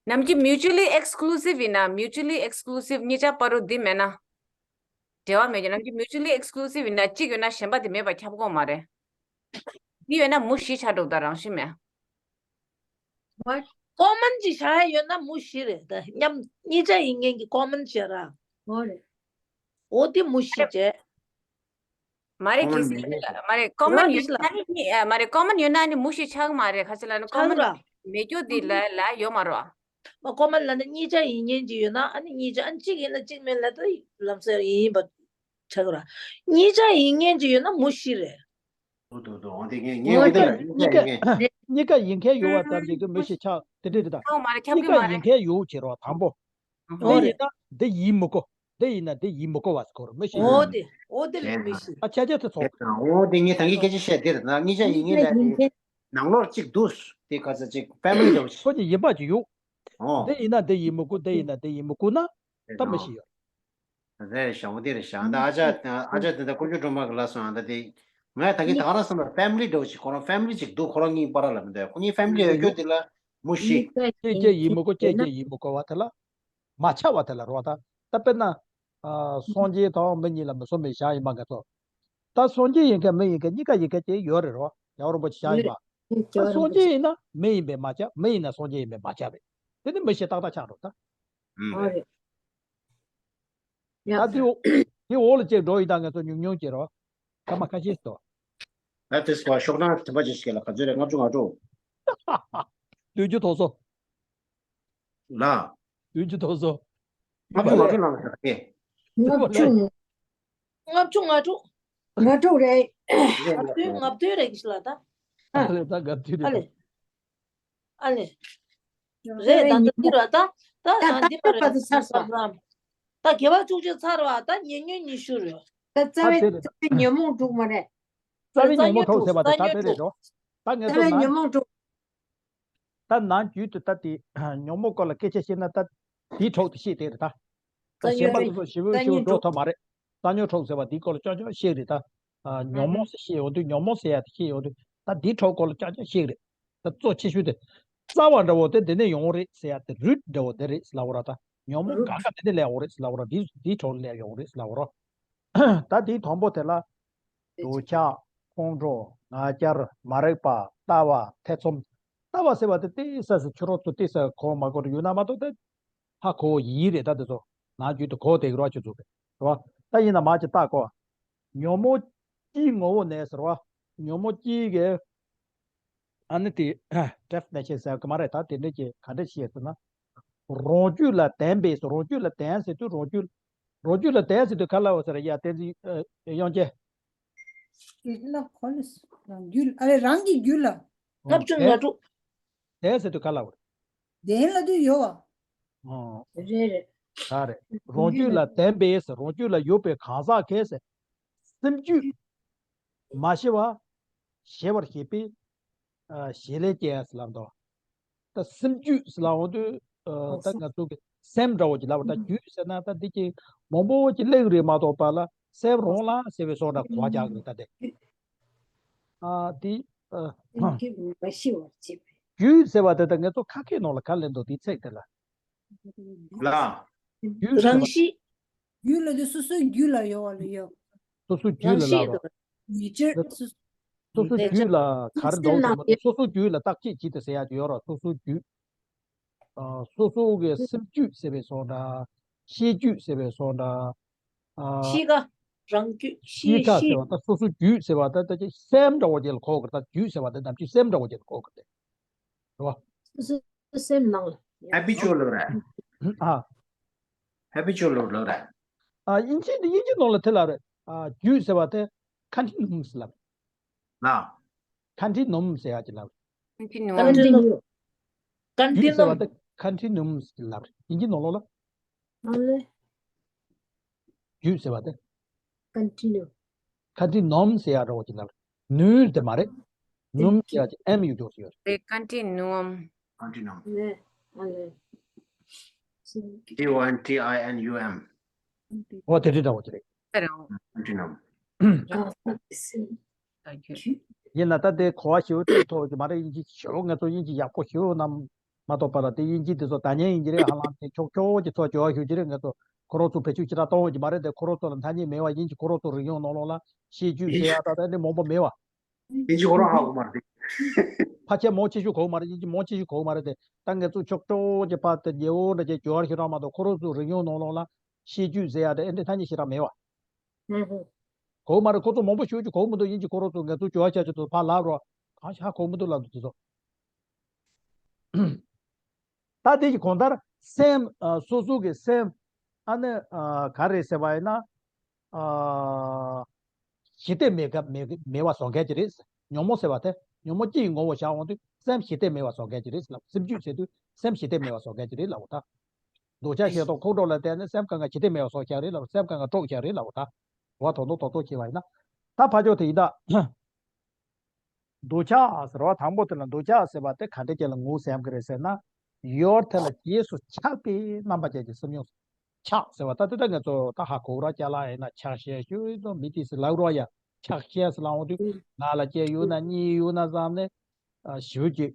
ནམ་རྒྱུན་mutually exclusive ཡིན་ན་mutually exclusive གཉིས་ཆ་བར་དུ་འདི་མེད་ན། འབྲེལ་བ་མེད་ཀྱང་ནམ་རྒྱུན་mutually exclusive ཡིན་ན་གཅིག་ཡོད་ན་གཞན་པ་དེ་མེད་པ་ཁྱབ་ཁོངས་མ་རེད། འདི་ཡོད་ན་མུ་བཞི་ཆགས་འགྲོ་ད་རང་བཞིན་མེད། ཀོ་མན་ཅིག་བཞག་ཡ་ཡོད་ན་མུ་བཞི་རེད་ད་མཉམ་གཉིས་ཆ་ཡིན་མཁན་གྱི་ཀོ་མན་བྱས་ར། འོ་རེད། འོ་དེ་མུ་བཞི་བྱས། མ་རེད་ཀི་སི་མ་རེད་ཀོ་མན་ཡོད་ན་ནི་མ་རེད་ཀོ་མན་ཡོད་ན་ནི་མུ་བཞི་ཆགས་མ་རེད་ཁ་ཆེ་ལ་ནི་ཀོ་མན་མེད་རྒྱུ་དེ་ལ་ལ་ཡོད་མ་རོ། མ་ཀོ་མན་ལ་ནི་གཉིས་ཆ་ཡིན་མཁན་ཅིག་ཡོད་ན་ཨ་ནི་གཉིས་ཆ་ཨ་ནི་གཅིག་ཡིན་ན་གཅིག་མིན་ལ་ད་ལམ་སེང་ཡིན་པ་ཆགས་ར། གཉིས་ཆ་ཡིན་མཁན་ཅིག་ཡོད་ན་མུ་བཞི་རེད། འདུག་འདུག་འདུག་འོ་དེ་ངས་ངས་འོ་དེ་ལ་གཉིས་ཀ་ཡིན་མཁན་གཉིས་ཀ་ཡིན་མཁན་ཡོད་པ་ཙམ་ཞིག་གི་མུ་བཞི་ཆགས་དེ་འདྲ་རེད་ད། ཨོ་མ་རེད་ཁྱབ་གཉིས་ཀ་མ་རེད། ཡིན་མཁན་ཡོད་བྱེད་རོགས་དང་པོ། འདི་ཡིན་ན་འདི་ཡིན་མི་དགོས། འདི་ཡིན་ན་འདི་ཡིན་མི་དགོས་པ་ཟེར་གོ་རོ་མི་ཤེས་ཡོད་རེད། འོ་དེ་འོ་དེ་ལ་མི་ཤེས། ཨ་ཆ་ཆ་དེ་ཚོགས། འོ་དེ་ངས་ད་གིན་སྐད་ཆ་བཤད་དེ་རེད་ད་གཉིས་ཆ་ཡིན་མཁན་ལ་དེ་ནང་ལོགས་གཅིག་འདུག་དེ་ག་ཚོད་ཅིག་ཕེ་མི་ལི་འདྲ་བོ་ཞིག་ཁོ་ཅིག་ཡིན་པ་ཅིག་ཡོད། འོ་འདི་ཡིན་ན་འདི་ཡིན་མི་དགོས་འདི་ཡིན་ན་འདི་ཡིན་མི་དགོས་ན་ད་མི་ཤེས་ཡོད། རེད་ཤག་འོ་དེ་རེད་ཤག་ད་ཨ་ཅག་ཨ་ཅག་དེ་ད་དཀོན་མཆོག་སྒྲོལ་མ་གི་ལ་སོང་ཨ་ད་དེ་ང་ད་གིན་ད་ག་རང་བསམ་པར་ཕེ་མི་ལི་འདྲ་བོ་ཞིག་ཁོ་རང་ཕེ་མི་ལི་ཅིག་འདུག་ཁོ་རང་གཉིས་བར་ལ་མི་འདུག་ཁོ་གཉིས་ཕེ་མི་ལི་ཡོད་རྒྱུ་དེ་ལ་མུ་བཞི། ཀྱེ་ཀྱེ་ཡིན་མི་དགོས་ཀྱེ་ཀྱེ་ཡིན་མི་དགོས་པ་དེ་ལ་མ་ཆགས་པ་དེ་ལ་རོ། ད་ད་དཔེར་ན་སངས་རྒྱས་དང་མི་གཉིས་ལ་མི་སོ་མི་བཞག་ཡིན་པ་འགའ་ཚོ། ད་སངས་རྒྱས་ཡིན་མཁན་མི་ཡིན་མཁན་གཉིས་ཀ་ཡིན་མཁན་ཅིག་ཡོད་རེད་རོ། རྒྱལ་བ་རིན་པོ་ཆེ་བཞག་ཡིན་པ། ད་སངས་རྒྱས་ཡིན་ན་མི་ཡིན་པས་མ་ཆགས་མི་ཡིན་ན་སངས་རྒྱས་ཡིན་པས་མ་ཆགས་པས་དེ་ནི་མི་ཤེས་ཏག་ཏག་ཆགས་འགྲོ་ད། ད་དེ་འོ་དེ་འོག་ལ་ཅིག་འགྲོ་ཡིན་ད་ང་ཚོ་ཉུང་ཉུང་ཅིག་རོ། སྐར་མ་ཁ་ཤས་སོ། ད་དེ་སྐོར་ཤོག་གྲངས་དེ་འདྲ་ཅིག་ལ་ག་ཚོད་རེད་ལྔ་བཅུ་ང་དྲུག་བདུན་ཅུ་དོག་སོ། ལ། བདུན་ཅུ་དོག་སོ། ལྔ་བཅུ་ང་དྲུག་ལ་ལ་ཟེར་གི། ལྔ་བཅུ། ལྔ་བཅུ་ང་དྲུག་ང་དྲུག་རེད། ལྔ་བདུན་ལྔ་བདུན་རེད་གི་ཤི་ལ་ད། ཨ་ལེ་ད་ལྔ་བདུན་ཨ་ལེ། རེད། ཨ་ལེ། རེད་ད་ད་འདི་ར་ད་ད་ད་འདི་པ་རེད་ད་ད་དགེ་བ་བཅུ་གཅིག་ཚར་བ་ད་ཉེ་ཉོན་ཉི་ཤུ་རེད། ད་རྩ་བའི་རྩ་བའི་ཉོན་མོངས་དྲུག་མ་རེད། རྩ་བའི་ཉོན་མོངས་དྲུག་ཟེར་བ་ད་ད་དེ་རེད་འགྲོ། ད་ངས་རྩ་བའི་ཉོན་མོངས་དྲུག་ད་ནང་རྒྱུད་དུ་ད་དེ་ཉོན་མོངས་སྐོར་ལ་སྐད་ཆ་བཤད་ན་ད་དེའི་གྲོགས་དེ་ཤེས་དེ་རེད་ད། ད་གཞན་པ་དེ་ཚོ་ཞིབ་ཞིབ་འགྲོ་ཐུབ་མ་རེད། རྩ་ཉོན་དྲུག་ཟེར་བ་དེའི་སྐོར་ལ་ཅོག་ཅོག་ཤེས་རེད་ད། ཉོན་མོངས་ཟེར་ཤེས་ཡོང་དུས་ཉོན་མོངས་ཟེར་ཡ་དེ་ཤེས་ཡོང་དུས་ད་དེའི་གྲོགས་སྐོར་ལ་ཅོག་ཅོག་ཤེས་རེད། ད་གཙོ་ཆེ་ཤོས་དེ། རྩ་བ་འདྲ་བོ་དེ་འདི་ནས་ཡོང་རེད་ཟེར་ཡ་དེ་རུད་འདྲ་བོ་དེ་རེད་ཟེར་ལབ་པ་ར་ད། ཉོན་མོངས་གང་ག་འདི་ནས་སླེབས་ཡོང་རེད་ཟེར་ལབ་པ་ར་འདི་འདིའི་གྲོགས་ལ་སླེབས་ཡོང་རེད་ཟེར་ལབ་པ་ར། ད་དེའི་དང་པོ་དེ་ལ། འདོད་ཆགས། ཁོང་ཁྲོ། ང་རྒྱལ། མ་རིག་པ། ལྟ་བ། ཐེ་ཚོམ། ལྟ་བ་ཟེར་བ་དེ་ཏོག་ཙམ་ཕྱི་རོལ་དུ་ཏོག་ཙམ་གོ་མ་གོ་རེ་ཡོད་ན་མ་གཏོགས་ཏེ། ཧ་གོ་ཡིན་རེད་ད་དེ་ཚོ། ནང་རྒྱུད་དུ་གོ་བསྡད་ཀྱི་རོགས་བྱེད་ཚུལ་རེད། རེད་བ། ད་ཡིན་ན་མ་ཅིག་ལྟ་གོ། ཉོན་མོངས་སྤྱིའི་ངོ་བོ་ནས་ཟེར་བ། ཉོན་མོངས་སྤྱིའི་གི་ཨ་ནི་དེ། definition ཟེར་གི་མ་རེད་ད་དེ་འདྲ་ཅིག་ག་འདྲ་ཞིག་ཟེར་ན། རང་རྒྱུད་ལ་ལྡན་པས་སོ། རང་རྒྱུད་ལ་ལྡན་ཟེར་དུས་རང་རྒྱུད། རང་རྒྱུད་ལ་ལྡན་ཟེར་དུས་ག་ལ་བ་ཟེར་ཡ་བསྟན་འཛིན་དབྱངས་ཅན། རྒྱུད་ལ་གོ་ལ་སོ། རང་རྒྱུད་ཨ་རེ་རང་གི་རྒྱུད་ལ། ལྔ་བཅུ་ང་དྲུག་ལྡན་ཟེར་དུས་ག་ལ་བ། ལྡན་ལ་དུས་ཡོད་བ། ཨོ། རེད་རེད། ད་རེད། རང་རྒྱུད་ལ་ལྡན་པས་ཟེར་རང་རྒྱུད་ལ་ཡོད་པའི་གང་ཟག་གས་ཟེར། སེམས་རྒྱུད། མ་ཤེས་པ། ཤེས་པར་བྱེད་པས། ཨ་བྱེད་ལས་སྐྱེ་ཟེར་ལབ་འདུག་ད་སེམས་རྒྱུད་ཟེར་ལབ་འོང་དུས་ཨ་ད་ང་ཚོ་གི་སེམས་འདྲ་བོ་ཅིག་ལབ་པ་ད་རྒྱུད་ཟེར་ན་ད་འདི་ཅིག་མང་པོ་ཅིག་གླེང་རེད་མ་གཏོགས་པ་ལ་སེམས་རང་ལ་ཟེར་བའི་སོགས་འདྲ་གོ་རྒྱག་གི་རེད་ད་དེ། ཨ་དེ་ཨ་སེམས་རྒྱུད་མ་ཤེས་པར་བྱེད་པས། རྒྱུད་ཟེར་བ་དེ་ད་ང་ཚོ་ཁ་སྐད་ནང་ལ་ག་ལེན་འདུག་དེའི་ཚིག་དེ་ལ། ལ། རྒྱུད་ཟེར་བ། རང་གཤིས། རྒྱུད་ལ་དེ་སོ་སོའི་རྒྱུད་ལ་ཡོད་བ་ལ་ཡོད། སོ་སོའི་རྒྱུད་ལ་ལབ་རོགས། ནེ་ཅར་སོ་སོ་སོ་སོའི་རྒྱུད་ལ་ག་རེ་འདྲ་བོ་ཟེར་ན་སོ་སོའི་རྒྱུད་ལ་བརྟག་དཔྱད་བྱེད་དེ་ཟེར་ཡག་ཅིག་ཡོད་རོགས། སོ་སོའི་རྒྱུད། ཨ་སོ་སོ་གི་སེམས་རྒྱུད་ཟེར་བའི་སོགས་འདྲ། ཤེས་རྒྱུད་ཟེར་བའི་སོགས་འདྲ། ཨ་གཤིས་ཀ་རང་རྒྱུད་ཤེས་ཀ་ཤེས་ཟེར་བ་ད་སོ་སོའི་རྒྱུད་ཟེར་བ་ད་ད་ཅིག་སེམས་འདྲ་བོ་ཅིག་ལ་གོ་དགོས་རེད། ད་རྒྱུད་ཟེར་བ་ད་ནམ་རྒྱུན་སེམས་འདྲ་བོ་ཅིག་ལ་གོ་དགོས་རེད། རེད་བ། སོ་སོའི་སེམས་ནང་ལ། ཧེ་བི་ཅུ་ཨལ་ལབ་རེད། ཨ། ཧེ་བི་ཅུ་ཨལ་ལབ་རེད། ཨ་དབྱིན་ཇི་དབྱིན་ཇི་ནང་ལ་དེ་ལབ་རེད། ཨ་རྒྱུད་ཟེར་བ་དེ་ཀོན་ཊི་ནུ་ཨམ་ལབ། ལ། ཀོན་ཊི་ནུ་ཨམ་ཟེར་ཡག་ཅིག་ལབ་རེད། ཀོན་ཊི་ནུ་ཨམ། ཀོན་ཊི་ནུ་ཨམ། རྒྱུད་ཟེར་བ་དེ་ཀོན་ཊི་ནུ་ཨམ་ལབ་རེད་དབྱིན་ཇི་ནང་ལོགས་ལ། ཨ་ལེ། རྒྱུད་ཟེར་བ་དེ། ཀོན་ཊི་ནུ། ཀོན་ཊི་ནུ་ཨམ་ཟེར་ཡག་འདྲ་བོ་ཅིག་ལབ་རེད། ནུ་དེ་མ་རེད། ནུ་ཨམ་ཟེར་ཡག་ཅིག་ཨེམ་ཡོད་འགྲོ་ཟེར་ཡོད་རེད། རེད། ཀོན་ཊི་ནུ་ཨམ། ཀོན་ཊི་ནུ་ཨམ། ལེ། ཨ་ལེ། T O N T I N U M. ཨོ་དེ་འདྲ་འདྲ་བོ་ཅིག་རེད། དེ་རང་། Continuum. ཨ་ཨ་ཨ་ཡིན་ན་ད་དེ་གོ་བ་ཞིབ་ཏུ་ཐོབ་ཀྱི་མ་རེད། དབྱིན་ཇི་ཞིབ་ང་ཚོ་དབྱིན་ཇི་ཡག་པོ་ཞིབ་ནམ་མ་གཏོགས་པ་ལ་དེ་དབྱིན་ཇི་དེ་ཚོ་ད་ཉན་དབྱིན་ཇི་རེད། ཧ་ལམ་དེ་ཁྱོག་ཁྱོག་གི་ཚོ་སྦྱོར་བ་ཞུ་རྒྱུ་རེད། ང་ཚོ་ཁོ་རང་ཚོ་བེད་སྤྱོད་ཅི་འདྲ་གཏོང་གི་མ་རེད། དེ་ཁོ་རང་ཚོ་ལ་ཐ་སྙད་མེད་པ་དབྱིན་ཇི་ཁོ་རང་ཚོ་རིག་གཞུང་ནང་ལོགས་ལ་ཤེས་རྒྱུད་ཟེར་ཡ་ད་ད་ནི་མང་པོ་མེད་པ། དབྱིན་ཇི་ཁོ་རང་ཧ་གོ་མ་རེད། ཕལ་ཆེར་མང་ཆེ་ཤོས་གོ་གི་མ་རེད། དབྱིན་ཇི་མང་ཆེ་ཤོས་གོ་གི་མ་རེད་དེ། ད་ངས་ཚུར་ཁྱོག་ཁྱོག་གི་ཕར་དེ་རྒྱལ་པོ་འདྲ་ཅིག་སྦྱོར་བ་ཞུ་རང་མ་གཏོགས་ཁོ་རང་ཚོ་རིག་གཞུང་ནང་ལོགས་ལ་ཤེས་རྒྱུད་ཟེར་ཡ་དེ་ཨེ་འདྲ་ཐ་སྙད་ཞེ་དྲག་མེད་པ། ཧུམ་ཧུམ། གོ་གི་མ་རེད། ཁོ་ཚོ་མང་པོ་ཤོད་ཀྱི་གོ་གི་མི་འདུག་དབྱིན་ཇི་ཁོ་རང་ཚོ་ངས་ཚུར་སྦྱོར་བ་བྱ་ཆེད་དུ་ཕར་ལབ་རོགས། གང་ཞིག་ཧ་གོ་གི་མི་འདུག་ལབ་འདུག་ཚོ། ད་དེ་གི་གང་ལྟར་སེམས་ཨ་སོ་སོ་གི་སེམས་ཨ་ནི་ཨ་ག་རེ་ཟེར་བ་ཡིན་ན་ཨ་ཞི་བདེ་མེད་ག་མེད་མེད་པ་བཟོ་མཁན་ཅིག་རེད། ཉོན་མོངས་ཟེར་བ་དེ་ཉོན་མོངས་སྤྱི་ཡི་ངོ་བོ་བཞག་འོང་དུས་སེམས་ཞི་བདེ་མེད་པ་བཟོ་མཁན་ཅིག་རེད་ལབ། སེམས་རྒྱུད་ཟེར་དུས་སེམས་ཞི་བདེ་མེད་པ་བཟོ་མཁན་ཅིག་རེད་ལབ་འོ་ད། འདོད་ཆགས་ཞེ་སྡང་ཁོང་ཁྲོ་ལ་བརྟེན་ནས་སེམས་གང་ག་ཞི་བདེ་མེད་པ་བཟོ་བཞག་རེད་ལབ། སེམས་གང་ག་དཀྲོག་བཞག་རེད་ལབ་འོ་ད། འོ་དོ་དོ་དོ་དོ་བྱས་པ་ཡིན་ན། ད་ཕ་ཆོས་དེ་ཡིན་ད། འདོད་ཆགས་ཟེར་བ་དང་པོ་དེ་ལ་འདོད་ཆགས་ཟེར་བ་དེ་ག་འདྲ་ཅིག་ལ་ངོས་ཟིན་གྱི་རེད་ཟེར་ན། ཡུལ་དེ་ལ་རྗེས་སུ་ཆགས་པའི་རྣམ་པ་ཅན་གྱི་སེམས་མྱོང་། ཆགས་ཟེར་བ་ད་དེ་ད་ངས་ཚོ་ད་ཧ་གོ་ར་ཅ་ལག་ཡིན་ན་ཆགས་ཞེན་ཞུ་ཡིན་ཙང་མི་དེ་སི་ལག་རོ་ཡ་ཆགས་ཞེན་ཟེར་ལ་འོང་དུས་ང་ལ་སྐྱེ་ཡོད་ན་གཉིད་ཡོད་ན་བསམ་ནས་ཞུ་གི་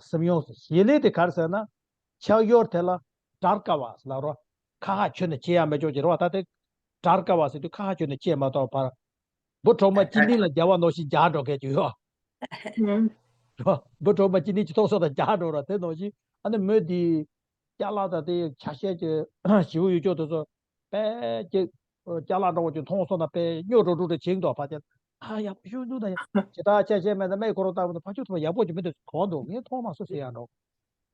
སེམས་མྱོང་ཟེར། ཞི་ལི་དེ་ག་རེ་ཟེར་ན་ཆགས་ཡུལ་དེ་ལ་དགྲར་དཀའ་བ་ཟེར་ལ་རོ། ཁ་ཁ་ཆོད་ནས་སྐྱེ་ཡ་མི་ཆོག་ཅེས་རོ། ད་དེ་དགྲར་དཀའ་བ་ཟེར་དུས་ཁ་ཁ་ཆོད་ནས་སྐྱེ་མ་གཏོགས་བར། འབུ་གྲོག་མ་གཅིན་སྙི་ལ་རྒྱབ་པ་ནང་བཞིན་རྒྱག་འགྲོ་མཁན་ཅིག་ཡོད། འབུ་གྲོག་མ་གཅིན་སྙི་གཅིག་ཐོག་སོང་དང་རྒྱག་འགྲོ་ར་དེ་ནང་བཞིན་ཨ་ནི་མོས་དེ་ཅ་ལག་དང་དེ་ཆ་ཤས་ཀྱི་ཞི་བོ་ཡོད་ཅོག་དེ་ཚོ་པས་ཀྱི་ཅ་ལག་འདྲ་བོ་ཅིག་མཐོང་སོང་ན་པས་སྨྱོ་འགྲོ་འགྲོ་འདྲ་བྱེད་འདུག་ཕ་ཅན་ཨ་ཡག་པོ་ཞུ་འདུག་ད་ཡ་ཇི་ལྟར་ཆ་ཤས་མེད་ན་མེད་ཁོ་རང་ལྟ་བུ་ན་ཕ་ཆོས་ཐུབ་པ་ཡག་པོ་ཅིག་མི་འདུག་གོ་འདུག་ངས་མཐོང་མ་སོང་ཟེར་ཡ་འགྲོ།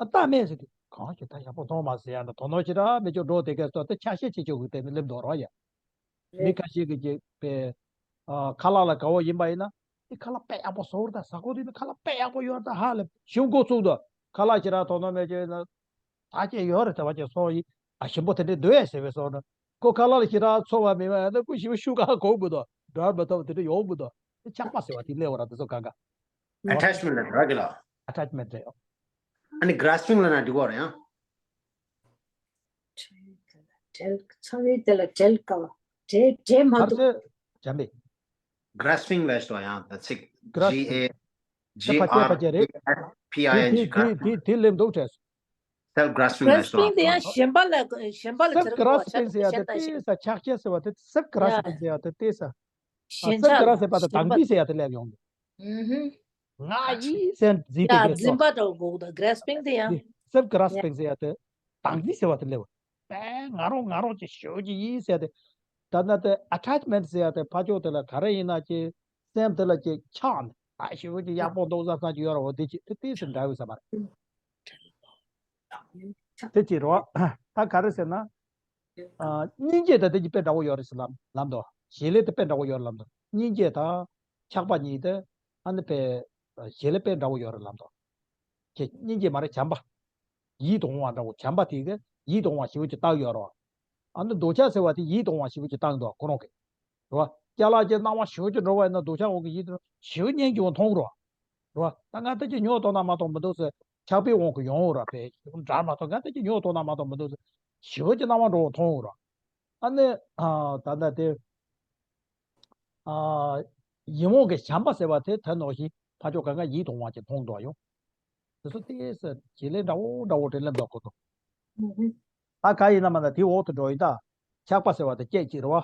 ཨ་ལྟ་མེད་ཟེར་དུས་གང་ཞིག་ད་ཡག་པོ་མཐོང་མ་ཟེར་ཡ་འདྲ་དོ་སྣང་ཞེ་དྲག་མི་ཅོ་འགྲོ་དེ་གས་སོ་དེ་ཆ་ཤས་ཆེ་ཆེ་གི་དེ་ནི་སླེབས་འདུག་རོ་ཡ། མི་ཁ་ཤས་ཀྱིས་ཅིག་པའི་ཨ་ཁ་ལག་ལ་དགའ་བོ་ཡིན་པ་ཡིན་ན་དེ་ཁ་ལག་དཔེ་ཡག་པོ་བཟོ་བར་ད་ཟ་ཁོ་དེ་ནི་ཁ་ལག་དཔེ་ཡག་པོ་ཡོད་ད་ཧ་ལས་ཞིམ་གོ་ཚུགས་འདུག་ཁ་ལག་ཞེ་དྲག་དོ་སྣང་མེད་ཅེ་ན་ད་ཅེ་ཡོད་རེད་ད་བ་ཅེ་སོ་ཡི་ཨ་ཞིམ་པོ་དེ་འདྲས་འདུག་ཨེ་ཟེར་བའི་སོ་ན་ཁོ་ཁ་ལག་ཞེ་དྲག་ཚོ་བ་མེད་པ་ཡང་ན་ཁོ་ཞིམ་པོ་ཤུ་ག་གོ་མི་འདུག་འགྲོ་མི་ཐུབ་དེ་འདྲས་ཡོང་མི་འདུག་དེ་ཆགས་པ་ཟེར་བ་དེ་སླེབས་བ་ར་དེ་ཚོ་གང་ག Attachment ལ་འགྲོ་གི་ལ། Attachment རེད། ཨ་ནི་grasping ལ་ན་འགྲིག་གོ་རེད་ཡང་། བྲལ་ཚང་མའི་དེ་ལ་བྲལ་དཀའ་བ། བྲལ་བྲལ་མ་ཐུབ། ཚེ་འཇམ་པའི། Grasping ལ་ཞུ་ཡང་ད་ཚིག Grasping. G A དེ་G ཕ་སྐད་ཕ R སྐད་རེད། A S P དེ I N དེ G དེ grasping དེ་དེ་ལེམ་འདུག་བྲལ། Self grasping ལ་ཞུ་Grasping དེ་ཡང་གཞན་པ་ལ་གཞན་པ་ལ་Self ཚེར་བ་grasping ཟེར་ཡ་དེ་གཞན་དང་ཏེ་གཞན་ས་ཆགས་ཞེན་ཟེར་བ་དེ་self grasping ཟེར་ཡ་དེ་ཏེ་ས། ཞེན་ཆགས་self grasp ཟེར་བ་དེ་དང་པི་ཟེར་ཡ་དེ་ལེབ་ཡོང་གི་ང་ཡིས་ཟེར་འཛིན་པའི་ཡ་གེ་འཛིན་སོ། པ་འདྲ་བོ་གོ་གི་ད་grasping དེ་ཡང་། Self grasping ཟེར་ཡ་དེ་དང་པི་ཟེར་བ་དེ་ལེབ། པས་ང་རང་ང་རང་ཅིག་ཞོ་ཅིག་ཡིན་ཟེར་ཏེ། ད་ལྟ་དེ་attachment ཟེར་ཡ་དེ་ཕ་ཕྱོགས་དེ་ལ་ག་རེ་ཡིན་ན་ཅིག་སེམས་དེ་ལ་ཅིག་ཆགས་ནས་ད་ཞོ་ཅིག་ཡག་པོ་འདུག་བསམ་བསམ་ཅིག་ཡོད་ར་བ་དེ་ཅིག་དེ་ཏིས་འདྲ་བའི་ས་མ་རེད། དེ་ཅིག་རོ། ད་ག་རེ་ཟེར་ན། ཨ་སྙིང་རྗེ་དང་དེ་གཉིས་དཔེ་འདྲ་བོ་ཡོད་རེད་ཟེར་ལམ་ལམ་དུ། ཞི་ལི་དེ་དཔེ་འདྲ་བོ་ཡོད་རེད་ལམ་དུ། སྙིང་རྗེ་དང་ཆགས་པ་གཉིས་དེ་ཨ་ནི་དཔེ་ཞི་ལི་དཔེ་འདྲ་བོ་ཡོད་རེད་ལམ་དུ། ཁྱེད་སྙིང་རྗེ་མ་རེད་བྱམས་པ། ཡིད་དུ་འོང་བ་འདྲ་བོ་བྱམས་པ་དེ་གི་ཡིད་དུ་འོང་བ་ཞེ་པོ་ཅིག་བཏགས་ཡོད་རེད། ཨ་ནི་འདོད་ཆགས་ཟེར་བ་དེ་ཡིད་དུ་འོང་བ་ཞེ་པོ་ཅིག་བཏགས་འདུག་ཁོ་རང་གི་རེད་བ། ཅ་ལག་གི་སྣང་བ་ཞེ་པོ་ཅིག་འགྲོ་བ་ཡིན་ན་འདོད་ཆགས་འོང་གི་ཡིད་དུ་ཞེ་པོ་སྙན་ཞིང་མཐོང་རོ། རེད་བ། ད་ང་ད་ཅི་ཉོ་གཏོང་ན་མ་གཏོགས་མི་འདུག་ཟེར། ཆགས་པའི་དབང་གིས་ཡོང་འོང་ར་བས་འདྲ་མ་གཏོགས་ང་ད་ཅི་ཉོ་གཏོང་ན་མ་གཏོགས་མི་འདུག་ཟེར། ཞེ་པོ་ཅིག་སྣང་བ་འགྲོ་འོང་མཐོང་འོང་ར། ཨ་ནི་ཨ་ད་ལྟ་དེ་ཨ་ཡིད་འོང་གི་བྱམས་པ་ཟེར་བ་དེ་ད་ནང་བཞིན་ཕ་ཕྱོགས་གང་ག་ཡིད་དུ་འོང་བ་ཅིག་མཐོང་འདུག་ཡོང་། དེ་ཚོ་ཏོག་ཙམ་བྱེད་ལས་འདྲ་བོ་འདྲ་བོ་དེ་སླེབས་འདུག་ཁོ་ཚོ། ད་ག་ཡིན་ན་མ་ན་དེའི་འོག་ཏུ་འགྲོ་ཡིན་ད། ཆགས་པ་ཟེར་བ་དེ་སྐད་ཅིག་རེད་བ།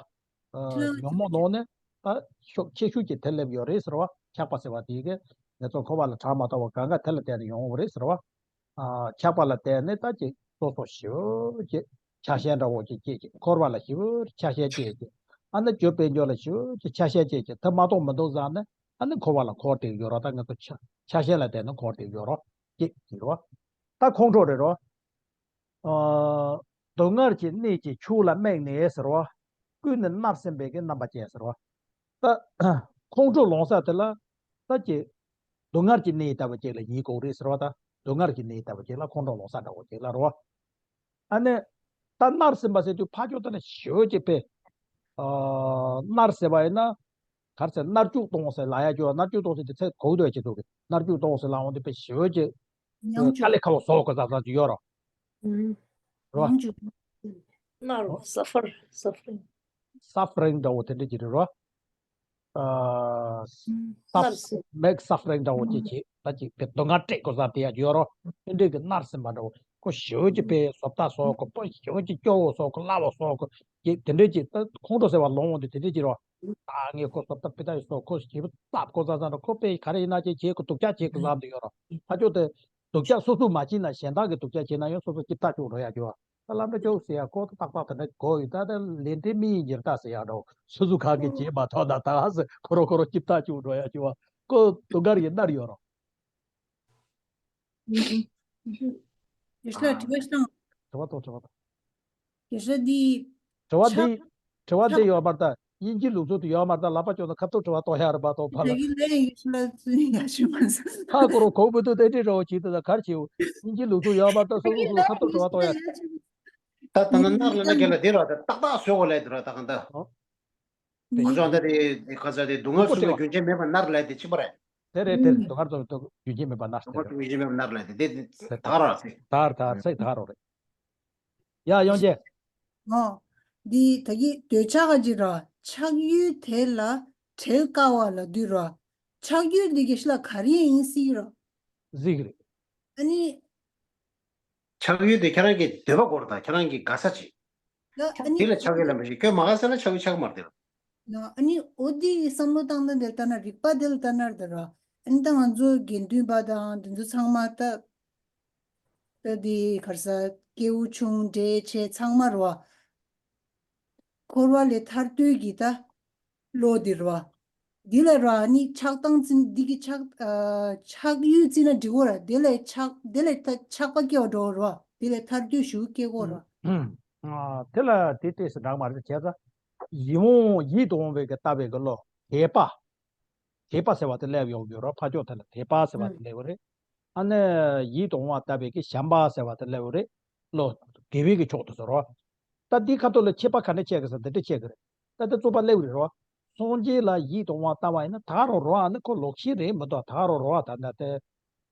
ཨ་ཉོན་མོངས་ནང་ནས་ད་ཤུགས་ཆེ་ཤོས་ཀྱི་དེ་སླེབས་ཡོད་རེད་ཟེར་བ། ཆགས་པ་ཟེར་བ་དེ་གི་ང་ཚོ་འཁོར་བ་ལ་གྲགས་མ་ཐུབ་པ་གང་ག་དེ་ལ་བརྟེན་ནས་ཡོང་བ་རེད་ཟེར་བ། ཨ་ཆགས་པ་ལ་བརྟེན་ནས་ད་ཅིག་སོ་སོ་ཞེ་པོ་ཅིག་ཆགས་ཞེན་འདྲ་བོ་ཅིག་སྐྱེས་ཅིག་འཁོར་བ་ལ་ཞེ་པོ་ཆགས་ཞེན་སྐྱེས་ཅིག་ཨ་ནི་སྤྱོད་པའི་འཇོག་ལ་ཞེ་པོ་ཅིག་ཆགས་ཞེན་སྐྱེས་ཅིག་དེ་མ་གཏོགས་མི་འདུག་བསམ་ནས་ཨ་ནི་འཁོར་བ་ལ་འཁོར་བསྡད་ཡོད་རོགས། ད་ང་ཚོ་ཆགས་ཆགས་ཞེན་ལ་བརྟེན་ནས་འཁོར་བསྡད་ཡོད་རོགས་ཅིག་ཅིག་རོགས། ད་ཁོང་ཁྲོ་རེད་རོགས། ཨ་སྡུག་བསྔལ་གྱི་གནས་ཀྱི་ཆུ་ལ་རྨིས་ནས་ཟེར་བ། ཀུན་ནས་མནར་སེམས་པའི་གི་རྣམ་པ་ཅན་ཟེར་བ། ད་ཁོང་ཁྲོ་ལངས་ས་དེ་ལ་ད་ཀྱི་སྡུག་བསྔལ་གྱི་གནས་ལྟ་བུ་ཅིག་ལ་ཡིན་དགོས་རེད་ཟེར་བ། ད་སྡུག་བསྔལ་གྱི་གནས་ལྟ་བུ་ཅིག་ལ་ཁོང་ཁྲོ་ལངས་ས་འདྲ་བོ་ཅིག་ལ་རོ། ཨ་ནི་ད་མནར་སེམས་པ་ཟེར་དུས་ཕ་ཕྱོགས་དེ་ལ་ཞེ་པོ་ཅིག་པས། ཨ་མནར་ཟེར་བ་ཡིན་ན། གར་ཟེར་མནར་གཅོད་གཏོང་ཟེར་ལབ་ཡ་ཅིག་ཡོད། མནར་གཅོད་གཏོང་ཟེར་དེ་ཚེ་གོ་འདོད་ཅིག་འདུག་གི། མནར་གཅོད་གཏོང་ཟེར་ལབ་འོང་དུས་པས་ཞེ་པོ་ཅིག་ཉམས་དཀའ་ལས་ཁག་པོ་བཟོ་དགོས་ས་ས་ཅིག་ཡོད་རོ། རོ། མང་ཆེ་བ་མནར་བ། སབ་ཕར། སབ་ཕར་ཨིང། སབ་ཕར་ཨིང་འདྲ་བོ་དེ་འདྲ་ཅིག་རེད་རོ། ཨ། སབ། མནར་སེམས། མེག་སབ་ཕར་ཨིང་འདྲ་བོ་ཅིག་བྱེད། ད་ཅིག་དེ་སྡུག་བསྔལ་སྤྲད་དགོས་ས་དེ་ཡང་ཡོད་རོ། དེ་འདྲ་གི་མནར་སེམས་པ་འདྲ་བོ། ཁོ་ཞེ་པོ་ཅིག་དཔེ་བཟོ་ལྟ་བཟོ་དགོས། ཁོ་ཞེ་པོ་ཅིག་སྐྱོ་བོ་བཟོ་དགོས། སླ་བོ་བཟོ་དགོས། ཅིག་དེ་འདྲ་ཅིག་ད་ཁོང་ཁྲོ་ཟེར་བ་ལོང་འོང་དུས་དེ་འདྲ་ཅིག་རོ། ད་ངས་ཁོ་བཟོ་ལྟ་དཔེ་ལྟ་ཡི་བཟོ། ཁོ་ཞེ་པོ་སྟབས་ཁོ་ཚ་ཚ་འདྲ། ཁོ་དཔེ་ག་རེ་ཡིན་ན་ཅིག་བྱེད་དགོས། སྡུག་ཅག་བྱེད་དགོས་བསམ་དུ་ཡོད་རོ། ཕ་ཆོས་དེ། སྡུག་ཅག་སོ་སོས་མ་བྱས་ན་གཞན་དག་གིས་སྡུག་ཅག་བྱས་ན་ཡང་སོ་སོ་ལྕེབ་ཐག་བཅུག་འགྲོ་ཡ་རྒྱུ་བ། ད་ལམ་འགྲོ་ཅོག་ཟེར་ཡ་ཁོ་ཏག་ཏག་དེ་འདྲ་གོ་ཡོད། ད་ལྟ་ལས་འབྲས་མི་ཡི་ཉེར་ཐག་ཟེར་ཡ་འདྲ་བོ། སོ་སོ་གང་གིས་བྱས་མ་ཐུབ་ན་ད་ཟེར་ཁོ་རང་ཁོ་རང་ལྕེབ་ཐག་བཅུག་འགྲོ་ཡ་རྒྱུ་བ། ཁོ་སྡུག་བསྔལ་ཡིན་ནར་ཡོད་རོ། ཡེ་ཤེས་ལ་དྲི་བ་ཞིག་དང་། དྲི་བ་དང་དྲི་བ་དང་། ཡེ་ཤེས་འདི། དྲི་བ་འདི། ཆགས། དྲི་བ་འདི་ཆགས། ཡོད་མ་རེད་ད། དབྱིན་ཇིའི་ལུགས་སྲོལ་དུ་ཡོད་མ་རེད་ད། ལག་པ་བཅོས་ན་ཁ་ཐུག་དྲི་བ་གཏོང་ཡ་རེད་པ། ཏོ་ཕ་ལ། དེ་གི་ལས་ཡེ་ཤེས་ལ་ཚུལ་ཡ་ཤུ་མ་ཟ། ཧ་གོ་རོ། གོ་བོ་དུ་དེ་འདྲི་རོ་བྱེད་དུ་ད་གར་བྱེའུ། དབྱིན་ཇིའི་ལུགས་སྲོལ་ཡོད་མ་རེད་ད། སོ་སོ་སོ་ཁ་ཐུག་དྲི་བ་གཏོང་ཡ། ད་ད་ན་མནར་ལབ་ན་རྒན་ལགས་དེ་རོ། ད་ཏག་ཏག་བཟོ་དགོས་ལབ་དེ་རོ། ད་གང་ད། ཨོ། དེ་ཁོ་ཚོ་ད་དེ་ཁ་ཚ་དེ་སྡུག་བསྔལ་སུ་ལ་རྒྱུན་ཆད་མེད་པར་མནར་ལབ་དེ་གཅིག་པ་རེད། དེ་རེད་དེ་རེད། སྡུག་བསྔལ་ཚོ་རྒྱུན་ཆད་མེད་པར་མནར། སྡུག་དེ་བསྔལ་རེད། རྒྱུན་ཆད་མེད་པར་མནར་ལབ་དེ་དེ་དེ་ད་ག་རོ། ད་ད་ཚིག་ད་ག་རོ་རེད། ཡ་ཡོང་རྗེས། ཨོ། འདི་ད་གི་འདོད་ཆགས་ཀྱི་ར་ཆགས་ཡུལ་དེ་ལ་བྲལ་དཀའ་བ་ལ་འདུས་ར། ཆགས་ཡུལ་འདི་གི་ཤི་ལ་ག་རེ་ཡིན་སྲིད་ར། གཟིགས་རེད། ཨ་ནི། ཆགས་ཡུལ་དེ་ཁྱེད་རང་གི་འདོད་པ་སྐོར་དང་ཁྱེད་རང་གི་དགའ་ས་ཅིག་ལ་ཨ་ནི། དེ་ལ་ཆགས་ཡུལ་ལ་མི་ཤེས། ཁྱོད་མ་དགའ་ས་ལ་ཆགས་ཡུལ་ཆགས་མ་རེད་དེ་ལ། ན་ཨ་ནི་འོ་འདི་བསམ་བློ་བཏང་ན་འདིར་ལྟ་ན་རིག་པ་འདི་ལ་ལྟ་ན་འདི་ར། ཨ་ནི་ད་ང་ཚོ་དགེ་འདུན་པ་དང་འདི་ཚོ་ཚང་མ་ད། ད་འདི་གར་ས་སྐྱེ་བོ་ཆུང་འབྲས་ཆེ་ཚང་མ་ར་བ། འཁོར་བ་ལས་ཐར་འདོད་ཀྱི་ད། བློ་འདི་ར་བ། འདི་ལ་ར་ཨ་ནི་ཆགས་སྡང་ཅན་འདི་གི་ཆགས་ཨ་ཆགས་ཡུལ་ཅན་ན་འགྲིག་གོ་ར། དེ་ལས་ཆགས་དེ་ལས་ད་ཆགས་པ་སྐྱེ་བ་འགྲོ་ར་བ། དེ་ལས་ཐར་འདོད་ཞུ་སྐྱེ་གོ་ར། ཨ། དེ་ལ་དེ་ཏོག་ཙམ་འདྲ་མ་རེད། བྱས་ཙང་ཡིད་འོང་ཡིད་དུ་འོང་བའི་གི་ལྟ་བའི་གི་བློ། དད་པ། དད་པ་ཟེར་བ་དེ་སླེབས་ཡོང་གི་རོ། ཕ་ཕྱོགས་དེ་ལ་དད་པ་ཟེར་བ་དེ་སླེབས་ཡོད་རེད། ཨ་ནི་ཡིད་དུ་འོང་བ་ལྟ་བའི་གི་བྱམས་པ་ཟེར་བ་དེ་སླེབས་ཡོད་རེད། བློ། དགེ་བའི་གི་ཕྱོགས་དེ་ཟེར་རོ། ད་འདིའི་ཁ་ཐོག་ལ་ཁྱད་པར་ག་འདྲ་ཕྱེ་གི་ཟེར་འདི་འདྲ་ཕྱེ་གི་རེད། ད་འདི་རྩོད་པ་སླེབས་རེད་རོ། སངས་རྒྱས་ལ་ཡིད་དུ་འོང་བ་ལྟ་བ་ཡིན་ན་ད་ག་རང་རོ། ཨ་ནི་ཁོ་ལོག་ཤེས་རེད་མི་འདུག་ད་ག་རང་རོ། ད་ད་དེ།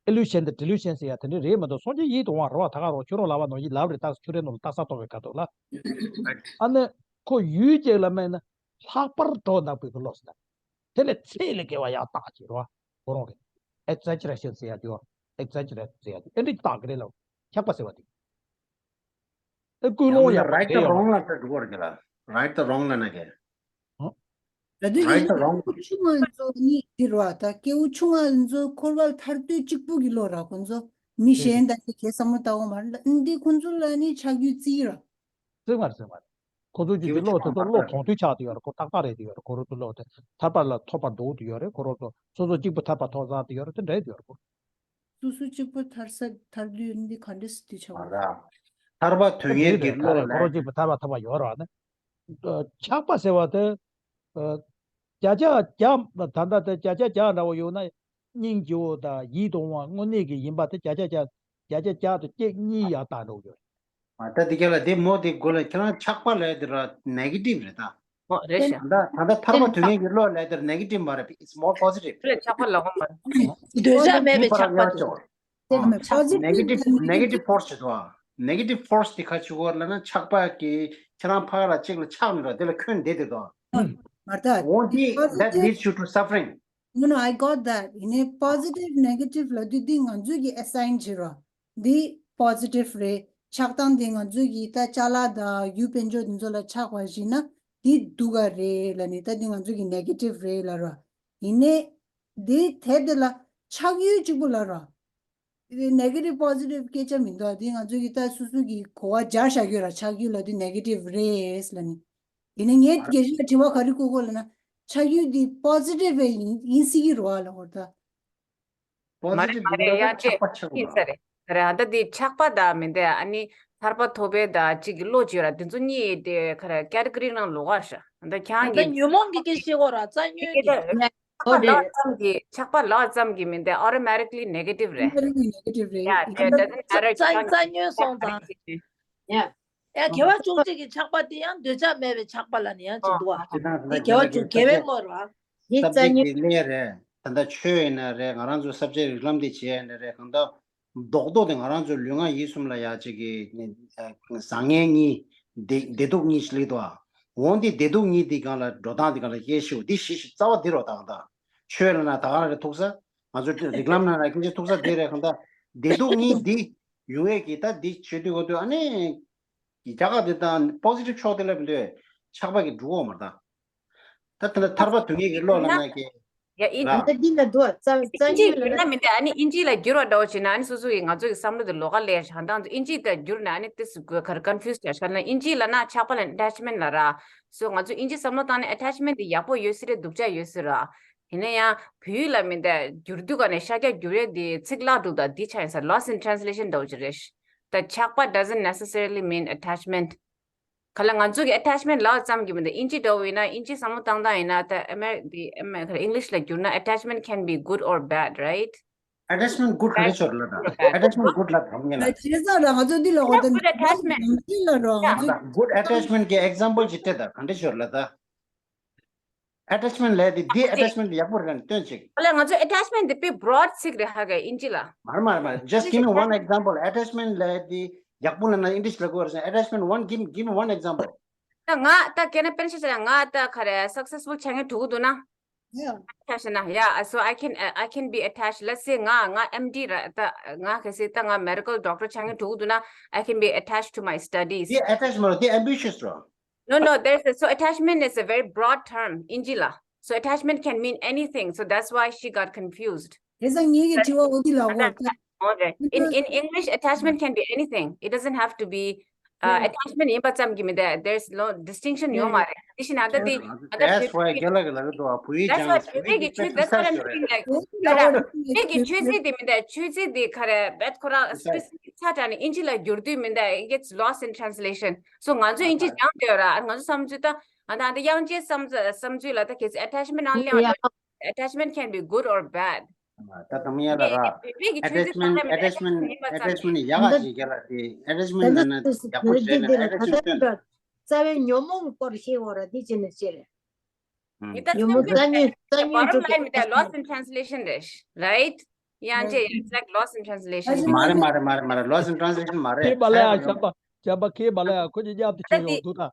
ཨི་ལུ་ཤན་དང་ཌི་ལུ་ཤན་ཟེར་ཡ་དེ་འདྲ་རེད་མི་འདུག་སངས་རྒྱས་ཡིད་དུ་འོང་བ་རེད་བ། ད་ག་རང་ཁྱོད་རང་ལབ་པ་ནང་བཞིན་ལབ་རེད། ད་ཁྱོད་རའི་ནང་ལ་རྟགས་གསལ་གཏོང་བའི་ཁ་ཐོག་ལ། ཨ་ནི་ཁོ་ཡུལ་ཅིག་ལ་མེད་ན་ལྷག་པར་གྲོགས་ནག་པོའི་གི་བློ་ཟེར་ན། དེ་ལས་ཚད་ལས་བརྒལ་བ་ཡང་དག་ཅིག་རེད་བ། ཁོ་རང་གི་ཨེག་ཛེ་ཇེ་རེ་ཤན་ཟེར་ཡ་དེ་བ། ཨེག་ཛེ་ཇེ་རེ་ཤན་ཟེར་ཡ་དེ་ཨེ་འདྲ་ཅིག་རྟགས་ཀྱི་རེད་ལ། ཆགས་པ་ཟེར་བ་དེ། ཨེ་ཀུན་སློང་ཡང་ཡང་right དང་wrong ལ་ད་འགྲོ་གི་རེད་ལ། Right དང་wrong ལ་ན་གི། ད་དུས་right ཀྱི་དང་wrong སྐྱེ་བོ་ཆུང་བ་ཚོ་ནི་འདི་རེད་བ། ད་སྐྱེ་བོ་ཆུང་བ་ཚོ་འཁོར་བ་ལ་ཐར་འདོད་གཅིག་པུ་གི་བློ་ར། ཁོ་ཚོ་མི་གཞན་དག་གི་གེ་བསམ་བློ་བཏང་བ་མ་རེད་ལ། འདི་ཁོ་ཚོ་ལ་ནི་ཆགས་ཡུལ་རྩིས་ར། རྩིས་མ་རེད། རྩིས་མ་རེད། ཁོ་ཚོ་གི་སྐྱེ་བོ་འདི་བློ་ཆུང་དེ་ཚོ་བ་བློ་མ་གོང་འདུས་ཆགས་དེ་ཡོད་རེད། ཁོ་ཏག་ཏག་རེད་དེ་ཡོད་རེད། ཁོ་རང་ཚོ་བློ་དེ་ཐར་པ་ལ་ཐོབ་པར་འདོད་དེ་ཡོད་རེད། ཁོ་རང་ཚོ་སོ་སོ་གཅིག་པུ་ཐར་པ་ཐོབ་ཚར་དེ་ཡོད་རེད། དེ་འདྲ་དེ་ཡོད་རེད། ཁོ། སོ་སོ་གཅིག་པུ་ཐར་ས་ཐར་དུས་འདི་ག་འདྲ་སེ་དུས་ཆགས་པ་རེད། ཐར་པ་དོན་གཉེར་གྱི་བློ་ལ། ཁོ་རང་གཅིག་པུ་ཐར་པ་ཐོབ་པ་ཡོད་རེད་བ་ནི། ཆགས་པ་ཟེར་བ་དེ། བརྒྱ་ཆ་བརྒྱ། ད་ལྟ་དེ་བརྒྱ་ཆ་བརྒྱ་འདྲ་བོ་ཡོད་ན། སྙིང་རྗེ་བོ་དང་ཡིད་དུ་འོང་བ་དངོས་གནས་ཀྱི་ཡིན་པ་དེ་བརྒྱ་ཆ་བརྒྱ། བརྒྱ་ཆ་བརྒྱ་དང་གཅིག་གཉིས་ཡར་བཏང་འགྲོ་གི་ཡོད་རེད། ད་འདི་ག་ལ་དེ་མོ་དེ་དགོས་ལ། ཁྱེད་རང་ཆགས་པ་ལབ་དེ་ར་negative རེད་ད། ཨོ་རེད་ཤག་ད་ལྟ་ད་ལྟ་ཐར་པ་དོན་གཉེར་གྱི་བློ་ལབ་དེ་ར་negative མ་རེད། It's more positive. དེ་ལ་ཆགས་པ་ལབ་དགོས་མ་རེད། འདོད་ཆགས་མེད་པའི་ཆགས་པ་དེ། Positive negative negative force ཞིག་འདུག་ཨ། Negative force དེ་ག་ཅིག་གོ་ལབ་ན་ཆགས་པ་གི་ཁྱེད་རང་ཕ་ག་ལ་གཅིག་ལ་ཆགས་ནས་ར་དེ་ལ་འཁོན་བསྡད་དེ་འདུག་ཨ། མ་རེད་ད། འོ་འདི་that leads you to suffering. No, no, I got that. ཡིན་ནའི་positive negative ལབ་དུས་འདི་ང་ཚོས་ཀྱི་assign བྱེད་རོགས། འདི་positive རེད། ཆགས་སྡང་འདི་ང་ཚོས་ཀྱི་ད་ཅ་ལག་དང་ཡུལ་དཔལ་འབྱོར་འདི་ཚོ་ལ་ཆགས་པ་ཞིག་ན་འདི་སྡུག་ག་རེད་ལབ་ནས། ད་འདི་ང་ཚོས་ཀྱི་negative རེད་ལབ་རོགས། ཡིན་ནའི་འདི་དེབ་འདི་ལ་ཆགས་ཡུལ་གཅིག་པུ་ལབ་རོགས། དེ་negative positive སྐད་ཆ་མི་འདུག་དེ་ང་ཚོ་གི་ད་སོ་སོ་གི་གོ་བ་སྦྱར་བཞག་ཡོད་ར། ཆགས་ཡུལ་ལབ་དུས་negative རེད་ལབ་ནི། ཡིན་ན་ངས་རྒྱལ་སྤྱིའི་དྲི་བ་ག་རེ་བཀོད་གོ་ལབ་ན། ཆགས་ཡུལ་འདི་positive རེད་ཡིན་ཡིན་སྲིད་ཀྱི་རེད་བ་ལབ་གོ་ད། མ་རེད་མ་རེད། ཡང་ཅེ་ཤེས་ས་རེད། རེད་ཨ། ད་འདི་ཆགས་པ་ད་མི་འདི་ཨ་ནི་ཐར་པ་ཐོབ་པའི་ད་གཅིག་གི་བློ་བྱོས་ར། འདི་ཚོ་གཉིས་དེ་ག་རེ་category ནང་ལོགས་ཀ་ཤ། ད་ཁྱང་ད་གི་ཉོན་མོངས་ཀྱི་སྐད་ཤེས་གོ་ར། རྩ་ཉོན་གྱི། ཆགས་པ་ལབ་ཙམ་གྱིས་ཆགས་པ་ལབ་ཙམ་གྱིས་མི་འདི་automatically negative རེད། Automatically negative རེད། ཡ་དེ་ད་དེ་རྩ་རྩ་ཉོན་སོང་ཙང་། ཡ། ཡ་དགེ་བ་བཅུ་གཅིག་གི་ཆགས་པ་དེ་ཡང་འདོད་ཆགས་མེད་པའི་ཆགས་པ་ལ་ནི་ཡང་ཅིག་འདུག་ཨ། དེ་དགེ་བ་བཅུ་དགེ་བའི་བློ་ར། དེ་རྩ་ཉོན་གྱི་གནས་རེད། ད་ལྟ་ཆོས་ཡིན་ན་རེད། ང་རང་ཚོ་ས་བཅད་རིགས་ལམ་དེ་བྱས་ཡིན་ན་རེད། གང་ལྟར་ རྡོག་རྡོག་དེ་ང་རང་ཚོའི་ལུས་ངག་ཡིད་གསུམ་ལ་ཡ་གཅིག་གི་ཨ་བཟང་ངན་གཉིས། བདེ་བདེ་སྡུག་གཉིས་ཤིག་སླེབས་འདུག་ཨ། འོ་འདི་བདེ་སྡུག་གཉིས་འདི་སྒང་ལ་འགྲོ་སྟངས་འདི་སྒང་ལ་དབྱེ་ཞིབ་འདི་ཞིབ་ཞིབ་རྩ་བ་འདི་རོ་ད་གང་ད། ཆོས་ལ་ན་ད་ག་རེ་ཐུག་ས། ང་ཚོ་རིགས་ལམ་ན་ན་སྐད་ཆ་ཐུག་ས་འདི་རེད་གང་ད། བདེ་སྡུག་གཉིས་འདི་ཡོང་ཡས་ཀྱི་ད་འདི་བྱེད་དུས་གོ་དུས་ཨ་ནི། རྒྱ་གར་འདི་དང་པོ་སི་ཊིབ་ཕྱོགས་དེ་ལ་མི་འདུག་ཆགས་པ་གི་འགྲོ་གོ་མ་ད། ད་དེ་ལ་ཐར་པ་དོན་གཉིས་ཀྱི་བློ་ལ་ན་གི་ཡ་ཨིན་ར། ད་འདི་ལ་འདུག་ཙ་ཙ་ཨིན་ཇི་ཉིན་ལ་ཡིན་ན་མི་འདུག་ཨ་ནི་ཨིན་ཇི་ལ་བསྒྱུར་བ་འདྲ་བོ་བྱས་ན་ཨ་ནི་སོ་སོ་གི་ང་ཚོ་གི་བསམ་བློ་དེ་ལོགས་ཀ་ལས་ཧང་ཏང་ཨིན་ཇི་དང་བསྒྱུར་ན་ཨ་ནི་ཏིས་ག་རེ་ཀོན་ཕིའུ་སི་བྱ་ཤར་ན་ཨིན་ཇི་ལ་ན་ཆགས་པ་ལ་ཨ་ཊེཆ་མེན་ཊི་ལ་ར། སོ་ང་ཚོ་ཨིན་ཇི་བསམ་བློ་བཏང་ནས་ཨ་ཊེཆ་མེན་ཊི་དེ་ཡག་པོ་ཡོད་སྲིད་རེད་སྡུག་ཅག་ཡོད་སྲིད་ར། ཡིན་ན་ཡང་བོད་ཡིག་ལ་མི་འདུག་བསྒྱུར་དུས་ག་ནས་ཤར་རྒྱག་བསྒྱུར་ཡས་དེ་ཚིག་བརླག་འགྲོ་ད་འདི་ཆ་ཡིན་ས་loss in translation འདྲ་བོ་ཅིག་རེད། The ཆགས་པ་doesn't necessarily mean attachment. ག་ལ་ང་ཚོ་གི་ཨ་ཊེཆ་མེན་ཊི་ལབ་ཙམ་གྱིས་མི་འདུག་ཨིན་ཇི་འདྲ་བོ་ཡིན་ན་ཨིན་ཇི་བསམ་བློ་བཏང་སྟངས་ཡིན་ན་ད་ཨ་མེ་རི་ཨ་མེ་རི་ཁ་ཨིང་ལིཤ་ལ་བསྒྱུར་ན་attachment can be good or bad, right? ཨ་ཊེཆ་མེན་ཊི་གུཌ་ག་འདྲ་ཤོར་ལ་ད། ཨ་ཊེཆ་མེན་ཊི་གུཌ་ལ་གང་ཡིན་ལ། བྱས་ཙང་ར་ང་ཚོ་འདི་ལ་འོ་ད་good attachment འདི་ལ་རོ་ང་ཚོ་གུཌ་ཨ་ཊེཆ་མེན་ཊི་གི་ཨེག་ཛམ་པལ་ཅིག་སྤྲད་ད་ག་འདྲ་ཤོར་ལ་ད། ཨ་ཊེཆ་མེན་ཊི་ལབ་དེ་འདི་ཨ་ཊེཆ་མེན་ཊི་ཡག་པོ་རེད་ན་སྟོན་ཅིག་ཨ་ལ་ང་ཚོ་ཨ་ཊེཆ་མེན་ཊི་དེ་དཔེ་བྷི་རོཌ་ཚིག་རེད་ཧ་ག་ཨིན་ཇི་ལ། མ་རེད་མ་རེད་མ་རེད། Just give me one example. ཨ་ཊེཆ་མེན་ཊི་ལབ་དེ་ཡག་པོ་ལབ་ན་ཨིང་ལིཤ་ལ་གོ་རེད། ཨ་ཊེཆ་མེན་ཊི་one, give give me one example. ད་ང་ད་ཁྱེད་ན་དཔེར་ན་ཆ་བཞག་ན་ང་ད་ག་རེ་སག་སེ་སི་ཕུལ་བྱ་མཁན་དྲུག་འདུག་ན། Yeah. ཆ་བཞག་ན་yeah, so I can, uh, I can be attached. Let's say ང་ང་ཨེམ་ཌི་ར་ད་ང་གལ་སྲིད་ད་ང་མེ་ཌི་ཀལ་ཌོག་ཊར་བྱ་མཁན་དྲུག་འདུག་ན། I can be attached to my studies. དེ་ཨ་ཊེཆ་མ་རེད། དེ་ཨེམ་བི་ཤི་ཡས་རེད། No, no, there's a, so attachment is a very broad term, ཨིན་ཇི་ལ། So attachment can mean anything. So that's why she got confused. དེ་ཙང་ངེད་ཀྱི་དྲི་བ་འོ་དེ་ལ་འོ་ད། Okay. In, in English, attachment can be anything. It doesn't have to be, uh, yeah. Attachment ཡིན་པ་ཙམ་གྱིས་མི་འདུག There's no distinction ཡོད་མ་རེད། དེ་བཞིན་ཨ་ད་དེ་ཨ་ད་That's why རྒན་ལགས་ཀྱིས་ལབ་ཀྱི་འདུག་བོད་ཡིག་That's སྦྱངས་why ནས་བོད་ཡིག་གི་ཆོས། That's what I'm saying. Like, ད་བོད་ཡིག་ཆོས་ཚིག་དེ་མི་འདུག་ཆོས་ཚིག་དེ་ག་རེ་བེད་ཁོ་རང་སི་པེ་སི་ཕིག་ཆ་དྲགས་ནས་ཨིན་ཇི་ལ་བསྒྱུར་དུས་མི་འདུག It gets lost in translation. So ང་ཚོ་ཨིན་ཇི་སྦྱངས་བསྡད་ཡོད་ར། ང་ཚོ་བསམ་ཚུལ་ད་ཨ་ད་ཨ་ད་དབྱངས་ཅན་བསམ་ཚུལ་ལ་ད་གལ་སྲིད་ཨ་ཊེཆ་མེན་ཊི་ནང་སླེབས་པ། Attachment can be good or bad. ད་དམ་ཡ་ལ་ར། ཨ་ཊེཆ་མེན་ཊི་ཨ་ཊེཆ་མེན་ཊི་ཨ་ཊེཆ་མེན་ཊི་ཡག་ག་ཞིག་རྒྱ་ལ་དེ་ཨ་ཊེཆ་མེན་ཊི་ལ་ན་ཡག་པོ་བྱས་ན་ཨ་ཊེཆ་མེན་ཊི། རྩ་བའི་ཉོན་མོངས་སྐོར་ཤེས་འོ་ར་དེ་བྱས་ནས་བྱས་རེད། ཉོན་མོངས་རྩ་ཉོན་རྩ་ཉོན་bottom line མི་ད་lost in translation རེད། Right? ཡང་ཅེ་it's like lost in translation. མ་རེད་མ་རེད་མ་རེད་མ་རེད། Lost in translation མ་རེད། ཁྱེད་པ་ལ་ཡ་ཤམ་པ། ཞབས་པ་ཁའི་བ་ལ་ཡ་ཁོ་ཅི་རྒྱབ་ཏུ་ཁྱེར་ཡོང་འདུག་ད།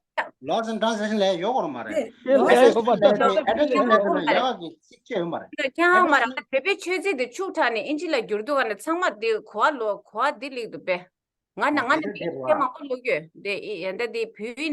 Lost in translation ལས་ཡོད་གོ་མ་རེད། ཁའི་བ་ལ་ཡ་ཁོ་པ་ད་ད་ད་ཁའི་ལས་ཡོད་གོ་མ་རེད། ཡག་གི་ཚིག་ཅེས་ཡོད་མ་རེད། ཁྱེད་ཧང་མ་རེད། བོད་པའི་ཆོས་ཚིག་དེ་ཕྱུག་དྲགས་ནས་ཨིན་ཇི་ལ་བསྒྱུར་འདུག་ག་ནས་ཚང་མ་དེ་གོ་བ་ལོ་གོ་བ་དེ་ལེགས་འདུག་པས། ང་ན་ང་ན་དེ་དེ་མང་པོ་ལོ་ཡོད་དེ་ཡན་ད་དེ་བོད་ཡིག་